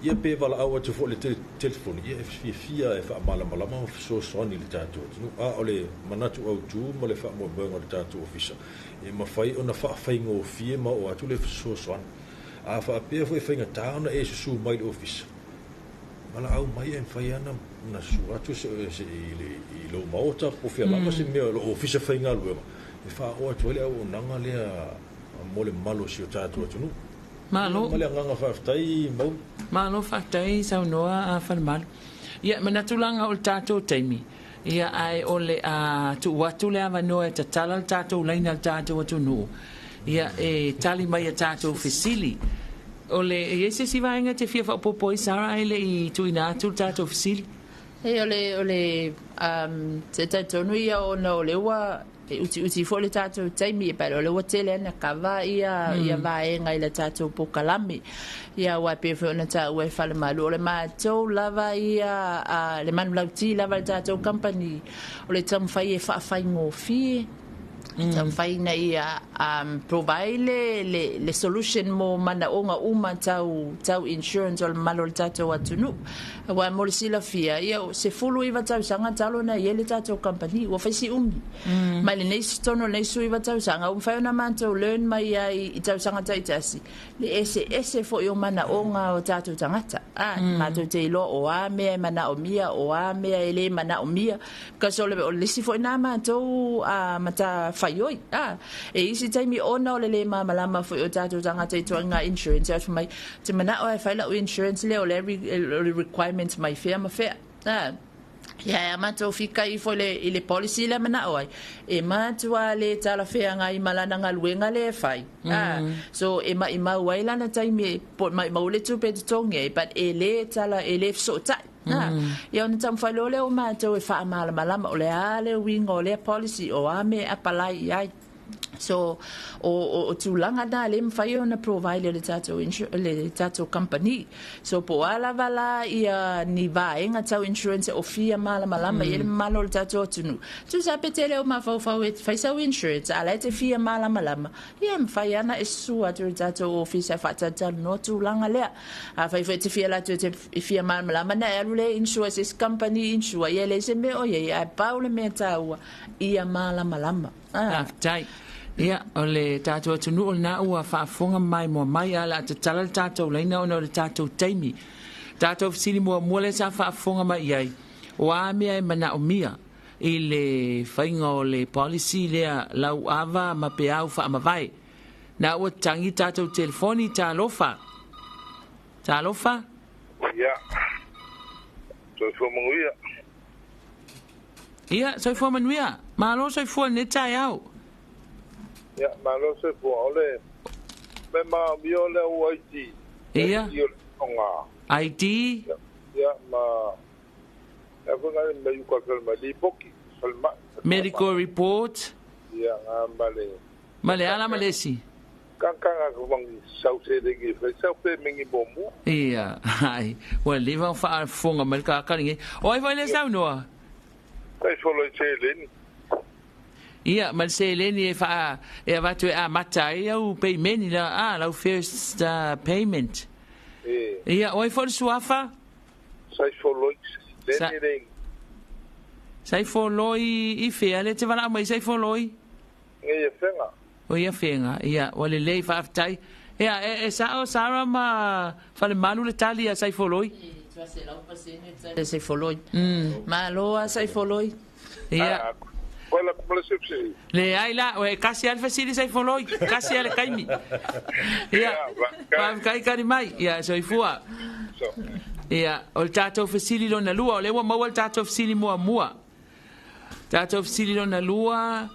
Ia pe valaau atu foi i le telefoni, ia e fiafia e faamalamalama ma fesoasoani i le tatou atunuu. A o le manatu autu ma le faamoemoega o le tatou ofisa, e mafai ona faafaigofie ma oo atu le fesoasoani. A faapea foi e faigata ona e susu mai i le ofisa, valaau mai e mafai lava ona susu atu i lou maota po o fea lava se mea o lou ofisa faigaluega e faaoo atu ai le auaunaga lea mo le mamalu o si o tatou atunuu. Malo. Ma le agaga faafetai Mauli. Malo faafetai saunoa Falemalu. Ia, manatu laga o le tatou taimi, ia ae o le a tuu atu le avanoa e tatala le tatou laina i le tatou atunuu, ia e tali mai i a tatou fesili. O le, e i ai se isi vaega e te fia faaopoopo ai Sarah ae le i tuuina atu le tatou fesili? E o le, o le, se talitonu ia ona o lea ua e utiuti foi le tatou taimi e o lea ua tele ana kava ia, ia vaega i le tatou polokalame. Ia aua e pei foi ona taua e Falemalu, o le matou lava ia, le manulauti lava i le tatou company, o le taumafai e faafaigofie, taumafai ina ia provide le solution mo manaoga uma tau, tau insurance o le mamalu o le tatou atunuu. Aua mo le silafia, ia, 19 tausaga talu ona i ai le tatou kamupani, ua fai si umi. Mai lenei totonu o lenei 19 tausaga, ua mafai ona matou learn mai ai i tausaga taitasi, le eseese foi o manaoga o tatou tagata. A, matou te iloa o a mea e manaomia, o a mea e le manaomia, because o le, o le isi foi lena matou matafaioi. A, e i ai isi taimi ona o le le malamalama foi o tatou tagata i ituaiga insurance, e fai mai, Ou te manao lava e fai lau insurance lea o le requirements mai fea ma fea. A, ia e a matou fika ifo i le, i le policy lea manao ai, e matua le talafeagai ma lana galuega lea e fai. A, so e maimau ai lana taimi, po o maimau le tupe e totogi ai, but e le tala, e le fesootai. A, ia ona taumafai loa lea o matou e faamalamalama o le a le uiga o lea policy, o a mea e apalai i ai. So, o, o, o tulaga na lea e mafai ona provide e le tatou insu, le tatou company. So, po o a lava la ia ni vaega tau insurance e ofia malamalama i ai le mamalu o le tatou atunuu, tusa pe te le o mafaufau e fai sau insurance, a o la e te fia malamalama, ia e mafai lava ona e susu atu i le tatou ofisa e faatalatalanoa tulaga lea. Afai foi e te fia alu atu e te e fia malamalama ona e alu lea e insure i se isi company insure, ia e leai se mea o i ai, ae pau le mea taua, ia malamalama. Faafetai. Ia, o le tatou atunuu lena ua faafofoga ma maimoa mai, ae o le a tatala le tatou laina ona o le tatou taimi. Tatou fesili muamua lea sa faafofoga mai i ai, o a mea e manaomia i le faiga o le policy lea lauava ma peau faamavae? Na ua tagi tatou telefoni, talofa. Talofa. Ia, soifua manuia. Ia, soifua manuia. Malo soifua i lenei taeao. Ia, malo soifua. O le mea maomia o le au ID. Ia. ID o le aoga. ID. Ia, ma le foi ngai mai uka falemai, lipoti falemai. Medical report. Ia, nga ma le Ma le ala ma le isi. Kangkanga ka wangi sau seleni e fai sau pe mengi muamua. Ia, ai, ua leva ona faafofoga mai le kakali nei. O ai foi lea saunoa? Sai solo i seleni. Ia, ma le seleni e faa, e avatu e amata ai au peimeni la, ah, lau first payment. E. Ia, o ai foi le suafa? Sai solo i seleni leni. Sai foloi i fea le te valaau mai sai foloi? Nei e fega. O ia fega, ia, ua lelei, faafetai. Ia, e, e sao Sarah ma Falemalu le tali a Saifoloi? Le Saifoloi. Malo a Saifoloi. Ia. Koe la kuma le sipsi. Leai la, e kasi lava le fesili Saifoloi, kasi lava le taimi. Ia, faafetai tali mai. Ia, soifua. Ia, o le tatou fesili lona lua, o lea ua maua le tatou fesili muamua. Tatou fesili lona lua,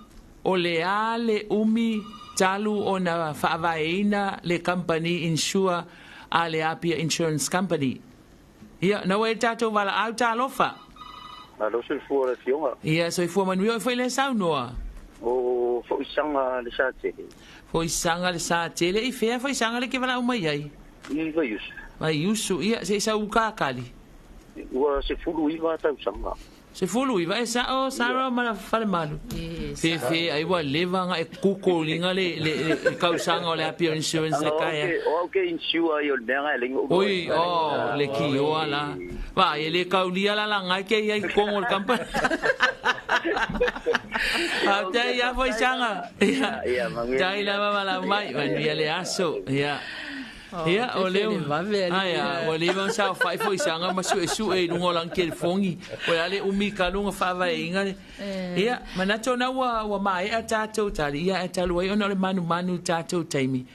o le a le umi talu ona faavaeina le kamupani insure a le Apia Insurance Company? Ia, na ua i le tatou valaau talofa. Malo soifua le afioga. Ia, soifua manuia oe foi lea saunoa. O Foisaga le Satele. Foisaga le Satele, i fea Foisaga le ke valaau mai ai? I Vaiusu. Vaiusu, ia, se i sau uka kali. Ua 19 tausaga. 19, e sao Sarah ma Falemalu. Fefe ai ua leva nga e kuko linga le le le kausaga o le Apia Insurance le kaea. O au ke insure ai o le mea nga e lenga ulo. Oi, oh, le kioa la. Va, e le kaulia la la ngai ke ia i kongo le company. Faafetai ia Foisaga. Ia, tai lava valaau mai, manuia le aso. Ia. Ia, o lea Aia, ua leva ona saofai foisaga ma suesue i luga o lana telefoni. O le a le umi talu ona faavaeina le. Ia, manatu ona ua, ua maea tatou tali, ia, ae talu ai ona o le manumanu i le tatou taimi.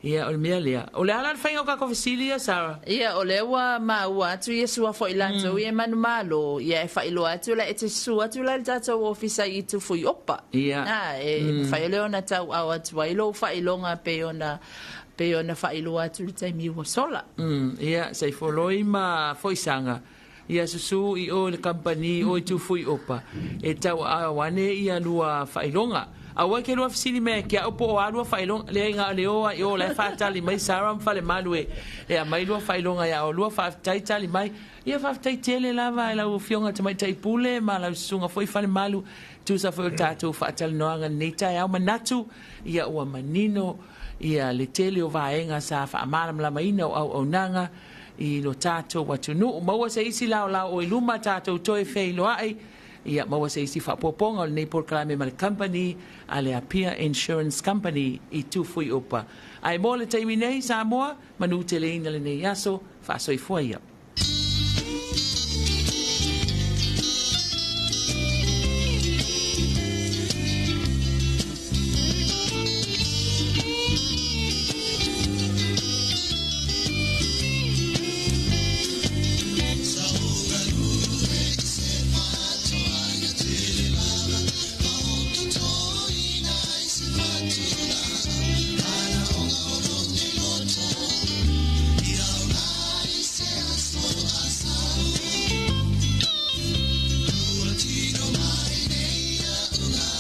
Ia, o le mea lea. O le a la le faiga o tatou fesili ia, Sarah? Ia, o lea ua maua atu ia sua foi latou ia e manumalo, ia e faailoa atu la, e te susu atu la i le tatou ofisa i Tufuiopa. Ia. A, e mafai lea ona tauao atu ai lou faailoga pei ona pei ona faailoa atu i le taimi ua sola. Ia, Saifoloi ma Foisaga, ia susu i o i le kamupani o i Tufuiopa, e tauaao ane ia lua faailoga. Aua ke lua fesili mea e ke a'u po o a lua faailoga, leai na o le o a i o la e faatali mai Sarah ma Falemalu e e aumai lua faailoga ia olua, faafetai tali mai. Ia faafetai tele lava i lau Afioga i le Tamaitai Pule ma lau Susuga foi Falemalu, tusa foi o le tatou faatalanoaga i lenei taeao. Manatu ia ua manino ia le tele o vaega sa faamalamalamaina o auaunaga i lo tatou atunuu. Maua se isi laolao o i luma tatou toe feiloai, ia maua se isi faaopoopoga o lenei polokalame ma le kamupani a le Apia Insurance Company i Tufuiupa. Ae mo le taimi nei, Samoa, manu teleina lenei aso, faasoifua ia.